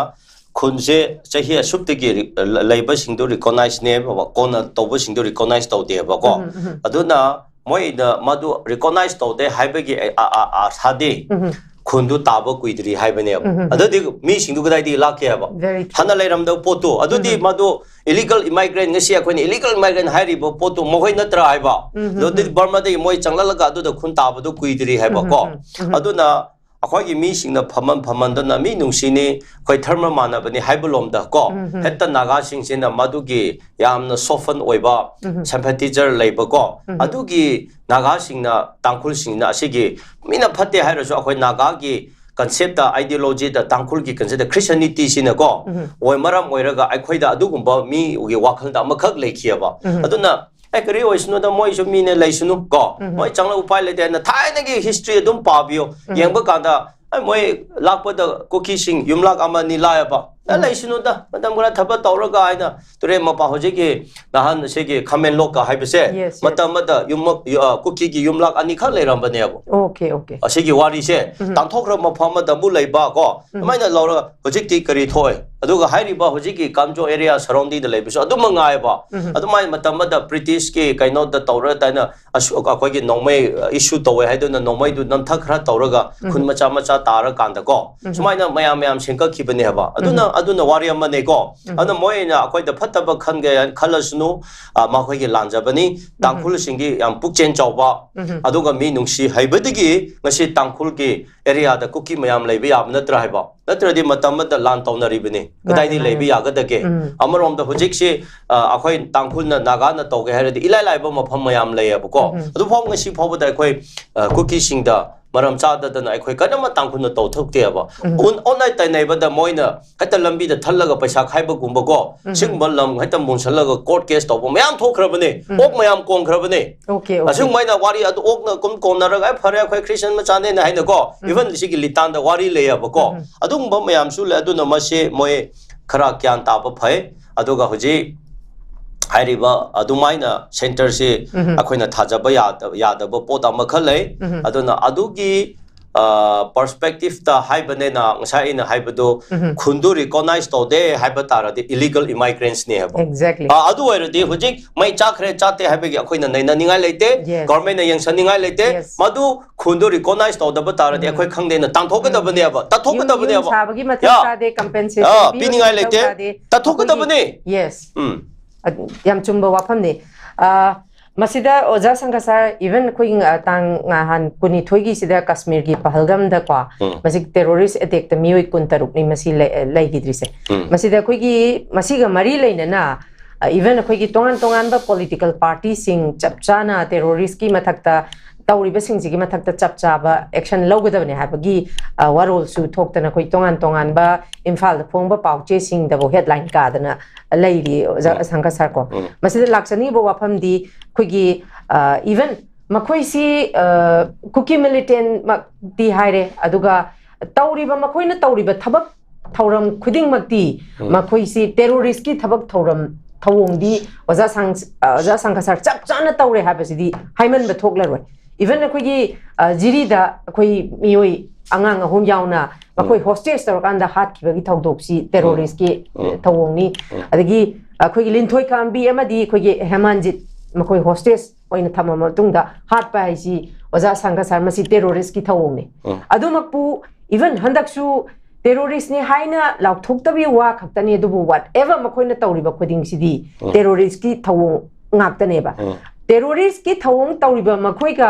ꯈꯨꯟꯁꯦ ꯆꯍꯤ ꯑꯁꯨꯛꯇꯒꯤ ꯔꯤ- ꯂ- ꯂꯩꯕꯁꯤꯡꯗꯨ ꯔꯤꯀꯣꯅꯥꯏꯁꯅꯦꯕ, ꯀꯣꯟꯅ ꯇꯧꯕꯁꯤꯡꯗꯨ ꯔꯤꯀꯣꯅꯥꯏꯁ ꯇꯧꯗꯦꯕꯀꯣ꯫ ꯎꯝ, ꯎꯝ. ꯑꯗꯨꯅ ꯃꯣꯏꯅ ꯃꯗꯨ ꯔꯤꯀꯣꯅꯥꯏꯁ ꯇꯧꯗꯦ ꯍꯥꯏꯕꯒꯤ ꯑ- ꯑ- ꯑ- ꯑꯥꯁꯥꯗꯤ ꯎꯝ. ꯈꯨꯟꯗꯨ ꯇꯥꯕ ꯀꯨꯏꯗ꯭ꯔꯤ ꯍꯥꯏꯕꯅꯦꯕ꯫ ꯎꯝ. ꯑꯗꯨꯗꯤ ꯃꯤꯁꯤꯡꯗꯨ ꯀꯗꯥꯏꯗꯒꯤ ꯂꯥꯛꯀꯦ ꯍꯥꯏꯕ? Very true. ꯍꯥꯟꯅ ꯂꯩꯔꯝꯗꯕ ꯄꯣꯠꯇꯨ ꯑꯗꯨꯗꯤ ꯃꯗꯨ ꯏꯂꯤꯒꯜ ꯏꯃꯥꯏꯒ꯭ꯔꯦꯟ, ꯉꯁꯤ ꯑꯩꯈꯣꯏꯅ ꯏꯂꯤꯒꯜ ꯏꯃꯥꯏꯒ꯭ꯔꯦꯟ ꯍꯥꯏꯔꯤꯕ ꯄꯣꯠꯇꯨ ꯃꯈꯣꯏ ꯅꯠꯇ꯭ꯔꯥ ꯍꯥꯏꯕ? ꯎꯝ. ꯑꯗꯨꯗꯤ ꯕꯔꯃꯥꯗꯒꯤ ꯃꯣꯏ ꯆꯪꯂꯛꯂꯒ ꯑꯗꯨꯗ ꯈꯨꯟ ꯇꯥꯕꯗꯨ ꯀꯨꯏꯗ꯭ꯔꯤ ꯍꯥꯏꯕꯀꯣ꯫ ꯎꯝ. ꯑꯗꯨꯅ ꯑꯩꯈꯣꯏꯒꯤ ꯃꯤꯁꯤꯡꯅ ꯐꯝꯃꯟ ꯐꯝꯃꯟꯗꯅ ꯃꯤ ꯅꯨꯡꯁꯤꯅꯤ, ꯑꯩꯈꯣꯏ ꯙꯔꯃ ꯃꯥꯟꯅꯕꯅꯤ ꯍꯥꯏꯕ ꯂꯣꯝꯗ ꯀꯣ, ꯎꯝ. ꯍꯦꯛꯇ ꯅꯥꯒꯥꯁꯤꯡꯁꯤꯅ ꯃꯗꯨꯒꯤ ꯌꯥꯝꯅ ꯁꯣꯐꯟ ꯑꯣꯏꯕ ꯎꯝ. ꯁꯦꯝꯄꯦꯊꯤꯖꯔ ꯂꯩꯕꯀꯣ, ꯎꯝ. ꯑꯗꯨꯒꯤ ꯅꯥꯒꯥꯁꯤꯡꯅ, ꯇꯥꯡꯈꯨꯜꯁꯤꯡꯅ ꯑꯁꯤꯒꯤ ꯃꯤꯅ ꯐꯠꯇꯦ ꯍꯥꯏꯔꯁꯨ ꯑꯩꯈꯣꯏ ꯅꯥꯒꯥꯒꯤ ꯀꯟꯁꯦꯞꯇ, ꯑꯥꯏꯗꯤꯌꯣꯂꯣꯖꯤꯗ, ꯇꯥꯡꯈꯨꯜꯒꯤ ꯀꯟꯁꯦꯞꯇ ꯈ꯭ꯔꯤꯁꯇꯤꯌꯥꯅꯤꯇꯤꯁꯤꯅꯀꯣ ꯎꯝ. ꯑꯣꯏ ꯃꯔꯝ ꯑꯣꯏꯔꯒ ꯑꯩꯈꯣꯏꯗ ꯑꯗꯨꯒꯨꯝꯕ ꯃꯤꯒꯤ ꯋꯥꯈꯜꯗ ꯑꯃꯈꯛ ꯂꯩꯈꯤꯑꯕ꯫ ꯎꯝ. ꯑꯗꯨꯅ ꯑꯦ, ꯀꯔꯤ ꯑꯣꯏꯁꯅꯨꯗ, ꯃꯣꯏꯁꯨ ꯃꯤꯅꯦ, ꯂꯩꯁꯅꯨ ꯀꯣ, ꯎꯝ. ꯃꯣꯏ ꯆꯪꯂꯛ ꯎꯄꯥꯏ ꯂꯩꯇꯦ ꯍꯥꯏꯅ ꯊꯥꯏꯅꯒꯤ ꯍꯤꯁꯇ꯭ꯔꯤ ꯑꯗꯨꯝ ꯄꯥꯕꯤꯌꯣ꯫ ꯎꯝ. ꯌꯦꯡꯕ ꯀꯥꯟꯗ ꯑꯦ, ꯃꯣꯏ ꯂꯥꯛꯄꯗ ꯀꯨꯀꯤꯁꯤꯡ ꯌꯨꯝꯂꯛ ꯑꯃ ꯑꯅꯤ ꯂꯥꯛꯑꯦꯕ꯫ ꯑꯦ, ꯎꯝ. ꯂꯩꯁꯅꯨꯗ, ꯃꯇꯝ ꯈꯔ ꯊꯕꯛ ꯇꯧꯔꯒ ꯍꯥꯏꯅ ꯇꯨꯔꯦꯟ ꯃꯄꯥꯟ, ꯍꯧꯖꯤꯛꯀꯤ ꯅꯍꯥꯟ ꯑꯁꯤꯒꯤ ꯈꯥꯃꯦꯟꯂꯣꯛꯀ ꯍꯥꯏꯕꯁꯦ, Yes, yes. ꯃꯇꯝ ꯑꯃꯗ ꯌꯨꯝ, ꯑ, ꯀꯨꯀꯤꯒꯤ ꯌꯨꯝꯂꯛ ꯑꯅꯤꯈꯛ ꯂꯩꯔꯝꯕꯅꯦꯕ꯫ Okay, okay. ꯑꯁꯤꯒꯤ ꯋꯥꯔꯤꯁꯦ ꯎꯝ. ꯇꯥꯟꯊꯣꯛꯈ꯭ꯔꯕ ꯃꯐꯝ ꯑꯃꯗ ꯑꯃꯨꯛ ꯂꯩꯕ ꯀꯣ, ꯎꯝ. ꯑꯗꯨꯃꯥꯏꯅ ꯂꯧꯔꯒ ꯍꯧꯖꯤꯛꯇꯤ ꯀꯔꯤ ꯊꯣꯛꯑꯦ? ꯑꯗꯨꯒ ꯍꯥꯏꯔꯤꯕ ꯍꯧꯖꯤꯛꯀꯤ ꯀꯥꯝꯖꯣ ꯑꯦꯔꯤꯌꯥ ꯁꯔꯥꯎꯟꯗꯤꯡꯗ ꯂꯩꯕꯁꯨ ꯑꯗꯨꯝ ꯃꯉꯥꯏꯕ꯫ ꯎꯝ. ꯑꯗꯨꯃꯥꯏꯅ ꯃꯇꯝ ꯑꯃꯗ ꯕ꯭ꯔꯤꯇꯤꯁꯀꯤ ꯀꯩꯅꯣꯗ ꯇꯧꯔ ꯇꯥꯏꯅ ꯑꯁ, ꯑꯩꯈꯣꯏꯒꯤ ꯅꯣꯡꯃꯩ, ꯑ, ꯏꯁꯨ ꯇꯧꯋꯦ ꯍꯥꯏꯗꯨꯅ ꯅꯣꯡꯃꯩꯗꯨ ꯅꯝꯊꯛ ꯈꯔ ꯇꯧꯔꯒ ꯈꯨꯟ ꯎꯝ. ꯃꯆꯥ ꯃꯆꯥ ꯇꯥꯔꯀꯥꯟꯗꯀꯣ, ꯎꯝ. ꯁꯨꯃꯥꯏꯅ ꯃꯌꯥꯝ ꯃꯌꯥꯝ ꯁꯦꯝꯒꯠꯈꯤꯕꯅꯦꯕ꯫ ꯑꯗꯨꯅ, ꯎꯝ. ꯑꯗꯨꯅ ꯋꯥꯔꯤ ꯑꯃꯅꯦꯀꯣ꯫ ꯎꯝ. ꯑꯗꯨꯅ ꯃꯣꯏꯅ ꯑꯩꯈꯣꯏꯗ ꯐꯠꯇꯕ ꯈꯟꯒꯦ ꯈꯜꯂꯁꯅꯨ, ꯑ, ꯃꯈꯣꯏꯒꯤ ꯂꯥꯟꯖꯕꯅꯤ꯫ ꯇꯥꯡꯈꯨꯜꯁꯤꯡꯒꯤ ꯌꯥꯝ ꯄꯨꯛꯆꯦꯜ ꯆꯥꯎꯕ, ꯎꯝ. ꯑꯗꯨꯒ ꯃꯤ ꯅꯨꯡꯁꯤ ꯍꯩꯕꯗꯒꯤ ꯉꯁꯤ ꯇꯥꯡꯈꯨꯜꯒꯤ ꯑꯦꯔꯤꯌꯥꯗ ꯀꯨꯀꯤ ꯃꯌꯥꯝ ꯂꯩꯕ ꯌꯥꯕ ꯅꯠꯇ꯭ꯔꯥ ꯍꯥꯏꯕ? ꯅꯠꯇ꯭ꯔꯗꯤ ꯃꯇꯝ ꯑꯃꯗ ꯂꯥꯟ ꯇꯧꯅꯔꯤꯕꯅꯤ, ꯀꯗꯥꯏꯗꯒꯤ ꯃꯥꯅꯦ, ꯂꯩꯕ ꯃꯥꯅꯦ. ꯌꯥꯒꯗꯒꯦ? ꯎꯝ. ꯑꯃꯔꯣꯝꯗ ꯍꯧꯖꯤꯛꯁꯤ, ꯑ, ꯑꯩꯈꯣꯏ ꯇꯥꯡꯈꯨꯜꯅ ꯅꯥꯒꯥꯅ ꯇꯧꯒꯦ ꯍꯥꯏꯔꯗꯤ ꯏꯂꯥꯏ ꯂꯥꯏꯕ ꯃꯐꯝ ꯃꯌꯥꯝ ꯂꯩꯌꯦꯕꯀꯣ꯫ ꯎꯝ. ꯑꯗꯨꯐꯥꯎ ꯉꯁꯤ ꯐꯥꯎꯕꯗ ꯑꯩꯈꯣꯏ, ꯑ, ꯀꯨꯀꯤꯁꯤꯡꯗ ꯃꯔꯝ ꯆꯥꯗꯗꯅ ꯑꯩꯈꯣꯏ ꯀꯔꯝꯕ ꯇꯥꯡꯈꯨꯜꯅ ꯇꯧꯊꯣꯛꯇꯦꯕ꯫ ꯎꯝ. ꯑꯣꯟ-, ꯑꯣꯟꯅ ꯇꯩꯅꯕꯗ ꯃꯣꯏꯅ ꯍꯦꯛꯇ ꯂꯝꯕꯤꯗ ꯊꯠꯂꯒ ꯄꯩꯁꯥ ꯈꯥꯏꯕꯒꯨꯝꯕꯀꯣ, ꯎꯝ. ꯁꯤꯒꯨꯝꯕ ꯂꯝ ꯍꯦꯛꯇ ꯃꯨꯟꯁꯜꯂꯒ ꯀꯣꯔꯠ ꯀꯦꯁ ꯇꯧꯕ ꯃꯌꯥꯝ ꯊꯣꯛꯈ꯭ꯔꯕꯅꯦ꯫ ꯎꯝ. ꯑꯣꯛ ꯃꯌꯥꯝ ꯀꯣꯟꯈ꯭ꯔꯕꯅꯦ꯫ Okay, okay. ꯑꯁꯤꯒꯨꯝꯕ ꯑꯣꯛꯅ ꯀꯨꯝ ꯀꯣꯟꯅꯔꯒ, "ꯑꯦ, ꯐꯔꯦ, ꯑꯩꯈꯣꯏ ꯈ꯭ꯔꯤꯁꯇꯤꯌꯥꯟ ꯃꯆꯥꯅꯦꯅ" ꯍꯥꯏꯅꯀꯣ, ꯎꯝ. ꯏꯚꯟ ꯁꯤꯒꯤ ꯂꯤꯇꯥꯟꯗ ꯋꯥꯔꯤ ꯂꯩꯌꯦꯕꯀꯣ꯫ ꯎꯝ. ꯑꯗꯨꯒꯨꯝꯕ ꯃꯌꯥꯝꯁꯨ ꯂꯩ꯫ ꯑꯗꯨꯅ ꯃꯁꯤ ꯃꯣꯏ ꯈꯔ ꯒ꯭ꯌꯥꯟ ꯇꯥꯕ ꯐꯩ꯫ ꯑꯗꯨꯒ ꯍꯧꯖꯤꯛ ꯍꯥꯏꯔꯤꯕ ꯑꯗꯨꯃꯥꯏꯅ ꯁꯦꯟꯇꯔꯁꯤ ꯎꯝ. ꯑꯩꯈꯣꯏꯅ ꯊꯥꯖꯕ ꯌꯥꯗ-, ꯌꯥꯗꯕ ꯄꯣꯠ ꯑꯃꯈꯛ ꯂꯩ꯫ ꯎꯝ. ꯑꯗꯨꯅ ꯑꯗꯨꯒꯤ, ꯄꯔꯁꯄꯦꯛꯇꯤꯞꯇ ꯍꯥꯏꯕꯅꯦꯅ ꯉꯁꯥꯏ ꯑꯩꯅ ꯍꯥꯏꯕꯗꯣ, ꯎꯝ꯫ ꯈꯨꯟꯗꯨ ꯔꯤꯀꯣꯅꯥꯏꯁ ꯇꯧꯗꯦ ꯍꯥꯏꯕ ꯇꯥꯔꯗꯤ ꯏꯂꯤꯒꯦꯜ ꯏꯃꯥꯏꯒ꯭ꯔꯦꯟꯁꯅꯦ ꯍꯥꯏꯕ꯫ Exactly. ꯑ, ꯑꯗꯨ ꯑꯣꯏꯔꯗꯤ ꯍꯧꯖꯤꯛ ꯃꯩ ꯆꯥꯈ꯭ꯔꯦ ꯆꯥꯠꯇꯦ ꯍꯥꯏꯕꯒꯤ ꯑꯩꯈꯣꯏꯅ ꯅꯩꯅꯅꯤꯡꯉꯥꯏ ꯂꯩꯇꯦ, Yes. ꯒꯣꯔꯃꯦꯟꯅ ꯌꯦꯡꯁꯟꯅꯤꯡꯉꯥꯏ ꯂꯩꯇꯦ꯫ Yes. ꯃꯗꯨ ꯈꯨꯟꯗꯨ ꯔꯤꯀꯣꯅꯥꯏꯁ ꯇꯧꯗꯕ ꯇꯥꯔꯗꯤ ꯑꯩꯈꯣꯏ ꯈꯪꯗꯦꯅ ꯇꯥꯟꯊꯣꯛꯀꯗꯕꯅꯦꯕ, ꯌꯨꯝ ꯇꯥꯟꯊꯣꯛꯀꯗꯕꯅꯦꯕ꯫ ꯁꯥꯕꯒꯤ ꯃꯊꯧ ꯌꯥ꯫ ꯇꯥꯗꯦ, ꯀꯝꯄꯦꯟꯁꯦꯁꯟ ꯑ, ꯄꯤꯕꯒꯤ ꯄꯤꯅꯤꯡꯉꯥꯏ ꯃꯊꯧ ꯂꯩꯇꯦ, ꯇꯥꯗꯦ꯫ ꯇꯥꯟꯊꯣꯛꯀꯗꯕꯅꯦ꯫ Yes. ꯎꯝ꯫ ꯑꯗꯨ ꯌꯥꯝ ꯆꯨꯝꯕ ꯋꯥꯐꯝꯅꯤ꯫ ꯑ, ꯃꯁꯤꯗ ꯑꯣꯖꯥ ꯁꯪꯒ ꯁꯥꯔ, even ꯑꯩꯈꯣꯏꯒꯤ, ꯑ, ꯇꯥꯡ ꯅꯍꯥꯟ ꯀꯨꯟꯅꯤꯊꯣꯏꯒꯤꯁꯤꯗ ꯀꯥꯁꯃꯤꯔꯒꯤ ꯄꯍꯜꯒꯝꯗꯀꯣ, ꯎꯝ꯫ ꯃꯁꯤ ꯇꯦꯔꯣꯔꯤꯁ ꯑꯦꯇꯦꯛꯇ ꯃꯤꯑꯣꯏ ꯀꯨꯟꯇꯔꯨꯛꯅꯤ ꯃꯁꯤ ꯂꯩ-, ꯂꯩꯈꯤꯗ꯭ꯔꯤꯁꯦ꯫ ꯎꯝ꯫ ꯃꯁꯤꯗ ꯑꯩꯈꯣꯏꯒꯤ ꯃꯁꯤꯒ ꯃꯔꯤ ꯂꯩꯅꯅ, ꯑ, even ꯑꯩꯈꯣꯏꯒꯤ ꯇꯣꯉꯥꯟ ꯇꯣꯉꯥꯟꯕ ꯄꯣꯂꯤꯇꯤꯀꯦꯜ ꯄꯥꯔꯇꯤꯁꯤꯡ ꯆꯞ ꯆꯥꯅ ꯇꯦꯔꯣꯔꯤꯁꯀꯤ ꯃꯊꯛꯇ ꯇꯧꯔꯤꯕꯁꯤꯡꯁꯤꯒꯤ ꯃꯊꯛꯇ ꯆꯞ ꯆꯥꯕ ꯑꯦꯛꯁꯟ ꯂꯧꯒꯗꯕꯅꯤ ꯍꯥꯏꯕꯒꯤ, ꯑ, ꯋꯥꯔꯣꯜꯁꯨ ꯊꯣꯛꯇꯅ ꯑꯩꯈꯣꯏ ꯇꯣꯉꯥꯟ ꯇꯣꯉꯥꯟꯕ ꯏꯝꯐꯥꯜꯗ ꯐꯣꯡꯕ ꯄꯥꯎ ꯆꯦꯁꯤꯡꯗꯕꯨ ꯍꯦꯗꯂꯥꯏꯟ ꯀꯥꯗꯅ ꯂꯩꯔꯤ, ꯑꯣꯖꯥ ꯎꯝ꯫ ꯁꯪꯒ ꯁꯥꯔ ꯀꯣ꯫ ꯎꯝ꯫ ꯃꯁꯤꯗ ꯂꯥꯛꯆꯅꯤꯡꯉꯤꯕ ꯋꯥꯐꯝꯗꯤ ꯑꯩꯈꯣꯏꯒꯤ, ꯑ, even ꯃꯈꯣꯏꯁꯤ, ꯑ, ꯀꯨꯀꯤ ꯃꯤꯂꯤꯇꯦꯟꯃꯛꯇꯤ ꯍꯥꯏꯔꯦ, ꯑꯗꯨꯒ ꯇꯧꯔꯤꯕ, ꯃꯈꯣꯏꯅ ꯇꯧꯔꯤꯕ ꯊꯕꯛ ꯊꯧꯔꯝ ꯈꯨꯗꯤꯡꯃꯛꯇꯤ ꯎꯝ꯫ ꯃꯈꯣꯏꯁꯤ ꯇꯦꯔꯣꯔꯤꯁꯀꯤ ꯊꯕꯛ ꯊꯧꯔꯝ ꯊꯧꯑꯣꯡꯗꯤ ꯑꯣꯖꯥ ꯁꯥꯡ-, ꯑ, ꯑꯣꯖꯥ ꯁꯪꯒ ꯁꯥꯔ ꯆꯞ ꯆꯥꯅ ꯇꯧꯔꯦ ꯍꯥꯏꯕꯁꯤꯗꯤ ꯍꯥꯏꯃꯟꯕ ꯊꯣꯛꯂꯔꯣꯏ꯫ Even ꯑꯩꯈꯣꯏꯒꯤ, ꯑ, ꯖꯤꯔꯤꯗ ꯑꯩꯈꯣꯏ ꯃꯤꯑꯣꯏ ꯑꯉꯥꯡ ꯑꯍꯨꯝ ꯌꯥꯎꯅ ꯃꯈꯣꯏ ꯎꯝ꯫ ꯍꯣꯁꯇꯦꯖ ꯇꯧꯔꯀꯥꯟꯗ ꯍꯥꯠꯈꯤꯕꯒꯤ ꯊꯧꯗꯣꯛꯁꯤ ꯇꯦꯔꯣꯔꯤꯁꯀꯤ ꯎꯝ꯫ ꯊꯧꯑꯣꯡꯅꯤ꯫ ꯎꯝ꯫ ꯑꯗꯒꯤ ꯑꯩꯈꯣꯏꯒꯤ ꯂꯤꯟꯊꯣꯏ ꯀꯥꯝꯕꯤ ꯑꯃꯗꯤ ꯑꯩꯈꯣꯏꯒꯤ ꯍꯦꯃꯥꯟꯖꯤꯠ, ꯃꯈꯣꯏ ꯍꯣꯁꯇꯦꯖ ꯑꯣꯏꯅ ꯊꯝꯃꯕ ꯃꯇꯨꯡꯗ ꯍꯥꯠꯄ ꯍꯥꯏꯁꯤ ꯑꯣꯖꯥ ꯁꯪꯒ ꯁꯥꯔ, ꯃꯁꯤ ꯇꯦꯔꯣꯔꯤꯁꯀꯤ ꯊꯧꯑꯣꯡꯅꯤ꯫ ꯎꯝ꯫ ꯑꯗꯨꯃꯛꯄꯨ even ꯍꯟꯗꯛꯁꯨ ꯇꯦꯔꯣꯔꯤꯁꯅꯤ ꯍꯥꯏꯅ ꯂꯥꯎꯊꯣꯛꯇꯕꯤ ꯋꯥ ꯈꯛꯇꯅꯤ, ꯑꯗꯨꯕꯨ whatever ꯃꯈꯣꯏꯅ ꯇꯧꯔꯤꯕ ꯈꯨꯗꯤꯡꯁꯤꯗꯤ ꯎꯝ꯫ ꯇꯦꯔꯣꯔꯤꯁꯀꯤ ꯊꯧꯑꯣꯡ ꯉꯥꯛꯇꯅꯦꯕ꯫ ꯎꯝ꯫ ꯇꯦꯔꯣꯔꯤꯁꯀꯤ ꯊꯧꯑꯣꯡ ꯇꯧꯔꯤꯕ ꯃꯈꯣꯏꯒ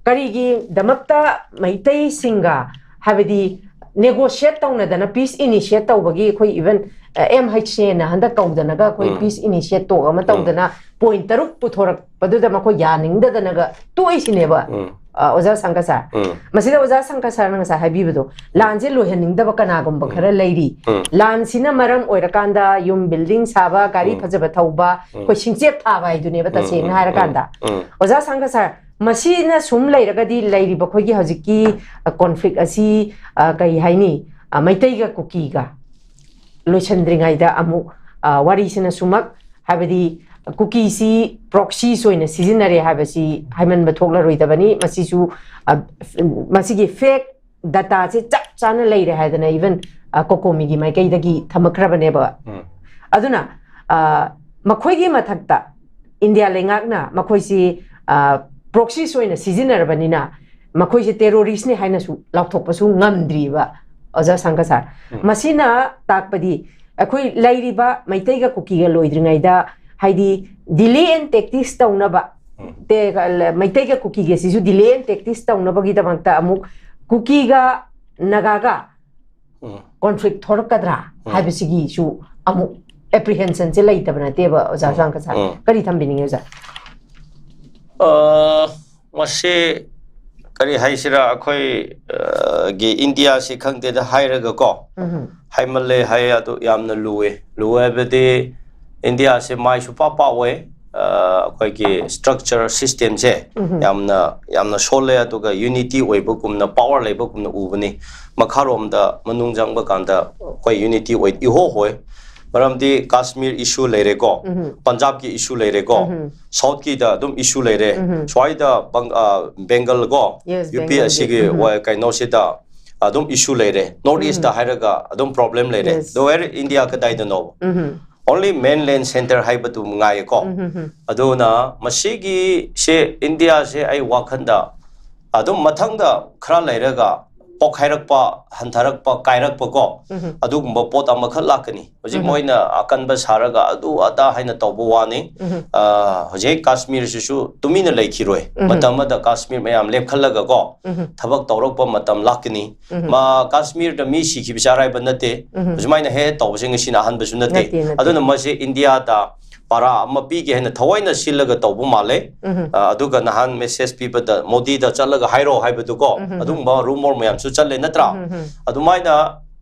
ꯀꯔꯤꯒꯤꯗꯃꯛꯇ ꯃꯩꯇꯩꯁꯤꯡꯒ, ꯍꯥꯏꯕꯗꯤ negotiate ꯇꯧꯅꯗꯅ peace initiate ꯇꯧꯕꯒꯤ, ꯑꯩꯈꯣꯏ even, ꯑ, MHAꯅ ꯍꯟꯗꯛ ꯀꯧꯗꯅꯒ ꯑꯩꯈꯣꯏ ꯎꯝ꯫ peace initiate talk ꯑꯃ ꯎꯝ꯫ ꯇꯧꯗꯅ point ꯇꯔꯨꯛ ꯄꯨꯊꯣꯔꯛꯄꯗꯨꯗ ꯃꯈꯣꯏ ꯌꯥꯅꯤꯡꯗꯗꯅꯒ ꯇꯣꯛꯏꯁꯤꯅꯦꯕ, ꯎꯝ꯫ ꯑ, ꯑꯣꯖꯥ ꯁꯪꯒ ꯁꯥꯔ꯫ ꯎꯝ꯫ ꯃꯁꯤꯗ ꯑꯣꯖꯥ ꯁꯪꯒ ꯁꯥꯔꯅ ꯉꯁꯥꯏ ꯍꯥꯏꯕꯤꯕꯗꯣ, ꯂꯥꯟꯁꯦ ꯂꯣꯏꯍꯟꯅꯤꯡꯗꯕ ꯀꯅꯥꯒꯨꯝꯕ ꯈꯔ ꯂꯩꯔꯤ꯫ ꯎꯝ꯫ ꯂꯥꯟꯁꯤꯅ ꯃꯔꯝ ꯑꯣꯏꯔꯀꯥꯟꯗ ꯌꯨꯝ building ꯁꯥꯕ, ꯒꯥꯔꯤ ꯎꯝ꯫ ꯐꯖꯕ ꯊꯧꯕ, ꯎꯝ꯫ ꯑꯩꯈꯣꯏ ꯁꯤꯡꯆꯦꯞ ꯊꯥꯕ ꯍꯥꯏꯗꯨꯅꯦꯕ, ꯎꯝ, ꯇꯁꯦꯡꯅ ꯎꯝ, ꯍꯥꯏꯔꯀꯥꯟꯗ꯫ ꯎꯝ, ꯎꯝ꯫ ꯑꯣꯖꯥ ꯁꯪꯒ ꯁꯥꯔ, ꯃꯁꯤꯅ ꯁꯨꯝ ꯂꯩꯔꯒꯗꯤ ꯂꯩꯔꯤꯕ ꯑꯩꯈꯣꯏꯒꯤ ꯍꯧꯖꯤꯛꯀꯤ, ꯑ, conflict ꯑꯁꯤ, ꯑ, ꯀꯔꯤ ꯍꯥꯏꯅꯤ, ꯑ, ꯃꯩꯇꯩꯒ ꯀꯨꯀꯤꯒ ꯂꯣꯏꯁꯤꯟꯗ꯭ꯔꯤꯉꯩꯗ ꯑꯃꯨꯛ, ꯑ, ꯋꯥꯔꯤꯁꯤꯅ ꯁꯨꯃꯛ, ꯍꯥꯏꯕꯗꯤ, ꯀꯨꯀꯤꯁꯤ ꯄ꯭ꯔꯣꯛꯁꯤꯁ ꯑꯣꯏꯅ ꯁꯤꯖꯤꯟꯅꯔꯦ ꯍꯥꯏꯕꯁꯤ ꯍꯥꯏꯃꯟꯕ ꯊꯣꯛꯂꯔꯣꯏꯗꯕꯅꯤ꯫ ꯃꯁꯤꯁꯨ ꯑ, ꯃꯁꯤꯒꯤ ꯐꯦꯛ ꯗꯇꯥꯁꯦ ꯆꯞ ꯆꯥꯅ ꯂꯩꯔꯦ ꯍꯥꯏꯗꯅ ꯏꯚꯟ ꯀꯣꯀꯣꯃꯤꯒꯤ ꯃꯥꯏꯀꯩꯗꯒꯤ ꯊꯝꯃꯛꯈ꯭ꯔꯕꯅꯦꯕ꯫ ꯎꯝ. ꯑꯗꯨꯅ ꯑ, ꯃꯈꯣꯏꯒꯤ ꯃꯊꯛꯇ ꯏꯟꯗꯤꯌꯥ ꯂꯩꯉꯥꯛꯅ ꯃꯈꯣꯏꯁꯤ ꯄ꯭ꯔꯣꯛꯁꯤꯁ ꯑꯣꯏꯅ ꯁꯤꯖꯤꯟꯅꯔꯕꯅꯤꯅ ꯃꯈꯣꯏꯁꯦ ꯇꯦꯔꯣꯔꯤꯁꯅꯤ ꯍꯥꯏꯅꯁꯨ ꯂꯥꯎꯊꯣꯛꯄꯁꯨ ꯉꯝꯗ꯭ꯔꯤꯕ, ꯑꯣꯖꯥ ꯁꯪꯒ ꯁꯥꯔ꯫ ꯎꯝ. ꯃꯁꯤꯅ ꯇꯥꯛꯄꯗꯤ ꯑꯩꯈꯣꯏ ꯂꯩꯔꯤꯕ ꯃꯩꯇꯩꯒ ꯀꯨꯀꯤꯒ ꯂꯣꯏꯗ꯭ꯔꯤꯉꯩꯗ, ꯍꯥꯏꯗꯤ, ꯗꯤꯂꯦ ꯑꯦꯟ ꯇꯦꯛꯇꯤꯛꯁ ꯇꯧꯅꯕ, ꯎꯝ. ꯇꯦ-, ꯃꯩꯇꯩꯒ ꯀꯨꯀꯤꯒ ꯁꯤꯁꯨ ꯗꯤꯂꯦ ꯑꯦꯟ ꯇꯦꯛꯇꯤꯛꯁ ꯇꯧꯅꯕꯒꯤꯗꯃꯛꯇ ꯑꯃꯨꯛ ꯀꯨꯀꯤꯒ ꯅꯥꯒꯥꯒ ꯎꯝ. ꯀꯣꯟꯐ꯭ꯂꯤꯛ ꯊꯣꯔꯛꯀꯗ꯭ꯔꯥ ꯎꯝ. ꯍꯥꯏꯕꯁꯤꯒꯤꯁꯨ ꯑꯃꯨꯛ ꯑꯦꯄ꯭ꯔꯤꯍꯦꯟꯁꯟꯁꯦ ꯂꯩꯇꯕ ꯅꯠꯇꯦꯕ, ꯑꯣꯖꯥ ꯎꯝ. ꯁꯪꯒ ꯁꯥꯔ꯫ ꯎꯝ. ꯀꯔꯤ ꯊꯝꯕꯤꯅꯤꯡꯉꯤ, ꯑꯣꯖꯥ? ꯑ, ꯃꯁꯤ ꯀꯔꯤ ꯍꯥꯏꯁꯤꯔꯥ, ꯑꯩꯈꯣꯏ, ꯑ, ꯒꯤ ꯏꯟꯗꯤꯌꯥꯁꯤ ꯈꯪꯗꯦꯗ ꯍꯥꯏꯔꯒꯀꯣ, ꯎꯝ. ꯍꯥꯏꯃꯜꯂꯦ ꯍꯥꯏ, ꯑꯗꯨ ꯌꯥꯝꯅ ꯂꯨꯑꯦ꯫ ꯂꯨꯑꯦ ꯍꯥꯏꯕꯗꯤ ꯏꯟꯗꯤꯌꯥꯁꯤ ꯃꯥꯏꯁꯨ ꯄꯥꯛ ꯄꯥꯛꯑꯣꯏ꯫ ꯑ, ꯑꯩꯈꯣꯏꯒꯤ ꯁ꯭ꯇ꯭ꯔꯛꯆꯔ ꯁꯤꯁꯇꯦꯝꯁꯦ ꯎꯝ. ꯌꯥꯝꯅ, ꯌꯥꯝꯅ ꯁꯣꯜꯂꯦ, ꯑꯗꯨꯒ ꯌꯨꯅꯤꯇꯤ ꯑꯣꯏꯕꯒꯨꯝꯅ, ꯄꯥꯋꯔ ꯂꯩꯕꯒꯨꯝꯅ ꯎꯕꯅꯤ꯫ ꯃꯈꯥꯔꯣꯝꯗ ꯃꯅꯨꯡ ꯆꯪꯕ ꯀꯥꯟꯗ ꯑꯩꯈꯣꯏ ꯌꯨꯅꯤꯇꯤ ꯑꯣꯏ, ꯏꯍꯣ ꯍꯣꯏ꯫ ꯃꯔꯝꯗꯤ ꯀꯥꯁꯃꯤꯔ ꯏꯁꯨ ꯂꯩꯔꯦꯀꯣ, ꯎꯝ. ꯄꯟꯖꯥꯕꯀꯤ ꯏꯁꯨ ꯂꯩꯔꯦꯀꯣ, ꯎꯝ. ꯁꯥꯎꯠꯀꯤꯗ ꯑꯗꯨꯝ ꯏꯁꯨ ꯂꯩꯔꯦ, ꯎꯝ. ꯁ꯭ꯋꯥꯏꯗ ꯕꯪ-, ꯑ, ꯕꯦꯡꯒꯜ ꯀꯣ, Yes, ꯌꯨ ꯄꯤ ꯕꯦꯡꯒꯜꯒꯤ. ꯑꯁꯤꯒꯤ ꯎꯝ. ꯋꯥ-, ꯀꯩꯅꯣꯁꯤꯗ ꯑꯗꯨꯝ ꯏꯁꯨ ꯂꯩꯔꯦ, ꯅꯣꯔꯠ ꯎꯝ. ꯏꯁꯇ ꯍꯥꯏꯔꯒ ꯑꯗꯨꯝ ꯄ꯭ꯔꯣꯕ꯭ꯂꯦꯝ ꯂꯩꯔꯦ꯫ Yes. ꯑꯗꯣ ꯋꯦꯔ ꯏꯟꯗꯤꯌꯥ ꯀꯗꯥꯏꯗꯅꯣ? ꯎꯝ. Only mainland center ꯍꯥꯏꯕꯗꯨ ꯉꯥꯏꯌꯦꯀꯣ꯫ ꯎꯝ. ꯑꯗꯨꯅ ꯃꯁꯤꯒꯤꯁꯦ ꯏꯟꯗꯤꯌꯥꯁꯦ ꯑꯩ ꯋꯥꯈꯜꯗ ꯑꯗꯨꯝ ꯃꯊꯪꯗ ꯈꯔ ꯂꯩꯔꯒ ꯄꯣꯛꯈꯥꯏꯔꯛꯄ, ꯍꯟꯊꯔꯛꯄ, ꯀꯥꯏꯔꯛꯄ ꯀꯣ, ꯎꯝ. ꯑꯗꯨꯒꯨꯝꯕ ꯄꯣꯠ ꯑꯃꯈꯛ ꯂꯥꯛꯀꯅꯤ꯫ ꯍꯧꯖꯤꯛ ꯎꯝ. ꯃꯣꯏꯅ ꯑꯀꯟꯕ ꯁꯥꯔꯒ ꯑꯗꯨ ꯑꯗꯥ ꯍꯥꯏꯅ ꯇꯧꯕ ꯋꯥꯅꯤ꯫ ꯎꯝ. ꯑ, ꯍꯧꯖꯤꯛ ꯀꯥꯁꯃꯤꯔꯁꯤꯁꯨ ꯇꯨꯃꯤꯟꯅ ꯂꯩꯈꯤꯔꯣꯏ꯫ ꯎꯝ. ꯃꯇꯝ ꯑꯃꯗ ꯀꯥꯁꯃꯤꯔ ꯃꯌꯥꯝ ꯂꯦꯞꯈꯠꯂꯒ ꯀꯣ, ꯎꯝ. ꯊꯕꯛ ꯇꯧꯔꯛꯄ ꯃꯇꯝ ꯂꯥꯛꯀꯅꯤ꯫ ꯎꯝ. ꯃꯥ ꯀꯥꯁꯃꯤꯔꯗ ꯃꯤ ꯁꯤꯈꯤꯕꯁꯦ ꯑꯔꯥꯏꯕ ꯅꯠꯇꯦ꯫ ꯎꯝ. ꯑꯁꯨꯃꯥꯏꯅ ꯍꯦꯛ ꯇꯧꯕꯁꯦ ꯉꯁꯤꯅ ꯑꯍꯥꯟꯕꯁꯨ ꯅꯠꯇꯦ꯫ ꯅꯠꯇꯦ, ꯅꯠꯇꯦ. ꯑꯗꯨꯅ ꯃꯁꯤ ꯏꯟꯗꯤꯌꯥꯗ ꯄꯥꯔꯥ ꯑꯃ ꯄꯤꯒꯦ ꯍꯥꯏꯅ ꯊꯑꯣꯏꯅ ꯁꯤꯜꯂꯒ ꯇꯧꯕ ꯃꯥꯜꯂꯦ꯫ ꯎꯝ. ꯑ, ꯑꯗꯨꯒ ꯅꯍꯥꯟ ꯃꯦꯁꯦꯖ ꯄꯤꯕꯗ ꯃꯣꯗꯤꯗ ꯆꯠꯂꯒ ꯍꯥꯏꯔꯣ ꯍꯥꯏꯕꯗꯨꯀꯣ, ꯎꯝ. ꯑꯗꯨꯒꯨꯝꯕ ꯔꯨꯃꯣꯔ ꯃꯌꯥꯝꯁꯨ ꯆꯠꯂꯦ ꯅꯠꯇ꯭ꯔꯥ? ꯎꯝ. ꯑꯗꯨꯃꯥꯏꯅ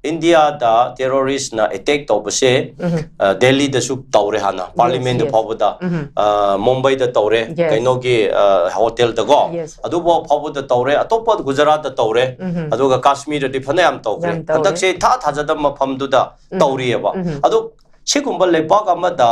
ꯏꯟꯗꯤꯌꯥꯗ ꯇꯦꯔꯣꯔꯤꯁꯅ ꯑꯦꯇꯦꯛ ꯇꯧꯕꯁꯦ, ꯎꯝ. ꯑ, ꯗꯦꯜꯂꯤꯗꯁꯨ ꯇꯧꯔꯦ ꯍꯥꯟꯅ, ꯄꯥꯔꯂꯤꯃꯦꯟꯗ Yes. ꯐꯥꯎꯕꯗ, ꯎꯝ. ꯑ, ꯃꯨꯝꯕꯩꯗ ꯇꯧꯔꯦ, Yes. ꯀꯩꯅꯣꯒꯤ, ꯑ, ꯍꯣꯇꯦꯜꯗꯀꯣ, Yes. ꯑꯗꯨꯐꯥꯎ ꯐꯥꯎꯕꯗ ꯇꯧꯔꯦ, ꯑꯇꯣꯞꯄ ꯒꯨꯖꯔꯥꯠꯇ ꯇꯧꯔꯦ, ꯎꯝ. ꯑꯗꯨꯒ ꯀꯥꯁꯃꯤꯔꯗꯗꯤ ꯐꯅꯌꯥꯝ ꯇꯧꯈ꯭ꯔꯦ꯫ ꯌꯥꯝ ꯇꯧꯔꯦ. ꯍꯟꯗꯛꯁꯦ ꯏꯊꯥ ꯊꯥꯖꯗꯕ ꯃꯐꯝꯗꯨꯗ ꯎꯝ. ꯇꯧꯔꯤꯑꯕ꯫ ꯎꯝ. ꯑꯗꯨ ꯁꯤꯒꯨꯝꯕ ꯂꯩꯕꯥꯛ ꯑꯃꯗ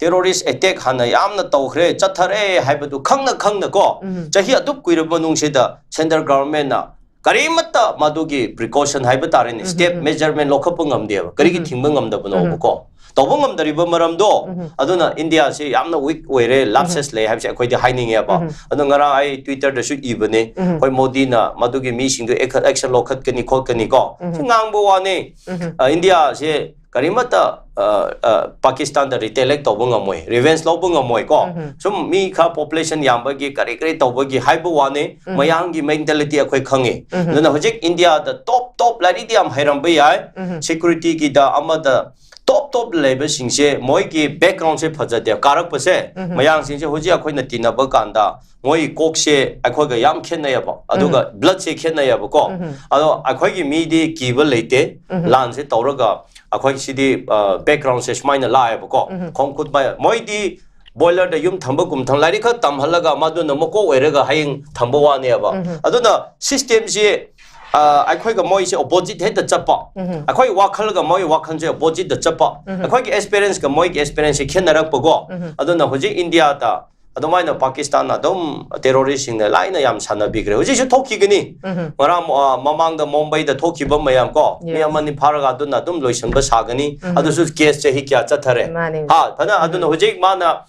terrorist attack ꯍꯥꯟꯅ ꯌꯥꯝꯅ ꯇꯧꯈ꯭ꯔꯦ, ꯆꯠꯊꯔꯦ ꯍꯥꯏꯕꯗꯨ ꯈꯪꯅ ꯈꯪꯅ ꯀꯣ, ꯎꯝ꯫ ꯆꯍꯤ ꯑꯗꯨꯛ ꯀꯨꯏꯔꯕ ꯃꯅꯨꯡꯁꯤꯗ central government ꯅ ꯀꯔꯤꯃꯠꯇ ꯃꯗꯨꯒꯤ precaution ꯍꯥꯏꯕ ꯇꯥꯔꯦꯅꯦ, ꯎꯝ, step ꯎꯝ, ꯎꯝ꯫ Measurement ꯂꯧꯈꯠꯄ ꯉꯝꯗꯦꯕ꯫ ꯀꯔꯤꯒꯤ ꯎꯝ, ꯎꯝ꯫ ꯊꯤꯡꯕ ꯉꯝꯗꯕꯅꯣꯕꯀꯣ? ꯎꯝ, ꯎꯝ꯫ ꯇꯧꯕ ꯉꯝꯗꯔꯤꯕ ꯃꯔꯝꯗꯣ, ꯎꯝ, ꯎꯝ꯫ ꯑꯗꯨꯅ ꯏꯟꯗꯤꯌꯥꯁꯤ ꯌꯥꯝꯅ weak ꯑꯣꯏꯔꯦ, ꯎꯝ, ꯎꯝ꯫ Lapses ꯂꯩ ꯍꯥꯏꯕꯁꯦ ꯑꯩꯈꯣꯏꯗꯤ ꯍꯥꯏꯅꯤꯡꯉꯦꯕ꯫ ꯎꯝ, ꯎꯝ꯫ ꯑꯗꯣ ꯉꯔꯥꯡ ꯑꯩ Twitter ꯗꯁꯨ ꯏꯕꯅꯦ, ꯎꯝ, ꯎꯝ꯫ ꯑꯩꯈꯣꯏ ꯃꯣꯗꯤꯅ ꯃꯗꯨꯒꯤ ꯃꯤꯁꯤꯡꯗꯣ action ꯂꯧꯈꯠꯀꯅꯤ ꯈꯣꯠꯀꯅꯤ ꯀꯣ꯫ ꯎꯝ, ꯎꯝ꯫ ꯁꯤ ꯉꯥꯡꯕ ꯋꯥꯅꯤ꯫ ꯎꯝ, ꯎꯝ꯫ ꯑ, ꯏꯟꯗꯤꯌꯥꯁꯦ ꯀꯔꯤꯃꯠꯇ, ꯑ, ꯑ, ꯄꯥꯀꯤꯁꯇꯥꯟꯗ retaliate ꯇꯧꯕ ꯉꯝꯃꯣꯏ, revenge ꯂꯧꯕ ꯉꯝꯃꯣꯏ ꯀꯣ꯫ ꯎꯝ, ꯎꯝ꯫ ꯁꯨꯝ ꯃꯤ ꯈꯔ population ꯌꯥꯝꯕꯒꯤ ꯀꯔꯤ ꯀꯔꯤ ꯇꯧꯕꯒꯤ ꯍꯥꯏꯕ ꯋꯥꯅꯤ, ꯎꯝ, ꯎꯝ꯫ ꯃꯌꯥꯡꯒꯤ mentality ꯑꯩꯈꯣꯏ ꯈꯪꯉꯤ꯫ ꯎꯝ, ꯎꯝ꯫ ꯑꯗꯨꯅ ꯍꯧꯖꯤꯛ ꯏꯟꯗꯤꯌꯥꯗ top, top ꯂꯥꯏꯔꯤꯛꯇꯤ ꯌꯥꯝ ꯍꯩꯔꯝꯕ ꯌꯥꯏ, ꯎꯝ, ꯎꯝ꯫ Security ꯒꯤꯗ ꯑꯃꯗ top, top ꯂꯩꯕꯁꯤꯡꯁꯦ ꯃꯣꯏꯒꯤ background ꯁꯦ ꯐꯖꯗꯦ꯫ ꯀꯥꯔꯛꯄꯁꯦ, ꯎꯝ, ꯎꯝ꯫ ꯃꯌꯥꯡꯁꯤꯡꯁꯦ ꯍꯧꯖꯤꯛ ꯑꯩꯈꯣꯏꯅ ꯇꯤꯟꯅꯕ ꯀꯥꯟꯗ ꯃꯣꯏ ꯀꯣꯛꯁꯦ ꯑꯩꯈꯣꯏꯒ ꯌꯥꯝ ꯈꯦꯠꯅꯩꯌꯦꯕ, ꯑꯗꯨꯒ ꯎꯝ꯫ Blood ꯁꯦ ꯈꯦꯠꯅꯩꯌꯦꯕꯀꯣ꯫ ꯎꯝ꯫ ꯑꯗꯣ ꯑꯩꯈꯣꯏꯒꯤ ꯃꯤꯗꯤ ꯀꯤꯕ ꯂꯩꯇꯦ, ꯎꯝ꯫ Land ꯁꯦ ꯇꯧꯔꯒ ꯑꯩꯈꯣꯏ ꯁꯤꯗꯤ, ꯑ, background ꯁꯦ ꯁꯨꯃꯥꯏꯅ ꯂꯥꯛꯑꯦꯕꯀꯣ꯫ ꯎꯝ꯫ ꯈꯣꯡ ꯈꯨꯠ ꯃꯥꯏ-, ꯃꯣꯏꯗꯤ boiler ꯗ ꯌꯨꯝ ꯊꯝꯕꯒꯨꯝ ꯊꯝ-, ꯂꯥꯏꯔꯤꯛ ꯈꯛ ꯇꯝꯍꯜꯂꯒ ꯃꯗꯨꯅ ꯃꯀꯣꯛ ꯑꯣꯏꯔꯒ ꯍꯌꯦꯡ ꯊꯝꯕ ꯋꯥꯅꯦꯕ꯫ ꯎꯝ꯫ ꯑꯗꯨꯅ system ꯁꯤ, ꯑ, ꯑꯩꯈꯣꯏꯒ ꯃꯣꯏꯁꯦ opposite ꯍꯦꯛꯇ ꯆꯠꯄ꯫ ꯎꯝ꯫ ꯑꯩꯈꯣꯏ ꯋꯥꯈꯜꯒ ꯃꯣꯏ ꯋꯥꯈꯜꯁꯦ opposite ꯇ ꯆꯠꯄ꯫ ꯎꯝ꯫ ꯑꯩꯈꯣꯏꯒꯤ experience ꯀ ꯃꯣꯏꯒꯤ experience ꯁꯦ ꯈꯦꯠꯅꯔꯛꯄꯀꯣ꯫ ꯎꯝ꯫ ꯑꯗꯨꯅ ꯍꯧꯖꯤꯛ ꯏꯟꯗꯤꯌꯥꯗ ꯑꯗꯨꯃꯥꯏꯅ ꯄꯥꯀꯤꯁꯇꯥꯟꯅ ꯑꯗꯨꯝ terrorist ꯁꯤꯡꯅ ꯂꯥꯏꯅ ꯌꯥꯝ ꯁꯥꯟꯅꯕꯤꯈ꯭ꯔꯦ꯫ ꯍꯧꯖꯤꯛꯁꯨ ꯊꯣꯛꯈꯤꯒꯅꯤ꯫ ꯎꯝ꯫ ꯉꯔꯥꯡ, ꯑ, ꯃꯃꯥꯡꯗ ꯃꯨꯝꯕꯥꯏꯗ ꯊꯣꯛꯈꯤꯕ ꯃꯌꯥꯝ ꯀꯣ, ꯃꯤ Yes. ꯑꯃꯅꯤ ꯐꯥꯔꯒ ꯑꯗꯨꯅ ꯑꯗꯨꯝ ꯂꯣꯏꯁꯤꯟꯕ ꯁꯥꯒꯅꯤ꯫ ꯎꯝ꯫ ꯑꯗꯨꯁꯨ case ꯆꯍꯤ ꯀꯌꯥ ꯆꯠꯊꯔꯦ꯫ ꯃꯥꯅꯦ꯫ ꯍꯥ, ꯐꯅ ꯎꯝ꯫ ꯑꯗꯨꯅ ꯍꯧꯖꯤꯛ ꯃꯥꯅ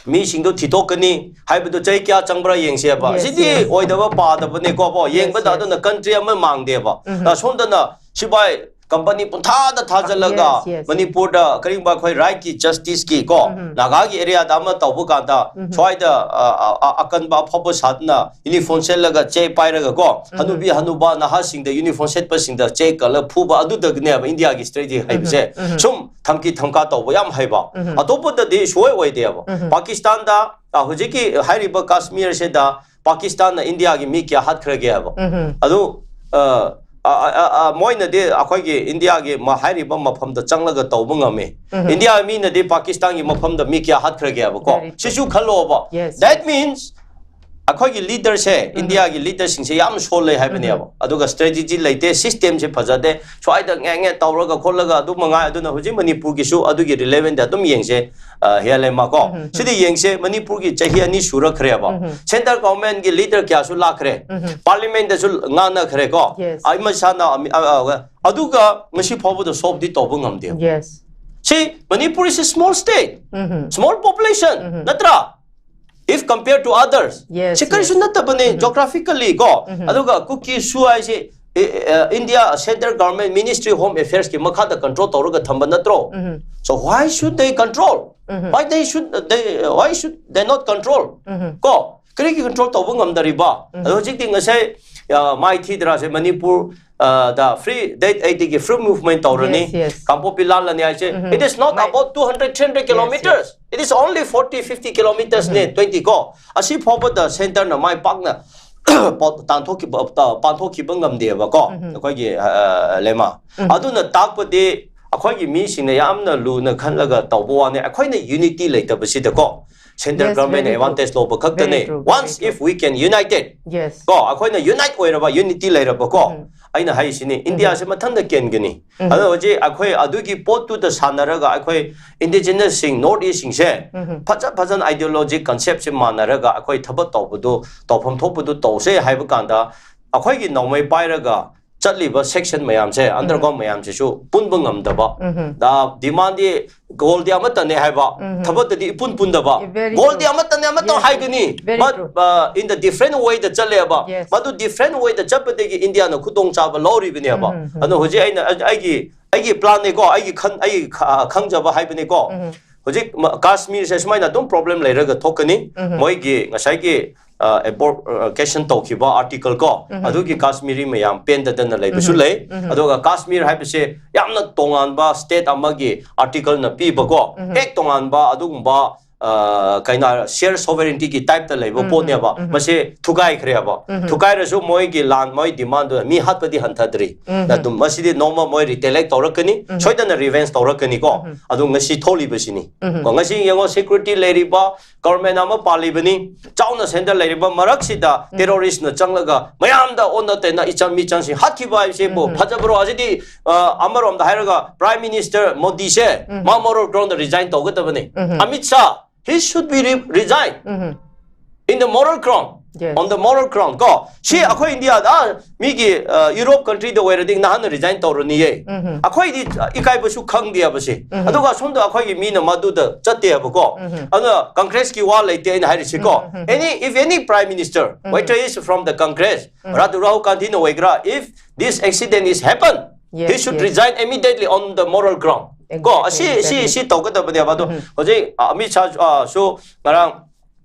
ꯃꯤꯁꯤꯡꯗꯣ ꯊꯤꯗꯣꯛꯀꯅꯤ ꯍꯥꯏꯕꯗꯣ ꯆꯍꯤ ꯀꯌꯥ ꯆꯪꯕ꯭ꯔꯥ ꯌꯦꯡꯁꯦꯕ꯫ Yes, ꯁꯤꯗꯤ yes. ꯑꯣꯏꯗꯕ ꯄꯥꯗꯕꯅꯦꯀꯣ, ꯕꯣ꯫ Yes, ꯌꯦꯡꯕꯗ yes. ꯑꯗꯨꯅ country ꯑꯃ ꯃꯥꯡꯗꯦꯕ꯫ ꯎꯝ꯫ ꯑ, ꯁꯣꯝꯗꯅ ꯁꯤꯐꯥꯏ company ꯄꯨꯡꯊꯥꯗ ꯊꯥꯖꯤꯜꯂꯒ Yes, yes. ꯃꯅꯤꯄꯨꯔꯗ ꯀꯔꯤꯒꯨꯝꯕ ꯑꯩꯈꯣꯏ right ꯀꯤ justice ꯀꯤ ꯀꯣ, ꯎꯝ꯫ ꯅꯥꯒꯥꯒꯤ area ꯗ ꯑꯃ ꯇꯧꯕ ꯀꯥꯟꯗ ꯎꯝ꯫ ꯁ꯭ꯋꯥꯏꯗ, ꯑ, ꯑ, ꯑ, ꯑꯀꯟꯕ ꯑꯐꯕ ꯁꯥꯗꯅ uniform ꯁꯦꯠꯂꯒ ꯆꯦ ꯄꯥꯏꯔꯒ ꯀꯣ, ꯎꯝ꯫ ꯍꯅꯨꯕꯤ ꯍꯅꯨꯕ ꯅꯍꯥꯁꯤꯡꯗ uniform ꯁꯦꯠꯄꯁꯤꯡꯗ ꯆꯦ ꯀꯜꯂ ꯐꯨꯕ ꯑꯗꯨꯗꯒꯅꯦꯕ ꯏꯟꯗꯤꯌꯥꯒꯤ strategy ꯍꯥꯏꯕꯁꯦ꯫ ꯎꯝ꯫ ꯎꯝ꯫ ꯁꯨꯝ ꯊꯝꯀꯤ ꯊꯝꯀꯥ ꯇꯧꯕ ꯌꯥꯝ ꯍꯩꯕ꯫ ꯎꯝ꯫ ꯑꯇꯣꯞꯄꯗꯗꯤ ꯁꯨꯡꯑꯣꯏ ꯑꯣꯏꯗꯦꯕ꯫ ꯎꯝ꯫ ꯄꯥꯀꯤꯁꯇꯥꯟꯗ, ꯑ, ꯍꯧꯖꯤꯛꯀꯤ ꯍꯥꯏꯔꯤꯕ ꯀꯥꯁꯃꯤꯔꯁꯤꯗ ꯄꯥꯀꯤꯁꯇꯥꯟꯅ ꯏꯟꯗꯤꯌꯥꯒꯤ ꯃꯤ ꯀꯌꯥ ꯍꯥꯠꯈ꯭ꯔꯒꯦ ꯍꯥꯏꯕ꯫ ꯎꯝ꯫ ꯑꯗꯨ, ꯑ, ꯑ, ꯑ, ꯑ, ꯃꯣꯏꯅꯗꯤ ꯑꯩꯈꯣꯏꯒꯤ ꯏꯟꯗꯤꯌꯥꯒꯤ ꯃ-, ꯍꯥꯏꯔꯤꯕ ꯃꯐꯝꯗ ꯆꯪꯂꯒ ꯇꯧꯕ ꯉꯝꯃꯤ꯫ ꯎꯝ꯫ ꯏꯟꯗꯤꯌꯥ ꯃꯤꯅꯗꯤ ꯄꯥꯀꯤꯁꯇꯥꯟꯒꯤ ꯃꯐꯝꯗ ꯃꯤ ꯀꯌꯥ ꯍꯥꯠꯈ꯭ꯔꯒꯦ ꯍꯥꯏꯕꯀꯣ꯫ Very true. ꯁꯤꯁꯨ ꯈꯜꯂꯣꯕ꯫ Yes, that yes. means ꯑꯩꯈꯣꯏꯒꯤ ꯂꯤꯗꯔꯁꯦ, ꯏꯟꯗꯤꯌꯥꯒꯤ ꯂꯤꯗꯔꯁꯤꯡꯁꯦ ꯌꯥꯝ ꯁꯣꯜꯂꯦ ꯍꯥꯏꯕꯅꯦꯕ꯫ ꯑꯗꯨꯒ ꯁ꯭ꯇ꯭ꯔꯦꯇꯦꯖꯤ ꯂꯩꯇꯦ, ꯁꯤꯁꯇꯦꯝꯁꯦ ꯐꯖꯗꯦ, ꯁ꯭ꯋꯥꯏꯗ ꯉꯦ ꯉꯦ ꯇꯧꯔꯒ ꯈꯣꯠꯂꯒ ꯑꯗꯨ ꯃꯉꯥꯏ꯫ ꯑꯗꯨꯅ ꯍꯧꯖꯤꯛ ꯃꯅꯤꯄꯨꯔꯒꯤꯁꯨ ꯑꯗꯨꯒꯤ ꯔꯤꯂꯦꯕꯦꯟꯗ ꯑꯗꯨꯝ ꯌꯦꯡꯁꯦ꯫ ꯑ, ꯍꯤꯌꯥꯂꯦꯃꯥ ꯀꯣ, ꯁꯤꯗꯤ ꯌꯦꯡꯁꯦ, ꯃꯅꯤꯄꯨꯔꯒꯤ ꯆꯍꯤ ꯑꯅꯤ ꯁꯨꯔꯛꯈ꯭ꯔꯦꯕ꯫ ꯁꯦꯟꯇ꯭ꯔꯦꯜ ꯒꯚꯔꯟꯃꯦꯟꯠꯀꯤ ꯂꯤꯗꯔ ꯀꯌꯥꯁꯨ ꯂꯥꯛꯈ꯭ꯔꯦ, ꯄꯥꯔꯂꯤꯌꯥꯃꯦꯟꯠꯇꯁꯨ ꯉꯥꯡꯅꯈ꯭ꯔꯦ ꯀꯣ꯫ ꯑꯩ ꯃꯁꯥꯅ ꯑꯃꯤ-, ꯑ, ꯑ, ꯑꯗꯨꯒ ꯉꯁꯤ ꯐꯥꯎꯕꯗ ꯁꯣꯜꯚꯇꯤ ꯇꯧꯕ ꯉꯝꯗꯦꯕ꯫ Yes. See, Manipur is a small state, small population, ꯅꯠꯇ꯭ꯔꯥ? If compared to others, Yes, ꯁꯤ ꯀꯔꯤꯁꯨ yes. ꯅꯠꯇꯕꯅꯦ, geographically ꯀꯣ꯫ ꯑꯗꯨꯒ ꯀꯨꯀꯤꯁꯨ ꯍꯥꯏꯁꯦ, ꯑꯦ, ꯑꯦ, India Central Government Ministry of Home Affairs ꯀꯤ ꯃꯈꯥꯗ control ꯇꯧꯔꯒ ꯊꯝꯕ ꯅꯠꯇ꯭ꯔꯣ? So why should they control? Why they should they why should they not control? ꯀꯣ, ꯀꯔꯤꯒꯤ control ꯇꯧꯕ ꯉꯝꯗꯔꯤꯕ? ꯑꯗꯣ ꯍꯧꯖꯤꯛꯇꯤ ꯉꯁꯥꯏ, ꯑ, ꯃꯥꯏ ꯊꯤꯗ꯭ꯔꯥꯁꯦ, ꯃꯅꯤꯄꯨꯔ, ꯑ, ꯗ free, date eight ꯗꯒꯤ free movement ꯇꯧꯔꯅꯤ, Yes, yes. ꯀꯥꯡꯄꯣꯛꯄꯤ ꯂꯥꯜꯂꯅꯤ ꯍꯥꯏꯁꯦ, it is not my- about two hundred, three hundred kilometers. It is only forty, fifty kilometers ꯅꯦ, twenty ꯀꯣ꯫ ꯑꯁꯤ ꯐꯥꯎꯕꯗ ꯁꯦꯟꯇꯔꯅ ꯃꯥꯏ ꯄꯥꯛꯅ ꯄꯥꯎ-, ꯇꯥꯟꯊꯣꯛꯈꯤꯕ, ꯇ-, ꯄꯥꯟꯊꯣꯛꯈꯤꯕ ꯉꯝꯗꯦꯕꯀꯣ, ꯑꯩꯈꯣꯏꯒꯤ, ꯑ, ꯂꯦꯃꯥ꯫ ꯑꯗꯨꯅ ꯇꯥꯛꯄꯗꯤ ꯑꯩꯈꯣꯏꯒꯤ ꯃꯤꯁꯤꯡꯅ ꯌꯥꯝꯅ ꯂꯨꯅ ꯈꯜꯂꯒ ꯇꯧꯕ ꯋꯥꯅꯤ꯫ ꯑꯩꯈꯣꯏꯅ unity ꯂꯩꯇꯕꯁꯤꯗꯀꯣ, ꯁꯦꯟꯇ꯭ꯔꯦꯜ Yes, ꯒꯚꯔꯟꯃꯦꯟꯠꯅ very true. ꯑꯦꯗꯚꯥꯟꯇꯦꯖ ꯂꯧꯕ ꯈꯛꯇꯅꯦ꯫ Very true, very Once true. if we can united, Yes. ꯀꯣ, ꯑꯩꯈꯣꯏꯅ unite ꯑꯣꯏꯔꯕ, unity ꯂꯩꯔꯕꯀꯣ, ꯑꯩꯅ ꯍꯥꯏꯁꯤꯅꯤ, ꯏꯟꯗꯤꯌꯥꯁꯦ ꯃꯊꯟꯇ ꯀꯦꯟꯒꯅꯤ꯫ ꯑꯗꯣ ꯍꯧꯖꯤꯛ ꯑꯩꯈꯣꯏ ꯑꯗꯨꯒꯤ ꯄꯣꯠꯇꯨꯗ ꯁꯥꯟꯅꯔꯒ ꯑꯩꯈꯣꯏ indigenous ꯁꯤꯡ, North East ꯁꯤꯡꯁꯦ ꯐꯖ ꯐꯖꯅ ideology concept ꯁꯦ ꯃꯥꯟꯅꯔꯒ ꯑꯩꯈꯣꯏ ꯊꯕꯛ ꯇꯧꯕꯗꯨ, ꯇꯧꯐꯝ ꯊꯣꯛꯄꯗꯨ ꯇꯧꯁꯦ ꯍꯥꯏꯕ ꯀꯥꯟꯗ, ꯑꯩꯈꯣꯏꯒꯤ ꯅꯣꯡꯃꯩ ꯄꯥꯏꯔꯒ ꯆꯠꯂꯤꯕ section ꯃꯌꯥꯝꯁꯦ, underground ꯃꯌꯥꯝꯁꯤꯁꯨ ꯄꯨꯟꯕ ꯉꯝꯗꯕ꯫ ꯗ-, demandꯗꯤ, goalꯗꯤ ꯑꯃꯠꯇꯅꯦ ꯍꯥꯏꯕ, ꯊꯕꯛꯇꯗꯤ ꯏꯄꯨꯟ ꯄꯨꯟꯗꯕ꯫ Very Goalꯗꯤ true. ꯑꯃꯠꯇꯅꯦ, ꯑꯃꯠꯇ Yes, ꯍꯥꯏꯒꯅꯤ꯫ very But, true. uh, in the different wayꯗ ꯆꯠꯂꯦꯕ꯫ Yes. ꯃꯗꯨ different wayꯗ ꯆꯠꯄꯗꯒꯤ ꯏꯟꯗꯤꯌꯥꯅ ꯈꯨꯗꯣꯡꯆꯥꯕ ꯂꯧꯔꯤꯕꯅꯦꯕ꯫ ꯑꯗꯣ ꯍꯧꯖꯤꯛ ꯑꯩꯅ, ꯑꯩ-, ꯑꯩꯒꯤ, ꯑꯩꯒꯤ planꯅꯦꯀꯣ, ꯑꯩꯒꯤ ꯈꯟ-, ꯑꯩꯒꯤ ꯈ-, ꯈꯪꯖꯕ ꯍꯥꯏꯕꯅꯦꯀꯣ꯫ ꯍꯧꯖꯤꯛ ꯃ-, ꯀꯥꯁꯃꯤꯔꯁꯦ ꯁꯨꯃꯥꯏꯅ ꯑꯗꯨꯝ problem ꯂꯩꯔꯒ ꯊꯣꯛꯀꯅꯤ꯫ ꯃꯣꯏꯒꯤ ꯉꯁꯥꯏꯒꯤ, ꯑ, abrocation ꯇꯧꯈꯤꯕ article ꯀꯣ, ꯑꯗꯨꯒꯤ ꯀꯥꯁꯃꯤꯔꯤ ꯃꯌꯥꯝ ꯄꯦꯟꯗꯗꯅ ꯂꯩꯕꯁꯨ ꯂꯩ꯫ ꯑꯗꯨꯒ ꯀꯥꯁꯃꯤꯔ ꯍꯥꯏꯕꯁꯦ ꯌꯥꯝꯅ ꯇꯣꯉꯥꯟꯕ state ꯑꯃꯒꯤ articleꯅ ꯄꯤꯕꯀꯣ, ꯍꯦꯛ ꯇꯣꯉꯥꯟꯕ ꯑꯗꯨꯒꯨꯝꯕ ꯑ, ꯀꯩꯅꯣ ꯍꯥꯏꯔ, share sovereigntyꯒꯤ typeꯇ ꯂꯩꯕ ꯎꯝ, ꯄꯣꯠꯅꯦꯕ꯫ ꯎꯝ, ꯎꯝ꯫ ꯃꯁꯤ ꯊꯨꯒꯥꯏꯈ꯭ꯔꯦꯕ꯫ ꯎꯝ, ꯎꯝ꯫ ꯊꯨꯒꯥꯏꯔꯁꯨ ꯃꯣꯏꯒꯤ ꯂꯥꯟ, ꯃꯣꯏ demandꯗꯨ ꯃꯤ ꯍꯥꯠꯄꯗꯤ ꯍꯟꯊꯗ꯭ꯔꯤ꯫ ꯎꯝ, ꯎꯝ꯫ ꯑꯗꯨꯝ ꯃꯁꯤꯗꯤ ꯅꯣꯡꯃ ꯃꯣꯏ retaliate ꯇꯧꯔꯛꯀꯅꯤ, ꯎꯝ꯫ ꯁꯣꯏꯗꯅ revenge ꯇꯧꯔꯛꯀꯅꯤꯀꯣ꯫ ꯎꯝ, ꯎꯝ꯫ ꯑꯗꯨ ꯉꯁꯤ ꯊꯣꯛꯂꯤꯕꯁꯤꯅꯤ꯫ ꯎꯝ, ꯎꯝ꯫ ꯀꯣ, ꯉꯁꯤ ꯌꯦꯡꯉꯣ, security ꯂꯩꯔꯤꯕ, government ꯑꯃ ꯄꯥꯜꯂꯤꯕꯅꯤ, ꯆꯥꯎꯅ center ꯂꯩꯔꯤꯕ ꯃꯔꯛꯁꯤꯗ ꯎꯝ꯫ terroristꯅ ꯆꯪꯂꯒ ꯃꯌꯥꯝꯗ ꯑꯣꯟꯅ ꯇꯩꯅ ꯏꯆꯝ ꯃꯤꯆꯝꯁꯤꯡ ꯍꯥꯠꯈꯤꯕ ꯍꯥꯏꯕꯁꯤꯕꯨ ꯎꯝ, ꯎꯝ꯫ ꯐꯖꯕ꯭ꯔꯣ? ꯑꯁꯤꯗꯤ, ꯑ, ꯑꯃꯔꯣꯝꯗ ꯍꯥꯏꯔꯒ Prime Minister ꯃꯣꯗꯤꯁꯦ ꯎꯝ꯫ ꯃꯥ moral groundꯗ resign ꯇꯧꯒꯗꯕꯅꯤ꯫ ꯎꯝ, ꯎꯝ꯫ ꯑꯃꯤꯠ ꯁꯥ, he should be re-, resign um, um. in the moral ground, Yes. on the moral ground ꯀꯣ꯫ ꯁꯤ ꯑꯩꯈꯣꯏ ꯏꯟꯗꯤꯌꯥꯗ, ꯑ, ꯃꯤꯒꯤ, ꯑ, Europe countryꯗ ꯑꯣꯏꯔꯗꯤ ꯅꯍꯥꯟꯅ resign ꯇꯧꯔꯅꯤꯌꯦ꯫ ꯎꯝ, ꯎꯝ꯫ ꯑꯩꯈꯣꯏꯗꯤ, ꯑ, ꯏꯀꯥꯏꯕꯁꯨ ꯈꯪꯗꯦꯕ ꯁꯤ꯫ ꯎꯝ, ꯎꯝ꯫ ꯑꯗꯨꯒ ꯁꯣꯝꯗ ꯑꯩꯈꯣꯏꯒꯤ ꯃꯤꯅ ꯃꯗꯨꯗ ꯆꯠꯇꯦꯕꯀꯣ꯫ ꯎꯝ, ꯎꯝ꯫ ꯑꯗꯨꯅ Congressꯀꯤ ꯋꯥ ꯂꯩꯇꯦ ꯑꯩꯅ ꯍꯥꯏꯔꯤꯁꯤꯀꯣ꯫ ꯎꯝ, ꯎꯝ, ꯎꯝ꯫ Any, if any Prime Minister, um, um. whether is from the Congress, ꯎꯝ꯫ ꯔꯥꯍꯨꯜ ꯒꯥꯟꯙꯤꯅ ꯑꯣꯏꯒꯦꯔꯥ, if this accident is happen, he Yes, should yes. resign immediately on the moral ground. ꯀꯣ, Exactly, ꯑꯁꯤ, ꯁꯤ, exactly. ꯁꯤ ꯇꯧꯒꯗꯕꯅꯦꯕ꯫ ꯑꯗꯣ ꯎꯝ꯫ ꯍꯧꯖꯤꯛ, ꯑ, ꯑꯃꯤꯠ ꯁꯥꯁꯨ, ꯑ, ꯁꯨ ꯉꯔꯥꯡ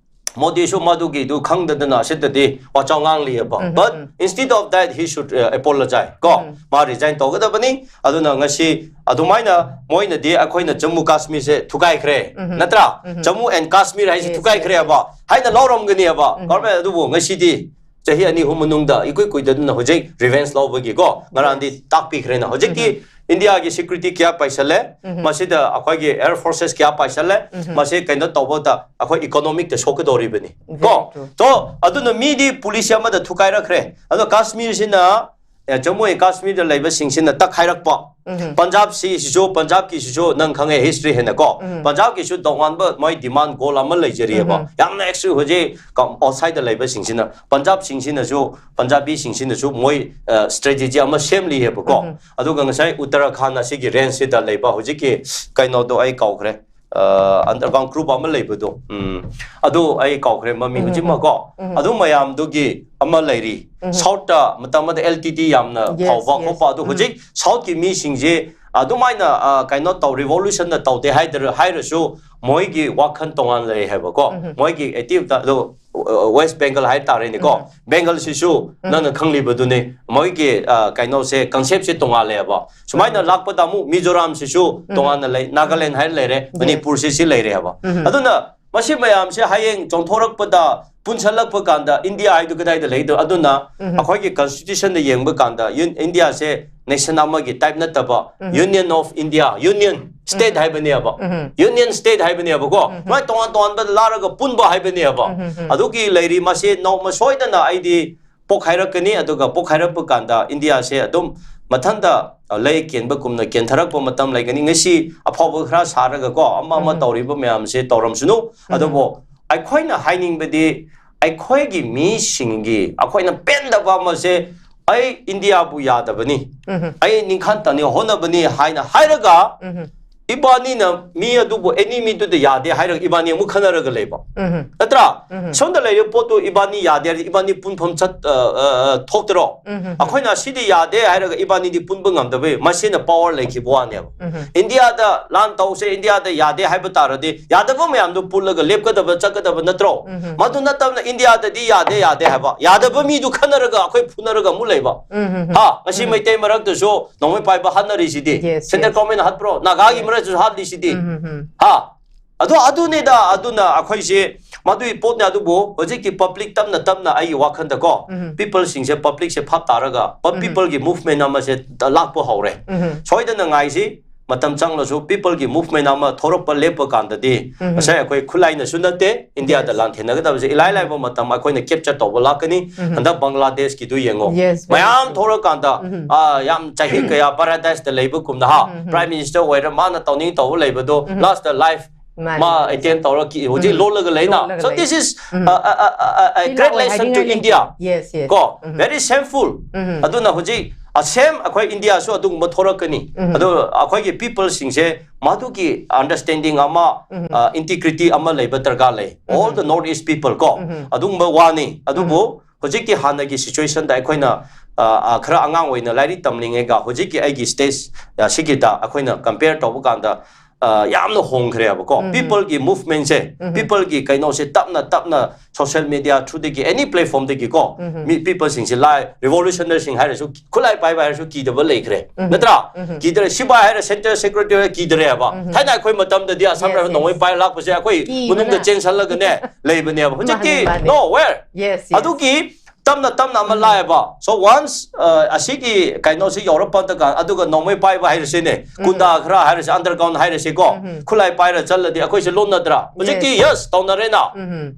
ꯃꯣꯗꯤꯁꯨ ꯃꯗꯨꯒꯤꯗꯨ ꯈꯪꯗꯗꯅ ꯑꯁꯤꯗꯗꯤ ꯋꯥꯆꯥꯎ ꯉꯥꯡꯂꯤꯑꯕ꯫ ꯎꯝ, But um. instead of that, he should, uh, apologize. ꯀꯣ, ꯎꯝ꯫ ꯃꯥ resign ꯇꯧꯒꯗꯕꯅꯤ꯫ ꯑꯗꯨꯅ ꯉꯁꯤ ꯑꯗꯨꯃꯥꯏꯅ ꯃꯣꯏꯅꯗꯤ ꯑꯩꯈꯣꯏꯅ ꯖꯝꯃꯨ ꯀꯥꯁꯃꯤꯔꯁꯦ ꯊꯨꯒꯥꯏꯈ꯭ꯔꯦ, ꯎꯝ꯫ ꯅꯠꯇ꯭ꯔꯥ? ꯎꯝ꯫ ꯖꯝꯃꯨ and ꯀꯥꯁꯃꯤꯔ ꯍꯥꯏꯁꯦ Yes, ꯊꯨꯒꯥꯏꯈ꯭ꯔꯦꯕ ꯍꯥꯏꯅ ꯂꯧꯔꯝꯒꯅꯦꯕ ꯎꯝ꯫ government꯫ ꯑꯗꯨꯕꯨ ꯉꯁꯤꯗꯤ ꯆꯍꯤ ꯑꯅꯤ ꯑꯍꯨꯝ ꯃꯅꯨꯡꯗ ꯏꯀꯨꯏ ꯀꯨꯏꯗꯗꯅ ꯍꯧꯖꯤꯛ revenge ꯂꯧꯕꯒꯤ ꯀꯣ, ꯉꯔꯥꯡꯗꯤ Yes. ꯇꯥꯛꯄꯤꯈ꯭ꯔꯦꯅ꯫ ꯍꯧꯖꯤꯛꯇꯤ ꯎꯝ꯫ ꯏꯟꯗꯤꯌꯥꯒꯤ security ꯀꯌꯥ ꯄꯥꯏꯁꯜꯂꯦ, ꯎꯝ꯫ ꯃꯁꯤꯗ ꯑꯩꯈꯣꯏꯒꯤ air forces ꯀꯌꯥ ꯄꯥꯏꯁꯜꯂꯦ, ꯎꯝ꯫ ꯃꯁꯤ ꯀꯩꯅꯣ ꯇꯧꯕꯗ ꯑꯩꯈꯣꯏ economicꯇ ꯁꯣꯛꯀꯗꯧꯔꯤꯕꯅꯤ ꯀꯣ꯫ Very true. So, ꯑꯗꯨꯅ ꯃꯤꯗꯤ policy ꯑꯃꯗ ꯊꯨꯒꯥꯏꯔꯛꯈ꯭ꯔꯦ꯫ ꯑꯗꯣ ꯀꯥꯁꯃꯤꯔꯁꯤꯅ, ꯑꯦ, ꯖꯝꯃꯨ and ꯀꯥꯁꯃꯤꯔꯗ ꯂꯩꯕꯁꯤꯡꯁꯤꯅ ꯇꯛꯈꯥꯏꯔꯛꯄ, ꯎꯝ꯫ ꯄꯟꯖꯥꯕꯁꯤꯁꯨ, ꯄꯟꯖꯥꯕꯀꯤꯁꯤꯁꯨ ꯅꯪ ꯈꯪꯉꯦ history ꯍꯦꯟꯅ ꯀꯣ꯫ ꯎꯝ꯫ ꯄꯟꯖꯥꯕꯀꯤꯁꯨ ꯇꯣꯉꯥꯟꯕ ꯃꯣꯏ demand goal ꯑꯃ ꯂꯩꯖꯔꯤꯑꯕ꯫ ꯎꯝ꯫ ꯌꯥꯝꯅ actually ꯍꯧꯖꯤꯛ ꯀ-, outsideꯇ ꯂꯩꯕꯁꯤꯡꯁꯤꯅ, ꯄꯟꯖꯥꯕꯁꯤꯡꯁꯤꯅꯁꯨ, ꯄꯟꯖꯥꯕꯤꯁꯤꯡꯁꯤꯅꯁꯨ ꯃꯣꯏ, ꯑ, strategy ꯑꯃ ꯁꯦꯝꯂꯤꯑꯕꯀꯣ꯫ ꯎꯝ꯫ ꯑꯗꯨꯒ ꯉꯁꯥꯏ ꯎꯠꯇꯔꯈꯥꯟ ꯑꯁꯤꯒꯤ rangeꯁꯤꯗ ꯂꯩꯕ ꯍꯧꯖꯤꯛꯀꯤ ꯀꯩꯅꯣꯗꯣ ꯑꯩ ꯀꯥꯎꯈ꯭ꯔꯦ꯫ ꯑ, underground group ꯑꯃ ꯂꯩꯕꯗꯣ꯫ ꯎꯝ꯫ ꯑꯗꯨ ꯑꯩ ꯀꯥꯎꯈ꯭ꯔꯦ ꯃꯃꯤꯡ ꯎꯝ, ꯍꯧꯖꯤꯛꯃꯛꯀꯣ꯫ ꯎꯝ꯫ ꯑꯗꯨ ꯃꯌꯥꯝꯗꯨꯒꯤ ꯑꯃ ꯂꯩꯔꯤ꯫ ꯎꯝ꯫ Southꯇ ꯃꯇꯝ ꯑꯃꯗ L T T ꯌꯥꯝꯅ Yes, ꯐꯥꯎꯕ yes. ꯈꯣꯠꯄ꯫ ꯑꯗꯨ ꯎꯝ꯫ ꯍꯧꯖꯤꯛ Southꯀꯤ ꯃꯤꯁꯤꯡꯁꯦ ꯑꯗꯨꯃꯥꯏꯅ, ꯑ, ꯀꯩꯅꯣ ꯇꯧ, revolutionꯅ ꯇꯧꯗꯦ ꯍꯥꯏꯗꯔ-, ꯍꯥꯏꯔꯁꯨ ꯃꯣꯏꯒꯤ ꯋꯥꯈꯜ ꯇꯣꯉꯥꯟ ꯂꯩ ꯍꯥꯏꯕꯀꯣ꯫ ꯎꯝ꯫ ꯃꯣꯏꯒꯤ activeꯇ ꯑꯗꯨ ꯋꯦꯁ ꯕꯦꯡꯒꯜ ꯍꯥꯏ ꯇꯥꯔꯦꯅꯦꯀꯣ, ꯕꯦꯡꯒꯜꯁꯤꯁꯨ ꯅꯪꯅ ꯈꯪꯂꯤꯕꯗꯨꯅꯤ, ꯃꯣꯏꯒꯤ ꯑ, ꯀꯩꯅꯣꯁꯦ, ꯀꯟꯁꯦꯞꯁꯦ ꯇꯣꯉꯥꯜꯂꯦꯕ꯫ ꯁꯨꯃꯥꯏꯅ ꯂꯥꯛꯄꯗ ꯑꯃꯨꯛ ꯃꯤꯖꯣꯔꯥꯝꯁꯤꯁꯨ ꯇꯣꯉꯥꯟꯅ ꯂꯩ, ꯅꯥꯒꯥꯂꯦꯟ ꯍꯥꯏꯔ ꯂꯩꯔꯦ, ꯃꯅꯤꯄꯨꯔꯁꯤ ꯁꯤ ꯂꯩꯔꯦ ꯍꯥꯏꯕ꯫ ꯑꯗꯨꯅ ꯃꯁꯤ ꯃꯌꯥꯝꯁꯦ ꯍꯌꯦꯡ ꯆꯣꯡꯊꯣꯔꯛꯄꯗ, ꯄꯨꯟꯁꯜꯂꯛꯄ ꯀꯥꯟꯗ ꯏꯟꯗꯤꯌꯥ ꯍꯥꯏꯗꯨ ꯀꯗꯥꯏꯗ ꯂꯩꯗꯣ? ꯑꯗꯨꯅ ꯑꯩꯈꯣꯏꯒꯤ ꯀꯟꯁꯇꯤꯇ꯭ꯌꯨꯁꯟꯗ ꯌꯦꯡꯕ ꯀꯥꯟꯗ, ꯌꯨꯟ- ꯏꯟꯗꯤꯌꯥꯁꯦ ꯅꯦꯁꯟ ꯑꯃꯒꯤ ꯇꯥꯏꯞ ꯅꯠꯇꯕ, union of India, union state ꯍꯥꯏꯕꯅꯦꯕ꯫ ꯌꯨꯅꯤꯌꯟ ꯁ꯭ꯇꯦꯠ ꯍꯥꯏꯕꯅꯦꯕꯀꯣ꯫ ꯁꯨꯃꯥꯏꯅ ꯇꯣꯉꯥꯟ ꯇꯣꯉꯥꯟꯕ ꯂꯥꯔꯒ ꯄꯨꯟꯕ ꯍꯥꯏꯕꯅꯦꯕ꯫ ꯑꯗꯨꯒꯤ ꯂꯩꯔꯤ ꯃꯁꯦ ꯅꯣꯡꯃ ꯁꯣꯏꯗꯅ ꯑꯩꯗꯤ ꯄꯣꯛꯈꯥꯏꯔꯛꯀꯅꯤ, ꯑꯗꯨꯒ ꯄꯣꯛꯈꯥꯏꯔꯛꯄ ꯀꯥꯟꯗ ꯏꯟꯗꯤꯌꯥꯁꯦ ꯑꯗꯨꯝ ꯃꯊꯟꯇ ꯂꯩ ꯀꯦꯟꯕ ꯀꯨꯝꯅ ꯀꯦꯟꯊꯔꯛꯄ ꯃꯇꯝ ꯂꯩꯒꯅꯤ꯫ ꯉꯁꯤ ꯑꯐꯥꯎꯕ ꯈꯔ ꯁꯥꯔꯒꯀꯣ, ꯑꯃ ꯑꯃ ꯇꯧꯔꯤꯕ ꯃꯌꯥꯝꯁꯦ ꯇꯧꯔꯝꯁꯅꯨ꯫ ꯑꯗꯨꯕꯨ ꯑꯩꯈꯣꯏꯅ ꯍꯥꯏꯅꯤꯡꯕꯗꯤ, ꯑꯩꯈꯣꯏꯒꯤ ꯃꯤꯁꯤꯡꯒꯤ ꯑꯩꯈꯣꯏꯅ ꯄꯦꯟꯗꯕ ꯑꯃꯁꯦ, ꯑꯩ ꯏꯟꯗꯤꯌꯥꯕꯨ ꯌꯥꯗꯕꯅꯤ, ꯑꯩ ꯅꯤꯡꯈꯥꯟ ꯇꯥꯅꯤ ꯍꯣꯠꯅꯕꯅꯤ ꯍꯥꯏꯅ ꯍꯥꯏꯔꯒ, ꯏꯕꯥꯅꯤꯅ ꯃꯤ ꯑꯗꯨꯕꯨ, ꯑꯦꯅꯤ ꯃꯤꯗꯨꯗ ꯌꯥꯗꯦ ꯍꯥꯏꯔꯒ ꯏꯕꯥꯅꯤ ꯑꯃꯨꯛ ꯈꯟꯅꯔꯒ ꯂꯩꯕ ꯅꯠꯇ꯭ꯔꯥ? ꯁꯣꯝꯗ ꯂꯩꯔꯤꯕ ꯄꯣꯠꯇꯨ ꯏꯕꯥꯅꯤ ꯌꯥꯗꯦ ꯍꯥꯏꯔꯗꯤ ꯏꯕꯥꯅꯤ ꯄꯨꯟꯐꯝ ꯆꯠ ꯑ, ꯑ, ꯑ, ꯊꯣꯛꯇꯔꯣ? ꯑꯩꯈꯣꯏꯅ ꯁꯤꯗꯤ ꯌꯥꯗꯦ ꯍꯥꯏꯔꯒ ꯏꯕꯥꯅꯤꯗꯤ ꯄꯨꯟꯕ ꯉꯝꯗꯕꯩ ꯃꯁꯦꯟꯅ ꯄꯥꯋꯔ ꯂꯩꯈꯤꯕ ꯋꯥꯅꯦꯕ꯫ ꯏꯟꯗꯤꯌꯥꯗ ꯂꯥꯟ ꯇꯧꯁꯦ, ꯏꯟꯗꯤꯌꯥꯗ ꯌꯥꯗꯦ ꯍꯥꯏꯕ ꯇꯥꯔꯗꯤ ꯌꯥꯗꯕ ꯃꯌꯥꯝꯗꯣ ꯄꯨꯜꯂꯒ ꯂꯦꯞꯀꯗꯕ, ꯆꯠꯀꯗꯕ ꯅꯠꯇ꯭ꯔꯣ? ꯃꯗꯨ ꯅꯠꯇꯕꯅ ꯏꯟꯗꯤꯌꯥꯗꯗꯤ ꯌꯥꯗꯦ, ꯌꯥꯗꯦ ꯍꯥꯏꯕ, ꯌꯥꯗꯕ ꯃꯤꯗꯨ ꯈꯟꯅꯔꯒ ꯑꯩꯈꯣꯏ ꯐꯨꯅꯔꯒ ꯑꯃꯨꯛ ꯂꯩꯕ꯫ ꯍꯥ, ꯉꯁꯤ ꯃꯩꯇꯩ ꯃꯔꯛꯇꯁꯨ ꯅꯣꯡꯃꯩ ꯄꯥꯏꯕ ꯍꯥꯠꯅꯔꯤꯁꯤꯗꯤ, Yes, ꯁꯦꯟꯇ꯭ꯔꯦꯜ yes. ꯒꯣꯔꯃꯦꯟꯅ ꯍꯥꯠꯄ꯭ꯔꯣ? ꯅꯥꯒꯥꯒꯤ ꯃꯔꯛꯇꯁꯨ ꯍꯥꯠꯂꯤꯁꯤꯗꯤ꯫ ꯍꯥ, ꯑꯗꯣ ꯑꯗꯨꯅꯤꯗ, ꯑꯗꯨꯅ ꯑꯩꯈꯣꯏꯁꯦ ꯃꯗꯨꯒꯤ ꯄꯣꯠꯅꯦ꯫ ꯑꯗꯨꯕꯨ ꯍꯧꯖꯤꯛꯀꯤ ꯄꯕ꯭ꯂꯤꯛ ꯇꯞꯅ ꯇꯞꯅ ꯑꯩꯒꯤ ꯋꯥꯈꯜꯗꯀꯣ, ꯄꯤꯄꯜꯁꯤꯡꯁꯦ, ꯄꯕ꯭ꯂꯤꯛꯁꯦ ꯚꯥꯞ ꯇꯥꯔꯒ ꯄꯤꯄꯜꯒꯤ ꯃꯨꯚꯃꯦꯟ ꯑꯃꯁꯦ ꯂꯥꯛꯄ ꯍꯧꯔꯦ꯫ ꯁꯣꯏꯗꯅ ꯉꯥꯏꯁꯤ, ꯃꯇꯝ ꯆꯪꯂꯁꯨ ꯄꯤꯄꯜꯒꯤ ꯃꯨꯚꯃꯦꯟ ꯑꯃ ꯊꯣꯔꯛꯄ ꯂꯦꯞꯄ ꯀꯥꯟꯗꯗꯤ ꯉꯁꯥꯏ ꯑꯩꯈꯣꯏ ꯈꯨꯠꯂꯥꯏꯅꯁꯨ ꯅꯠꯇꯦ, ꯏꯟꯗꯤꯌꯥꯗ Yes. ꯂꯥꯟꯊꯦꯡꯅꯒꯗꯕꯁꯦ ꯏꯂꯥꯏ ꯂꯥꯏꯕ ꯃꯇꯝ ꯑꯩꯈꯣꯏꯅ ꯀꯦꯞꯆꯔ ꯇꯧꯕ ꯂꯥꯛꯀꯅꯤ꯫ ꯍꯟꯗꯛ ꯕꯪꯒ꯭ꯂꯥꯗꯦꯁꯀꯤꯗꯨ ꯌꯦꯡꯉꯣ, Yes, very ꯃꯌꯥꯝ true. ꯊꯣꯔꯛꯀꯥꯟꯗ, ꯑꯥ, ꯌꯥꯝ ꯆꯍꯤ ꯀꯌꯥ ꯄꯦꯔꯥꯗꯥꯏꯁꯇ ꯂꯩꯕ ꯀꯨꯝꯅ, ꯍꯥ, ꯄ꯭ꯔꯥꯏꯝ ꯃꯤꯅꯤꯁꯇꯔ ꯑꯣꯏꯔ ꯃꯥꯅ ꯇꯧꯅꯤꯡ ꯇꯧꯕ ꯂꯩꯕꯗꯣ, ꯂꯥꯁꯇ ꯂꯥꯏꯐ ꯃꯥꯅꯦ, ꯃꯥ ꯃꯥꯅꯦ. ꯑꯦꯇꯦꯟ ꯇꯧꯔꯛꯈꯤ, ꯍꯧꯖꯤꯛ ꯂꯣꯜꯂꯒ ꯂꯩꯅ꯫ ꯂꯣꯜꯂꯒ So ꯂꯩ. This is a, a, a, a, a ꯁꯤ great ꯂꯥꯛꯑꯣꯏ lesson to ꯍꯥꯏꯅꯤꯡꯉꯥꯏ India. ꯂꯩꯇꯦ. Yes, yes. ꯀꯣ, very shameful. ꯑꯗꯨꯅ ꯍꯧꯖꯤꯛ ꯑꯁꯦꯝ ꯑꯩꯈꯣꯏ ꯏꯟꯗꯤꯌꯥꯁꯨ ꯑꯗꯨꯒꯨꯝꯕ ꯊꯣꯔꯛꯀꯅꯤ꯫ ꯑꯗꯣ ꯑꯩꯈꯣꯏꯒꯤ ꯄꯤꯄꯜꯁꯤꯡꯁꯦ ꯃꯗꯨꯒꯤ ꯑꯟꯗꯔꯁꯇꯦꯟꯗꯤꯡ ꯑꯃ, ꯏꯟꯇꯤꯒ꯭ꯔꯤꯇꯤ ꯑꯃ ꯂꯩꯕ ꯗꯔꯀꯥꯔ ꯂꯩ꯫ All the North East people ꯀꯣ, ꯑꯗꯨꯒꯨꯝꯕ ꯋꯥꯅꯤ꯫ ꯑꯗꯨꯕꯨ ꯍꯧꯖꯤꯛꯀꯤ ꯍꯥꯟꯅꯒꯤ ꯁꯤꯆꯨꯋꯦꯁꯟꯗ ꯑꯩꯈꯣꯏꯅ, ꯑ, ꯑ, ꯈꯔ ꯑꯉꯥꯡ ꯑꯣꯏꯅ ꯂꯥꯏꯔꯤꯛ ꯇꯝꯂꯤꯉꯩꯒ ꯍꯧꯖꯤꯛꯀꯤ ꯑꯩꯒꯤ ꯁ꯭ꯇꯦꯖ ꯑꯁꯤꯒꯤꯗ ꯑꯩꯈꯣꯏꯅ ꯀꯝꯄꯦꯌꯔ ꯇꯧꯕ ꯀꯥꯟꯗ, ꯑ, ꯌꯥꯝꯅ ꯍꯣꯡꯈ꯭ꯔꯦꯕꯀꯣ꯫ ꯄꯤꯄꯜꯒꯤ ꯃꯨꯚꯃꯦꯟꯁꯦ, ꯄꯤꯄꯜꯒꯤ ꯀꯩꯅꯣꯁꯦ ꯇꯞꯅ ꯇꯞꯅ ꯁꯣꯁꯤꯌꯦꯜ ꯃꯤꯗꯤꯌꯥ ꯊ꯭ꯔꯨꯗꯒꯤ, ꯑꯦꯅꯤ ꯄ꯭ꯂꯦꯠꯐꯣꯔꯝꯗꯒꯤꯀꯣ, ꯃꯤ ꯄꯤꯄꯜꯁꯤꯡꯁꯦ ꯂꯥꯏ, ꯔꯤꯚꯣꯂꯨꯁꯅꯔꯁꯤꯡ ꯍꯥꯏꯔꯁꯨ, ꯈꯨꯠꯂꯥꯏ ꯄꯥꯏꯕ ꯍꯥꯏꯔꯁꯨ ꯀꯤꯗꯕ ꯂꯩꯈ꯭ꯔꯦ, ꯅꯠꯇ꯭ꯔꯥ? ꯀꯤꯗꯔꯦ꯫ ꯁꯤꯕꯥꯏ ꯍꯥꯏꯔ, ꯁꯦꯟꯇ꯭ꯔꯦꯜ ꯁꯦꯀ꯭ꯔꯦꯇꯔꯤ ꯀꯤꯗꯔꯦꯕ꯫ ꯊꯥꯏꯅ ꯑꯩꯈꯣꯏ ꯃꯇꯝꯗꯗꯤ ꯑꯁꯥꯝ ꯔꯥꯏꯐꯜ ꯅꯣꯡꯃꯩ ꯄꯥꯏꯔ ꯂꯥꯛꯄꯁꯦ ꯑꯩꯈꯣꯏ ꯃꯅꯨꯡꯗ ꯆꯦꯟꯁꯜꯂꯒꯅꯦ ꯂꯩꯕꯅꯦꯕ꯫ ꯍꯧꯖꯤꯛꯇꯤ ꯅꯣ ꯋꯦꯔ꯫ ꯑꯗꯨꯒꯤ ꯇꯞꯅ ꯇꯞꯅ ꯑꯃ ꯂꯥꯛꯑꯦꯕ꯫ So once, ꯑ, ꯑꯁꯤꯒꯤ ꯀꯩꯅꯣꯁꯤ ꯌꯧꯔꯛꯄ ꯃꯇꯝꯗ, ꯑꯗꯨꯒ ꯅꯣꯡꯃꯩ ꯄꯥꯏꯕ ꯍꯥꯏꯔꯁꯤꯅꯦ, ꯒꯨꯟꯗꯥ ꯈꯔ ꯍꯥꯏꯔꯁꯤ, ꯑꯟꯗꯔꯒ꯭ꯔꯥꯎꯟ ꯍꯥꯏꯔꯁꯤꯀꯣ, ꯈꯨꯠꯂꯥꯏ ꯄꯥꯏꯔ ꯆꯠꯂꯗꯤ ꯑꯩꯈꯣꯏꯁꯦ ꯂꯣꯟꯅꯗ꯭ꯔꯥ? ꯍꯧꯖꯤꯛꯇꯤ ꯌꯦꯁ ꯇꯧꯅꯔꯦꯅ꯫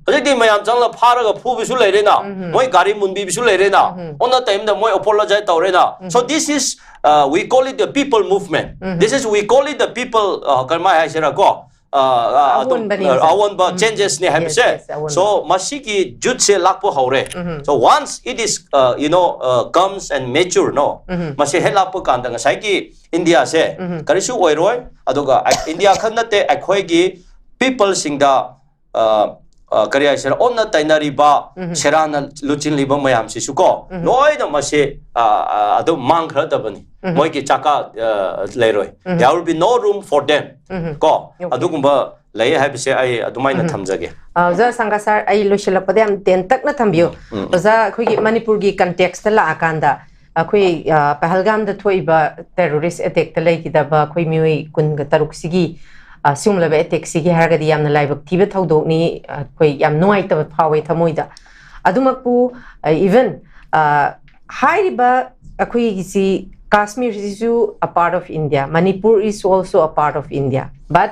ꯍꯧꯖꯤꯛꯇꯤ ꯃꯌꯥꯝ ꯆꯪꯂꯒ ꯐꯥꯔꯒ ꯐꯨꯕꯁꯨ ꯂꯩꯔꯦꯅ, ꯃꯣꯏ ꯒꯥꯔꯤ ꯃꯨꯟꯕꯤꯕꯁꯨ ꯂꯩꯔꯦꯅ, ꯑꯣꯟꯅ ꯇꯩꯝꯗ ꯃꯣꯏ ꯑꯣꯄꯣꯂꯣꯖꯥꯏ ꯇꯧꯔꯦꯅ꯫ So this is, uh, we call it the people movement. This is, we call it the people, uh, ꯀꯔꯝꯍꯥꯏ ꯍꯥꯏꯁꯤꯔꯥ ꯀꯣ, ꯑ, ꯑ, ꯑꯗꯨꯝ, ꯑꯑꯣꯟꯕꯅꯤ, ꯑ, ꯑꯣꯖꯥ꯫ ꯑꯑꯣꯟꯕ ꯎꯝ꯫ ꯆꯦꯟꯖꯦꯁꯅꯤ ꯍꯥꯏꯕꯁꯦ꯫ Yes, yes, ꯑꯑꯣꯟꯕ꯫ So ꯃꯁꯤꯒꯤ ꯖꯨꯠꯁꯦ ꯂꯥꯛꯄ ꯍꯧꯔꯦ꯫ So once it is, uh, you know, uh, comes and mature, no? ꯃꯁꯤ ꯍꯦꯛ ꯂꯥꯛꯄ ꯀꯥꯟꯗ ꯉꯁꯥꯏꯒꯤ ꯏꯟꯗꯤꯌꯥꯁꯦ ꯀꯔꯤꯁꯨ ꯑꯣꯏꯔꯣꯏ꯫ ꯑꯗꯨꯒ ꯑ-, ꯏꯟꯗꯤꯌꯥ ꯈꯛ ꯅꯠꯇꯦ, ꯑꯩꯈꯣꯏꯒꯤ ꯄꯤꯄꯜꯁꯤꯡꯗ, ꯑ, ꯑ, ꯀꯔꯤ ꯍꯥꯏꯁꯤꯔꯥ, ꯑꯣꯟꯅ ꯇꯩꯅꯔꯤꯕ, ꯁꯦꯔꯥꯟꯅ ꯂꯨꯆꯤꯡꯂꯤꯕ ꯃꯌꯥꯝꯁꯤꯁꯨ ꯀꯣ, ꯂꯣꯏꯅ ꯃꯁꯤ, ꯑ, ꯑ, ꯑꯗꯨꯝ ꯃꯥꯡꯈ꯭ꯔꯗꯕꯅꯤ꯫ ꯃꯣꯏꯒꯤ ꯆꯀꯥ, ꯑ, ꯂꯩꯔꯣꯏ꯫ There will be no room for them. ꯀꯣ, ꯑꯗꯨꯒꯨꯝꯕ ꯂꯩ ꯍꯥꯏꯕꯁꯦ ꯑꯩ ꯑꯗꯨꯃꯥꯏꯅ ꯊꯝꯖꯒꯦ꯫ ꯑ, ꯑꯣꯖꯥ ꯁꯪꯒꯥ ꯁꯥꯔ, ꯑꯩ ꯂꯣꯏꯁꯤꯜꯂꯛꯄꯗ ꯌꯥꯝ ꯇꯦꯟꯇꯛꯅ ꯊꯝꯕꯤꯌꯨ꯫ ꯎꯝ, ꯎꯝ꯫ ꯑꯣꯖꯥ, ꯑꯩꯈꯣꯏꯒꯤ ꯃꯅꯤꯄꯨꯔꯒꯤ ꯀꯟꯇꯦꯛꯁꯇ ꯂꯥꯛꯑꯀꯥꯟꯗ, ꯑꯩꯈꯣꯏ, ꯑ, ꯄꯍꯜꯒꯥꯝꯗ ꯊꯣꯛꯏꯕ ꯇꯦꯔꯣꯔꯤꯁ ꯑꯦꯇꯦꯛꯇ ꯂꯩꯈꯤꯗꯕ ꯑꯩꯈꯣꯏ ꯃꯤꯑꯣꯏ ꯀꯨꯟꯒ ꯇꯔꯨꯛꯁꯤꯒꯤ, ꯑ, ꯁꯤꯒꯨꯝꯂꯕ ꯑꯦꯇꯦꯛꯁꯤꯒꯤ ꯍꯥꯏꯔꯒꯗꯤ ꯌꯥꯝꯅ ꯂꯥꯏꯕꯛ ꯊꯤꯕ ꯊꯧꯗꯣꯛꯅꯤ꯫ ꯑꯩꯈꯣꯏ ꯌꯥꯝ ꯅꯨꯡꯉꯥꯏꯇꯕ ꯐꯥꯎꯋꯦ ꯊꯃꯣꯏꯗ꯫ ꯑꯗꯨꯃꯛꯄꯨ, ꯑ, even, ꯑ, ꯍꯥꯏꯔꯤꯕ ꯑꯩꯈꯣꯏꯒꯤꯁꯤ, ꯀꯥꯁꯃꯤꯔꯁꯤꯁꯨ a part of India, Manipur is also a part of India, but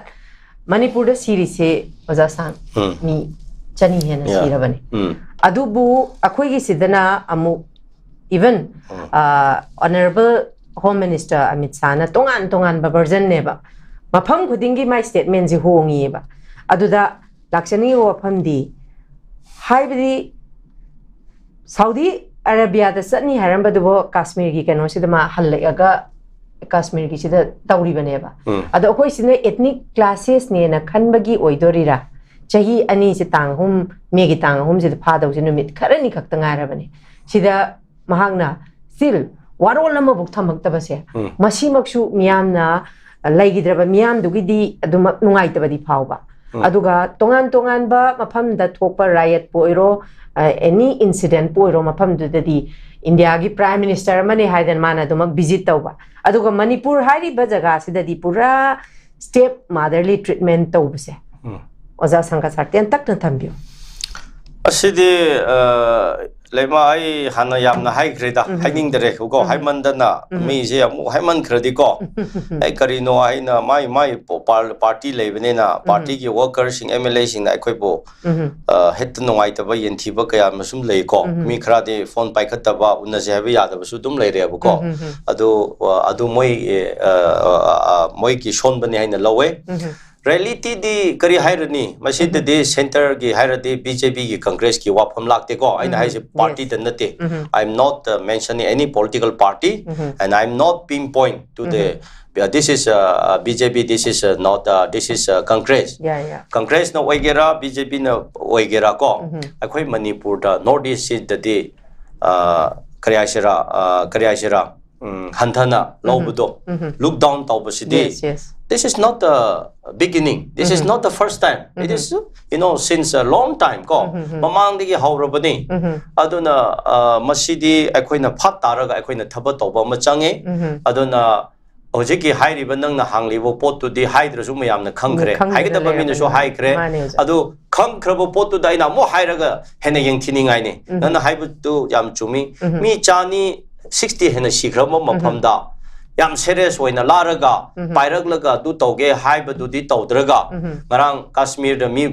ꯃꯅꯤꯄꯨꯔꯗ ꯁꯤꯔꯤꯁꯦ, ꯑꯣꯖꯥ ꯁꯥꯡ, ꯎꯝ꯫ ꯃꯤ ꯆꯅꯤ ꯍꯦꯟꯅ ꯌꯥ꯫ ꯁꯤꯔꯕꯅꯤ꯫ ꯎꯝ꯫ ꯑꯗꯨꯕꯨ ꯑꯩꯈꯣꯏꯒꯤꯁꯤꯗꯅ ꯑꯃꯨꯛ, even, ꯎꯝ꯫ ꯑ, Honourable Home Minister ꯑꯃꯤꯠ ꯁꯥꯍꯅ ꯇꯣꯉꯥꯟ ꯇꯣꯉꯥꯟꯕ ꯚꯔꯖꯟꯅꯦꯕ, ꯃꯐꯝ ꯈꯨꯗꯤꯡꯒꯤ ꯃꯥꯏ ꯁ꯭ꯇꯦꯠꯃꯦꯟꯁꯦ ꯍꯣꯡꯉꯤꯑꯕ꯫ ꯑꯗꯨꯗ ꯂꯥꯛꯆꯅꯤꯡꯉꯤꯕ ꯋꯥꯐꯝꯗꯤ, ꯍꯥꯏꯕꯗꯤ, ꯁꯥꯎꯗꯤ ꯑꯔꯥꯕꯤꯌꯥꯗ ꯆꯠꯅꯤ ꯍꯥꯏꯔꯝꯕꯗꯨꯕꯨ ꯀꯥꯁꯃꯤꯔꯒꯤ ꯀꯩꯅꯣꯁꯤꯗ ꯃꯥ ꯍꯜꯂꯛꯑꯒ ꯀꯥꯁꯃꯤꯔꯒꯤꯁꯤꯗ ꯇꯧꯔꯤꯕꯅꯦꯕ꯫ ꯎꯝ꯫ ꯑꯗꯣ ꯑꯩꯈꯣꯏꯁꯤꯅ ethnic clashes ꯅꯦꯅ ꯈꯟꯕꯒꯤ ꯑꯣꯏꯗꯣꯔꯤꯔꯥ? ꯆꯍꯤ ꯑꯅꯤꯁꯦ, ꯇꯥꯡ ꯑꯍꯨꯝ, ꯃꯦꯒꯤ ꯇꯥꯡ ꯑꯍꯨꯝꯁꯤꯗ ꯐꯥꯗꯧꯁꯦ ꯅꯨꯃꯤꯠ ꯈꯔꯅꯤ ꯈꯛꯇ ꯉꯥꯏꯔꯕꯅꯦ꯫ ꯁꯤꯗ ꯃꯍꯥꯛꯅ still ꯋꯥꯔꯣꯜ ꯑꯃꯕꯨꯛ ꯊꯝꯃꯛꯇꯕꯁꯦ, ꯎꯝ꯫ ꯃꯁꯤꯃꯛꯁꯨ ꯃꯤꯌꯥꯝꯅ ꯂꯩꯈꯤꯗ꯭ꯔꯕ ꯃꯤꯌꯥꯝꯗꯨꯒꯤꯗꯤ ꯑꯗꯨꯃꯛ ꯅꯨꯡꯉꯥꯏꯇꯕꯗꯤ ꯐꯥꯎꯕ꯫ ꯑꯗꯨꯒ ꯇꯣꯉꯥꯟ ꯇꯣꯉꯥꯟꯕ ꯃꯐꯝꯗ ꯊꯣꯛꯄ riotꯄꯨ ꯑꯣꯏꯔꯣ, ꯑꯦꯅꯤ incidentꯄꯨ ꯑꯣꯏꯔꯣ, ꯃꯐꯝꯗꯨꯗꯗꯤ ꯏꯟꯗꯤꯌꯥꯒꯤ Prime Minister ꯑꯃꯅꯤ ꯍꯥꯏꯗꯅ ꯃꯥꯅ ꯑꯗꯨꯃꯛ visit ꯇꯧꯕ꯫ ꯑꯗꯨꯒ ꯃꯅꯤꯄꯨꯔ ꯍꯥꯏꯔꯤꯕ ꯖꯒꯥꯁꯤꯗꯗꯤ ꯄꯨꯔꯥ step motherly treatment ꯇꯧꯕꯁꯦ꯫ ꯑꯣꯖꯥ ꯁꯪꯒ ꯁꯥꯔ, ꯇꯦꯟꯇꯛꯅ ꯊꯝꯕꯤꯌꯨ꯫ ꯑꯁꯤꯗꯤ ꯂꯩꯃ, ꯑꯩ ꯍꯥꯟꯅ ꯌꯥꯝꯅ ꯍꯥꯏꯈ꯭ꯔꯦꯗ, ꯍꯥꯏꯅꯤꯡꯗꯔꯦ ꯀꯣ꯫ ꯍꯥꯏꯃꯟꯗꯅ ꯃꯤꯁꯦ ꯑꯃꯨꯛ ꯍꯥꯏꯃꯟꯈ꯭ꯔꯗꯤꯀꯣ, ꯑꯩ ꯀꯔꯤꯅꯣ, ꯑꯩꯅ ꯃꯥꯏ ꯃꯥꯏ party ꯂꯩꯕꯅꯤꯅ partyꯒꯤ workerꯁꯤꯡ, MLAꯁꯤꯡꯅ ꯑꯩꯈꯣꯏꯕꯨ ꯍꯦꯛꯇ ꯅꯨꯡꯉꯥꯏꯇꯕ, ꯌꯦꯟꯊꯤꯕ ꯀꯌꯥ ꯑꯃꯁꯨꯝ ꯂꯩꯀꯣ꯫ ꯃꯤ ꯈꯔꯗꯤ phone ꯄꯥꯏꯈꯠꯇꯕ, ꯎꯅꯁꯦ ꯍꯥꯏꯕ ꯌꯥꯗꯕꯁꯨ ꯑꯗꯨꯝ ꯂꯩꯔꯦꯕꯀꯣ꯫ ꯑꯗꯨ ꯑꯗꯨ ꯃꯣꯏ ꯃꯣꯏꯒꯤ ꯁꯣꯟꯕꯅꯤ ꯍꯥꯏꯅ ꯂꯧꯋꯦ꯫ Realityꯗꯤ ꯀꯔꯤ ꯍꯥꯏꯔꯨꯅꯤ, ꯃꯁꯤꯗꯗꯤ centreꯒꯤ ꯍꯥꯏꯔꯗꯤ BJPꯒꯤ, Congressꯀꯤ ꯋꯥꯐꯝ ꯂꯥꯛꯇꯦꯀꯣ꯫ ꯑꯩꯅ ꯍꯥꯏꯁꯦ partyꯗ ꯅꯠꯇꯦ꯫ I am not mentioning any political party and I am not pinpoint to the, this is BJP, this is not, this is Congress꯫ Congressꯅ ꯑꯣꯏꯒꯦꯔꯥ, BJPꯅ ꯑꯣꯏꯒꯦꯔꯥ ꯀꯣ, ꯑꯩꯈꯣꯏ ꯃꯅꯤꯄꯨꯔꯗ, North Eastꯁꯤꯗꯗꯤ ꯀꯔꯤ ꯍꯥꯏꯁꯤꯔꯥ, ꯀꯔꯤ ꯍꯥꯏꯁꯤꯔꯥ, ꯍꯟꯊꯅ ꯂꯧꯕꯗꯣ, look down ꯇꯧꯕꯁꯤꯗꯤ, this is not the beginning, this is not the first time, it is, you know, since a long time ꯀꯣ, ꯃꯃꯥꯡꯗꯒꯤ ꯍꯧꯔꯕꯅꯤ꯫ ꯑꯗꯨꯅ ꯃꯁꯤꯗꯤ ꯑꯩꯈꯣꯏꯅ ꯐꯥꯠ ꯇꯥꯔꯒ ꯑꯩꯈꯣꯏꯅ ꯊꯕꯛ ꯇꯧꯕ ꯑꯃ ꯆꯪꯉꯤ꯫ ꯑꯗꯨꯅ ꯍꯧꯖꯤꯛꯀꯤ ꯍꯥꯏꯔꯤꯕ ꯅꯪꯅ ꯍꯥꯡꯂꯤꯕ ꯄꯣꯠꯇꯨꯗꯤ ꯍꯥꯏꯗ꯭ꯔꯁꯨ ꯃꯌꯥꯝꯅ ꯈꯪꯈ꯭ꯔꯦ, ꯍꯥꯏꯒꯗꯕ ꯃꯤꯅꯁꯨ ꯍꯥꯏꯈ꯭ꯔꯦ꯫ ꯑꯗꯨ ꯈꯪꯈ꯭ꯔꯕ ꯄꯣꯠꯇꯨꯗ ꯑꯩꯅ ꯑꯃꯨꯛ ꯍꯥꯏꯔꯒ ꯍꯦꯟꯅ ꯌꯦꯡꯊꯤꯅꯤꯡꯉꯥꯏꯅꯤ꯫ ꯅꯪꯅ ꯍꯥꯏꯕꯗꯨ ꯌꯥꯝ ꯆꯨꯝꯃꯤ꯫ ꯃꯤ ꯆꯥꯅꯤ sixty ꯍꯦꯟꯅ ꯁꯤꯈ꯭ꯔꯕ ꯃꯐꯝꯗ ꯌꯥꯝ serious ꯑꯣꯏꯅ ꯂꯥꯔꯒ ꯄꯥꯏꯔꯛꯂꯒ ꯑꯗꯨ ꯇꯧꯒꯦ ꯍꯥꯏꯕꯗꯨꯗꯤ ꯇꯧꯗ꯭ꯔꯒ, ꯉꯔꯥꯡ ꯀꯥꯁꯃꯤꯔꯗ ꯃꯤ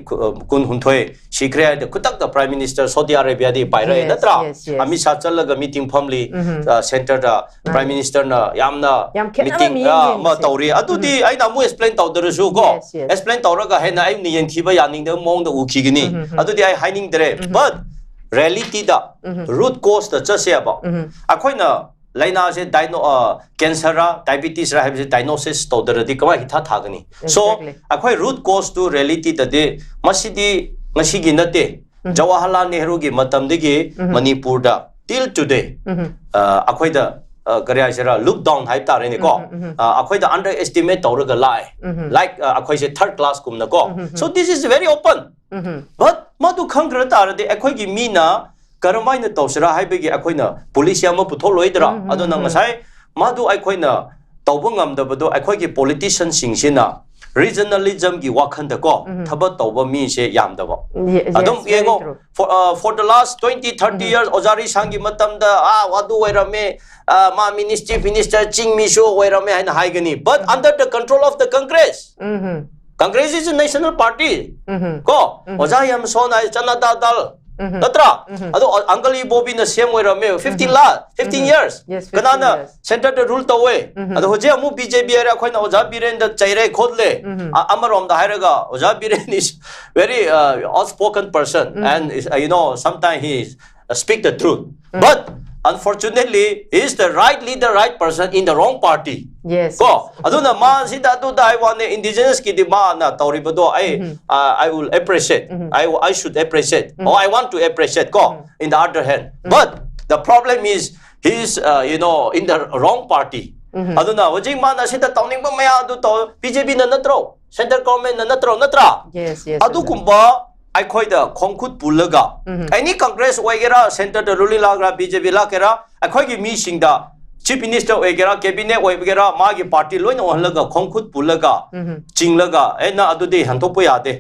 ꯀꯨꯟꯍꯨꯝꯊꯣꯏ ꯁꯤꯈ꯭ꯔꯦ ꯍꯥꯏꯗꯤ ꯈꯨꯗꯛꯇ Prime Minister Saudi Arabiaꯗꯤ ꯄꯥꯏꯔꯛꯑꯦ, ꯅꯠꯇ꯭ꯔꯥ? ꯑꯃꯤꯠ ꯁꯥ ꯆꯠꯂꯒ meeting ꯐꯝꯂꯤ, centreꯗ Prime Ministerꯅ ꯌꯥꯝꯅ meeting ꯑꯃ ꯇꯧꯔꯤ꯫ ꯑꯗꯨꯗꯤ ꯑꯩꯅ ꯑꯃꯨꯛ explain ꯇꯧꯗ꯭ꯔꯁꯨ ꯀꯣ, explain ꯇꯧꯔꯒ ꯍꯦꯟꯅ ꯑꯩꯅ ꯌꯦꯡꯊꯤꯕ ꯌꯥꯅꯤꯡꯗꯕ ꯃꯑꯣꯡꯗ ꯎꯈꯤꯒꯅꯤ꯫ ꯑꯗꯨꯗꯤ ꯑꯩ ꯍꯥꯏꯅꯤꯡꯗ꯭ꯔꯦ꯫ But realityꯗ, root causeꯇ ꯆꯠꯁꯦꯕ꯫ ꯑꯩꯈꯣꯏꯅ ꯂꯥꯏꯅꯥꯁꯦ diagno-, cancerꯔ diabetesꯔ ꯍꯥꯏꯕꯁꯦ diagnosis ꯇꯧꯗ꯭ꯔꯗꯤ ꯀꯃꯥꯏ ꯍꯤꯊꯥ ꯊꯥꯒꯅꯤ? So, ꯑꯩꯈꯣꯏ root causeꯇꯨ realityꯗꯗꯤ, ꯃꯁꯤꯗꯤ ꯉꯁꯤꯒꯤ ꯅꯠꯇꯦ꯫ ꯖꯋꯥꯍꯔꯂꯥꯜ ꯅꯦꯍꯔꯨꯒꯤ ꯃꯇꯝꯗꯒꯤ ꯃꯅꯤꯄꯨꯔꯗ till today, ꯑꯩꯈꯣꯏꯗ ꯑ, ꯀꯔꯤ ꯍꯥꯏꯁꯤꯔꯥ, look down ꯍꯥꯏꯕ ꯇꯥꯔꯦꯅꯦꯀꯣ꯫ ꯑ, ꯑꯩꯈꯣꯏꯗ under estimate ꯇꯧꯔꯒ ꯂꯥꯛꯑꯦ꯫ Like, ꯑ, ꯑꯩꯈꯣꯏꯁꯦ third class ꯀꯨꯝꯅꯀꯣ꯫ So this is very open. But ꯃꯗꯨ ꯈꯪꯗ꯭ꯔ ꯇꯥꯔꯗꯤ ꯑꯩꯈꯣꯏꯒꯤ ꯃꯤꯅ ꯀꯔꯝꯍꯥꯏꯅ ꯇꯧꯁꯤꯔꯥ ꯍꯥꯏꯕꯒꯤ ꯑꯩꯈꯣꯏꯅ policy ꯑꯃ ꯄꯨꯊꯣꯛꯂꯣꯏꯗ꯭ꯔꯥ? ꯑꯗꯨꯅ ꯉꯁꯥꯏ ꯃꯗꯨ ꯑꯩꯈꯣꯏꯅ ꯇꯧꯕ ꯉꯝꯗꯕꯗꯣ ꯑꯩꯈꯣꯏꯒꯤ politicianꯁꯤꯡꯁꯤꯅ regionalismꯒꯤ ꯋꯥꯈꯟꯗꯀꯣ ꯊꯕꯛ ꯇꯧꯕ ꯃꯤꯁꯦ ꯌꯥꯝꯗꯕ꯫ Ye- yes, ꯑꯗꯨꯝ very ꯌꯦꯡꯉꯣ, true. for, uh, for the last twenty, thirty years ꯑꯣꯖꯥ ꯔꯤꯁꯥꯡꯒꯤ ꯃꯇꯝꯗ, ꯑꯥ, ꯑꯗꯨ ꯑꯣꯏꯔꯝꯃꯦ, ꯑꯥ, ꯃꯥ ꯃꯤꯅꯤꯁ-, chief minister ꯆꯤꯡ ꯃꯤꯁꯨ ꯑꯣꯏꯔꯝꯃꯦ ꯍꯥꯏꯅ ꯍꯥꯏꯒꯅꯤ, but under the control of the Congress. Congress is a national party. ꯀꯣ, ꯑꯣꯖꯥ ꯌꯥꯝꯁꯣꯟ ꯍꯥꯏ, ꯆꯅꯥ ꯗꯥꯜ, ꯅꯠꯇ꯭ꯔꯥ? ꯑꯗꯣ uncle ꯏꯕꯣꯕꯤꯅ ꯁꯦꯝ ꯑꯣꯏꯔꯝꯃꯦ, fifteen ꯂꯥ, fifteen years. Yes, fifteen ꯀꯅꯥꯅ years. centreꯗ rule ꯇꯧꯋꯦ? ꯑꯗꯣ ꯍꯧꯖꯤꯛ ꯑꯃꯨꯛ BJP ꯍꯥꯏꯔꯦ, ꯑꯩꯈꯣꯏꯅ ꯑꯣꯖꯥ ꯕꯤꯔꯦꯟꯗ ꯆꯩꯔꯦ ꯈꯣꯠꯂꯦ꯫ ꯑ-, ꯑꯃꯔꯣꯝꯗ ꯍꯥꯏꯔꯒ, ꯑꯣꯖꯥ Biren is very, uh, outspoken person and is, uh, you know, sometimes he is, uh, speak the truth. But unfortunately, he is the right leader, right person in the wrong party. Yes. ꯀꯣ, ꯑꯗꯨꯅ ꯃꯥꯁꯤꯗ ꯑꯗꯨꯗ ꯍꯥꯏ ꯋꯥꯅꯦ, indigenousꯀꯤꯗꯤ ꯃꯥꯅ ꯇꯧꯔꯤꯕꯗꯣ ꯑꯩ, uh, I will appreciate. I, I should appreciate. Or I want to appreciate, ꯀꯣ, in the other hand. But the problem is, he is, uh, you know, in the wrong party. ꯑꯗꯨꯅ ꯍꯧꯖꯤꯛ ꯃꯥꯅ ꯁꯤꯗ ꯇꯧꯅꯤꯡꯕ ꯃꯌꯥꯝ ꯑꯗꯨ ꯇꯧ, BJPꯅ ꯅꯠꯇ꯭ꯔꯣ? Centre governmentꯅ ꯅꯠꯇ꯭ꯔꯣ? ꯅꯠꯇ꯭ꯔꯥ? Yes, yes. ꯑꯗꯨꯒꯨꯝꯕ ꯑꯩꯈꯣꯏꯗ ꯈꯣꯡꯈꯨꯠ ꯄꯨꯜꯂꯒ, any Congress ꯑꯣꯏꯒꯦꯔꯥ, centreꯗ ruling ꯂꯥꯛꯒꯦꯔꯥ, BJP ꯂꯥꯛꯀꯦꯔꯥ, ꯑꯩꯈꯣꯏꯒꯤ ꯃꯤꯁꯤꯡꯗ, chief minister ꯑꯣꯏꯒꯦꯔꯥ, cabinet ꯑꯣꯏꯒꯦꯔꯥ, ꯃꯥꯒꯤ party ꯂꯣꯏꯅ ꯑꯣꯏꯍꯜꯂꯒ ꯈꯣꯡꯈꯨꯠ ꯄꯨꯜꯂꯒ, ꯆꯤꯡꯂꯒ, ꯑꯦ, ꯅꯪ ꯑꯗꯨꯗꯤ ꯍꯦꯟꯊꯣꯛꯄ ꯌꯥꯗꯦ,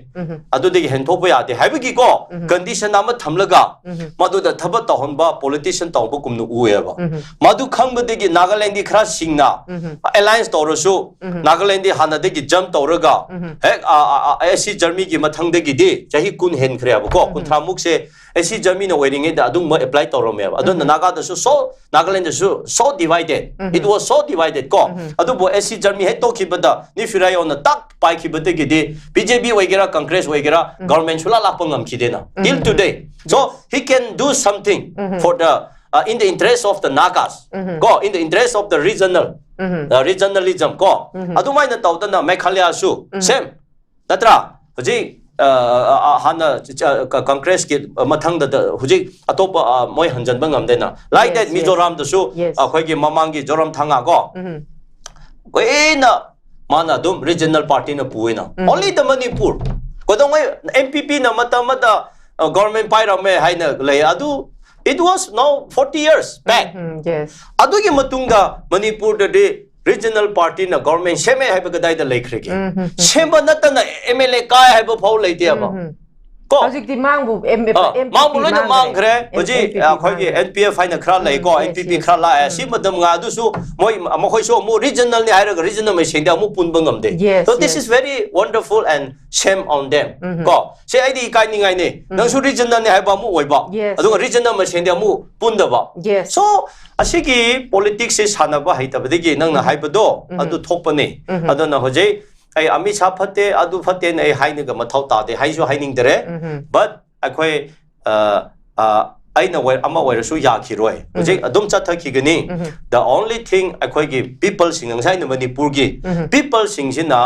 ꯑꯗꯨꯗꯒꯤ ꯍꯦꯟꯊꯣꯛꯄ ꯌꯥꯗꯦ ꯍꯥꯏꯕꯒꯤꯀꯣ, condition ꯑꯃ ꯊꯝꯂꯒ, ꯃꯗꯨꯗ ꯊꯕꯛ ꯇꯧꯍꯟꯕ politician ꯇꯧꯕꯒꯨꯝꯅ ꯎꯑꯦꯕ꯫ ꯃꯗꯨ ꯈꯪꯕꯗꯒꯤ ꯅꯥꯒꯥꯂꯦꯟꯗꯤ ꯈꯔ ꯁꯤꯡꯅ alliance ꯇꯧꯔꯁꯨ, ꯅꯥꯒꯥꯂꯦꯟꯗꯤ ꯍꯥꯟꯅꯗꯒꯤ jump ꯇꯧꯔꯒ, ꯍꯦꯛ, ꯑ, ꯑ, ꯑ, ꯑꯦꯁ ꯁꯤ ꯖꯔꯃꯤꯒꯤ ꯃꯊꯪꯗꯒꯤꯗꯤ ꯆꯍꯤ ꯀꯨꯟ ꯍꯦꯟꯈ꯭ꯔꯦꯕꯀꯣ, ꯀꯨꯟꯊ꯭ꯔꯥꯃꯨꯛꯁꯦ ꯑꯦꯁ ꯁꯤ ꯖꯔꯃꯤꯅ ꯑꯣꯏꯔꯤꯉꯩꯗ ꯑꯗꯨꯒꯨꯝꯕ apply ꯇꯧꯔꯝꯃꯦꯕ꯫ ꯑꯗꯨꯅ ꯅꯥꯒꯥꯗꯁꯨ so, ꯅꯥꯒꯥꯂꯦꯟꯗꯁꯨ so divided. It was so divided ꯀꯣ꯫ ꯑꯗꯨꯕꯨ ꯑꯦꯁ ꯁꯤ ꯖꯔꯃꯤ ꯍꯦꯛ ꯇꯧꯈꯤꯕꯗ ꯅꯤꯐꯤꯔꯥꯏꯌꯣꯟꯅ ꯇꯛ ꯄꯥꯏꯈꯤꯕꯗꯒꯤꯗꯤ BJP ꯑꯣꯏꯒꯦꯔꯥ, Congress ꯑꯣꯏꯒꯦꯔꯥ, government ꯁꯨꯡꯂꯥꯛ ꯂꯥꯛꯄ ꯉꯝꯈꯤꯗꯦꯅ. Till today. So he can do something for the, uh, in the interest of the Nagas. ꯀꯣ, in the interest of the regional, uh, regionalism ꯀꯣ. ꯑꯗꯨꯃꯥꯏꯅ ꯇꯧꯗꯅ ꯃꯦꯘꯥꯂꯌꯥꯁꯨ same. ꯅꯠꯇ꯭ꯔꯥ? ꯍꯧꯖꯤꯛ ꯑ, ꯑ, ꯑ, ꯍꯥꯟꯅ ꯆ- ꯆ- ꯀ- ꯀꯪꯒ꯭ꯔꯦꯁꯀꯤ ꯃꯊꯪꯗ ꯗ- ꯍꯧꯖꯤꯛ ꯑꯇꯣꯞꯄ, ꯑ, ꯃꯣꯏ ꯍꯟꯖꯟꯕ ꯉꯝꯗꯦꯅ꯫ Like Yes, that, yes. ꯃꯤꯖꯣꯔꯥꯝꯗꯁꯨ Yes. ꯑꯩꯈꯣꯏꯒꯤ ꯃꯃꯥꯡꯒꯤ ꯖꯣꯔꯥꯝ ꯊꯥꯡꯉ ꯀꯣ, ꯎꯝ. ꯀꯨꯏꯅ ꯃꯥꯅ ꯑꯗꯨꯝ regional party ꯅ ꯄꯨꯏꯅ꯫ ꯎꯝ. Only the Manipur. ꯀꯩꯗꯧꯉꯩ M P P ꯅ ꯃꯇꯝ ꯑꯃꯗ, ꯑ, government ꯄꯥꯏꯔꯝꯃꯦ ꯍꯥꯏꯅ ꯂꯩ꯫ ꯑꯗꯨ it was now forty years back. Um, yes. ꯑꯗꯨꯒꯤ ꯃꯇꯨꯡꯗ ꯃꯅꯤꯄꯨꯔꯗꯗꯤ regional party ꯅ government ꯁꯦꯝꯃꯦ ꯍꯥꯏꯕ ꯀꯗꯥꯏꯗ ꯂꯩꯈ꯭ꯔꯒꯦ? ꯎꯝ, ꯎꯝ, ꯎꯝ. ꯁꯦꯝꯕ ꯅꯠꯇꯅ M L A ꯀꯥꯏ ꯍꯥꯏꯕ ꯐꯥꯎ ꯂꯩꯇꯦꯕ꯫ ꯎꯝ, ꯎꯝ. ꯀꯣ? ꯍꯧꯖꯤꯛꯇꯤ ꯃꯥꯡꯕꯨ M- ꯑ, M P P ꯃꯥꯡꯕ ꯂꯣꯏꯅ ꯃꯥꯡꯈ꯭ꯔꯦ꯫ M- ꯍꯧꯖꯤꯛ M P P ꯑꯩꯈꯣꯏꯒꯤ ꯃꯥꯡꯈ꯭ꯔꯦ. N P F ꯍꯥꯏꯅ ꯈꯔ ꯂꯩꯀꯣ, ꯎꯝ, yes, N P P yes. ꯈꯔ ꯂꯥꯛꯑꯦ꯫ ꯎꯝ. ꯁꯤ ꯃꯇꯝ ꯉꯥꯗꯨꯁꯨ ꯃꯣꯏ, ꯃꯈꯣꯏꯁꯨ ꯑꯃꯨꯛ regional ꯅꯤ ꯍꯥꯏꯔꯒ regional ꯃꯁꯦꯟꯗꯤ ꯑꯃꯨꯛ ꯄꯨꯟꯕ ꯉꯝꯗꯦ꯫ Yes, So this yes. is very wonderful and shame on them. ꯎꯝ. ꯀꯣ? ꯁꯤ ꯑꯩꯗꯤ ꯏꯀꯥꯏꯅꯤꯡꯉꯥꯏꯅꯤ꯫ ꯅꯪꯁꯨ regional ꯅꯤ ꯍꯥꯏꯕ ꯑꯃꯨꯛ ꯑꯣꯏꯕ꯫ Yes. ꯑꯗꯨꯒ regional ꯃꯁꯦꯟꯗꯤ ꯑꯃꯨꯛ ꯄꯨꯟꯗꯕ꯫ Yes. So, ꯑꯁꯤꯒꯤ politics ꯁꯤ ꯁꯥꯟꯅꯕ ꯍꯩꯇꯕꯗꯒꯤ ꯅꯪꯅ ꯍꯥꯏꯕꯗꯣ ꯎꯝ. ꯑꯗꯨ ꯊꯣꯛꯄꯅꯤ꯫ ꯎꯝ. ꯑꯗꯨꯅ ꯍꯧꯖꯤꯛ ꯑꯩ ꯑꯃꯤꯠ ꯁꯥ ꯐꯠꯇꯦ, ꯑꯗꯨ ꯐꯠꯇꯦꯅ ꯑꯩ ꯍꯥꯏꯅꯒ ꯃꯊꯧ ꯇꯥꯗꯦ, ꯍꯥꯏꯁꯨ ꯍꯥꯏꯅꯤꯡꯗꯔꯦ꯫ ꯎꯝ. But ꯑꯩꯈꯣꯏ, ꯑ, ꯑ, ꯑꯩꯅ ꯑꯣꯏ-, ꯑꯃ ꯑꯣꯏꯔꯁꯨ ꯌꯥꯈꯤꯔꯣꯏ꯫ ꯍꯧꯖꯤꯛ ꯑꯗꯨꯝ ꯆꯠꯊꯈꯤꯒꯅꯤ꯫ ꯎꯝ. The only thing ꯑꯩꯈꯣꯏꯒꯤ people ꯁꯤꯡ, ꯉꯁꯥꯏ ꯑꯩꯅ ꯃꯅꯤꯄꯨꯔꯒꯤ ꯎꯝ. people ꯁꯤꯡꯁꯤꯅ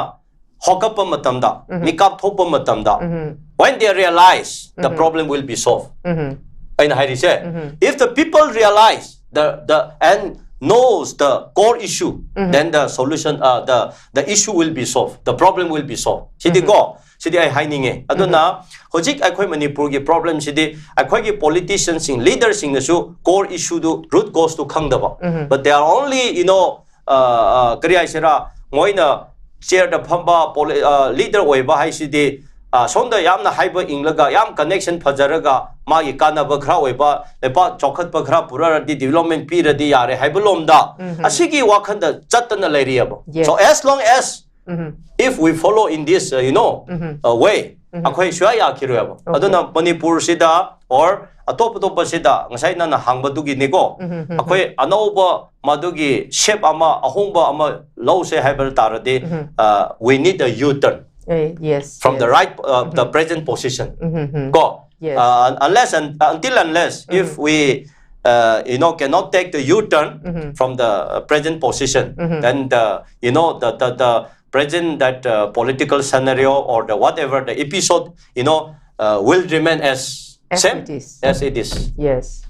ꯍꯧꯒꯠꯄ ꯃꯇꯝꯗ, ꯎꯝ. ꯃꯤꯀꯥꯞ ꯊꯣꯛꯄ ꯃꯇꯝꯗ, ꯎꯝ. when they realize the um. problem will be solved. ꯎꯝ. ꯑꯩꯅ ꯍꯥꯏꯔꯤꯁꯦ, ꯎꯝ. if the people realize the, the, and knows the core issue, um. then the solution, uh, the, the issue will be solved, the problem will be solved. ꯁꯤꯗꯤꯀꯣ, ꯁꯤꯗꯤ ꯑꯩ ꯍꯥꯏꯅꯤꯡꯉꯦ꯫ ꯑꯗꯨꯅ ꯍꯧꯖꯤꯛ ꯑꯩꯈꯣꯏ ꯃꯅꯤꯄꯨꯔꯒꯤ problem ꯁꯤꯗꯤ ꯑꯩꯈꯣꯏꯒꯤ politician ꯁꯤꯡ, leader ꯁꯤꯡꯅꯁꯨ core issue ꯗꯨ, root cause two ꯈꯪꯗꯕ꯫ ꯎꯝ. But they are only, you know, ꯑ, ꯑ, ꯀꯔꯤ ꯍꯥꯏꯁꯤꯔꯥ, ꯃꯣꯏꯅ chair ꯗ ꯐꯝꯕ ꯄꯣꯂꯤ-, ꯑ, leader ꯑꯣꯏꯕ ꯍꯥꯏꯁꯤꯗꯤ, ꯑ, ꯁꯣꯝꯗ ꯌꯥꯝꯅ ꯍꯥꯏꯕ ꯏꯪꯂꯒ, ꯌꯥꯝ connection ꯐꯖꯔꯒ, ꯃꯥꯒꯤ ꯀꯥꯟꯅꯕ ꯈꯔ ꯑꯣꯏꯕ, ꯂꯩꯄꯥꯛ ꯆꯥꯎꯈꯠꯄ ꯈꯔ ꯄꯨꯔꯛꯑꯗꯤ, development ꯄꯤꯔꯗꯤ ꯌꯥꯔꯦ ꯍꯥꯏꯕ ꯂꯣꯝꯗ, ꯎꯝ. ꯑꯁꯤꯒꯤ ꯋꯥꯈꯜꯗ ꯆꯠꯇꯅ ꯂꯩꯔꯤꯑꯕ꯫ Yes. So as long as um. if we follow in this, uh, you know, um. uh, way, ꯎꯝ. ꯑꯩꯈꯣꯏ ꯁꯨꯡꯌꯥ ꯌꯥꯈꯤꯔꯣꯏꯕ꯫ Okay. ꯑꯗꯨꯅ ꯃꯅꯤꯄꯨꯔꯁꯤꯗ or ꯑꯇꯣꯞ ꯑꯇꯣꯞꯄꯁꯤꯗ, ꯉꯁꯥꯏ ꯅꯪꯅ ꯍꯥꯡꯕꯗꯨꯒꯤꯅꯤꯀꯣ, ꯎꯝ, ꯎꯝ, ꯎꯝ. ꯑꯩꯈꯣꯏ ꯑꯅꯧꯕ ꯃꯗꯨꯒꯤ shape ꯑꯃ, ꯑꯍꯣꯡꯕ ꯑꯃ ꯂꯧꯁꯦ ꯍꯥꯏꯕ ꯇꯥꯔꯗꯤ, ꯎꯝ. uh, we need a U-turn Eh, yes, from the yes. right, uh, the um. present position. ꯎꯝ, ꯎꯝ, ꯎꯝ. ꯀꯣ? Yes. Uh, unless and, until unless um. if we, uh, you know, cannot take the U-turn um. from the present position, um. then the, you know, the, the, the present that uh, political scenario or the whatever the episode, you know, uh, will remain as, as same it is. As it is. Yes.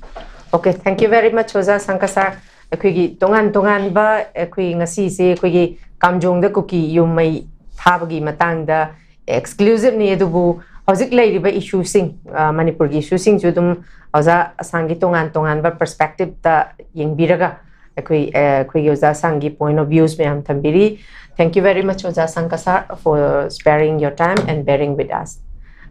Okay, thank you very much, ꯑꯣꯖꯥ ꯁꯪꯀ ꯁꯥꯔ꯫ ꯑꯩꯈꯣꯏꯒꯤ ꯇꯣꯉꯥꯟ ꯇꯣꯉꯥꯟꯕ, ꯑꯩꯈꯣꯏ ꯉꯁꯤꯁꯦ ꯑꯩꯈꯣꯏꯒꯤ ꯀꯥꯝꯖꯣꯡꯗ ꯀꯨꯀꯤ ꯌꯨꯝ ꯃꯩ ꯊꯥꯕꯒꯤ ꯃꯇꯥꯡꯗ exclusiveꯅꯤ, ꯑꯗꯨꯕꯨ ꯍꯧꯖꯤꯛ ꯂꯩꯔꯤꯕ issueꯁꯤꯡ, ꯑ, ꯃꯅꯤꯄꯨꯔꯒꯤ issueꯁꯤꯡꯁꯨ ꯑꯗꯨꯝ ꯑꯣꯖꯥ ꯑꯁꯥꯡꯒꯤ ꯇꯣꯉꯥꯟ ꯇꯣꯉꯥꯟꯕ perspectiveꯇ ꯌꯦꯡꯕꯤꯔꯒ ꯑꯩꯈꯣꯏ, ꯑ, ꯑꯩꯈꯣꯏꯒꯤ ꯑꯣꯖꯥ ꯑꯁꯥꯡꯒꯤ point of views ꯃꯌꯥꯝ ꯊꯝꯕꯤꯔꯤ꯫ Thank you very much, ꯑꯣꯖꯥ ꯁꯪꯀ ꯁꯥꯔ, for sparing your time and bearing with us꯫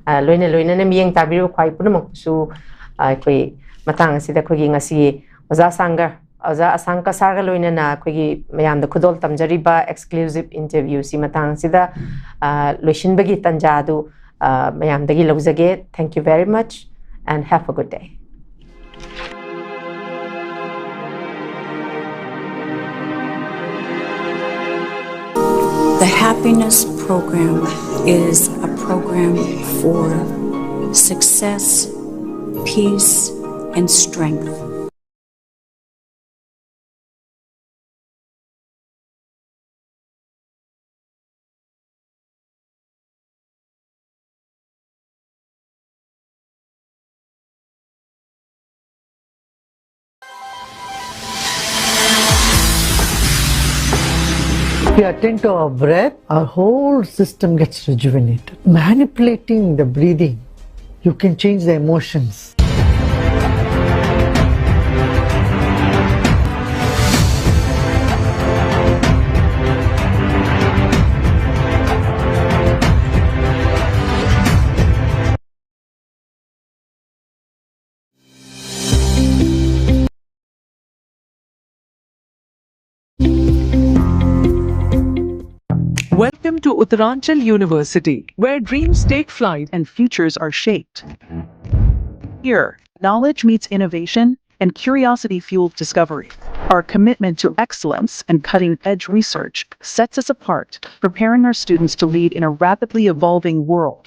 ꯑ, ꯂꯣꯏꯅ ꯂꯣꯏꯅꯅ ꯃꯤꯠꯌꯦꯡ ꯇꯥꯕꯤꯔꯤꯕ ꯈ꯭ꯋꯥꯏ ꯄꯨꯝꯅꯃꯛꯄꯨꯁꯨ, ꯑ, ꯑꯩꯈꯣꯏ ꯃꯇꯥꯡ ꯑꯁꯤꯗ ꯑꯩꯈꯣꯏꯒꯤ ꯉꯁꯤ ꯑꯣꯖꯥ ꯁꯥꯡꯒ, ꯑꯣꯖꯥ ꯑꯁꯥꯡ ꯀꯁꯥꯔꯒ ꯂꯣꯏꯅꯅ ꯑꯩꯈꯣꯏꯒꯤ ꯃꯌꯥꯝꯗ ꯈꯨꯗꯣꯜ ꯇꯝꯖꯔꯤꯕ exclusive interviewꯁꯤ ꯃꯇꯥꯡ ꯑꯁꯤꯗ, ꯑ, ꯂꯣꯏꯁꯤꯟꯕꯒꯤ ꯇꯥꯟꯖꯥ ꯑꯗꯨ, ꯑ, ꯃꯌꯥꯝꯗꯒꯤ ꯂꯧꯖꯒꯦ꯫ Thank you very much and have a good day. The Happiness Program is a program for success, peace, and strength. If we attend to our breath, our whole system gets rejuvenated. Manipulating the breathing, you can change the emotions. Welcome to Uttaranchal University, where dreams take flight and futures are shaped. Here, knowledge meets innovation and curiosity fuels discovery. Our commitment to excellence and cutting edge research sets us apart, preparing our students to lead in a rapidly evolving world.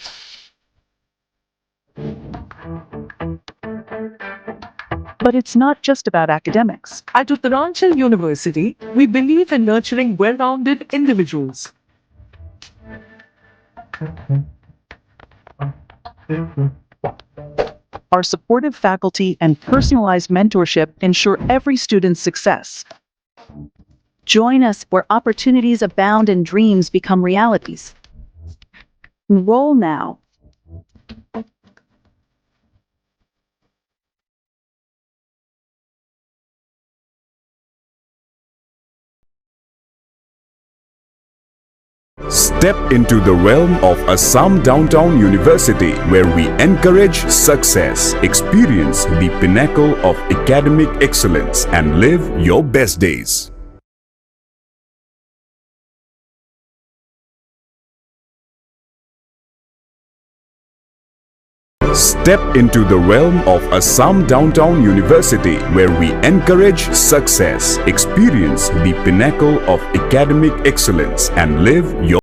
But it's not just about academics. At Uttaranchal University, we believe in nurturing well rounded individuals. Our supportive faculty and personalized mentorship ensure every student's success. Join us where opportunities abound and dreams become realities. Enroll now. Step into the realm of Assam Downtown University, where we encourage success, experience the pinnacle of academic excellence, and live your best days. Step into the realm of Assam Downtown University, where we encourage success, experience the pinnacle of academic excellence, and live your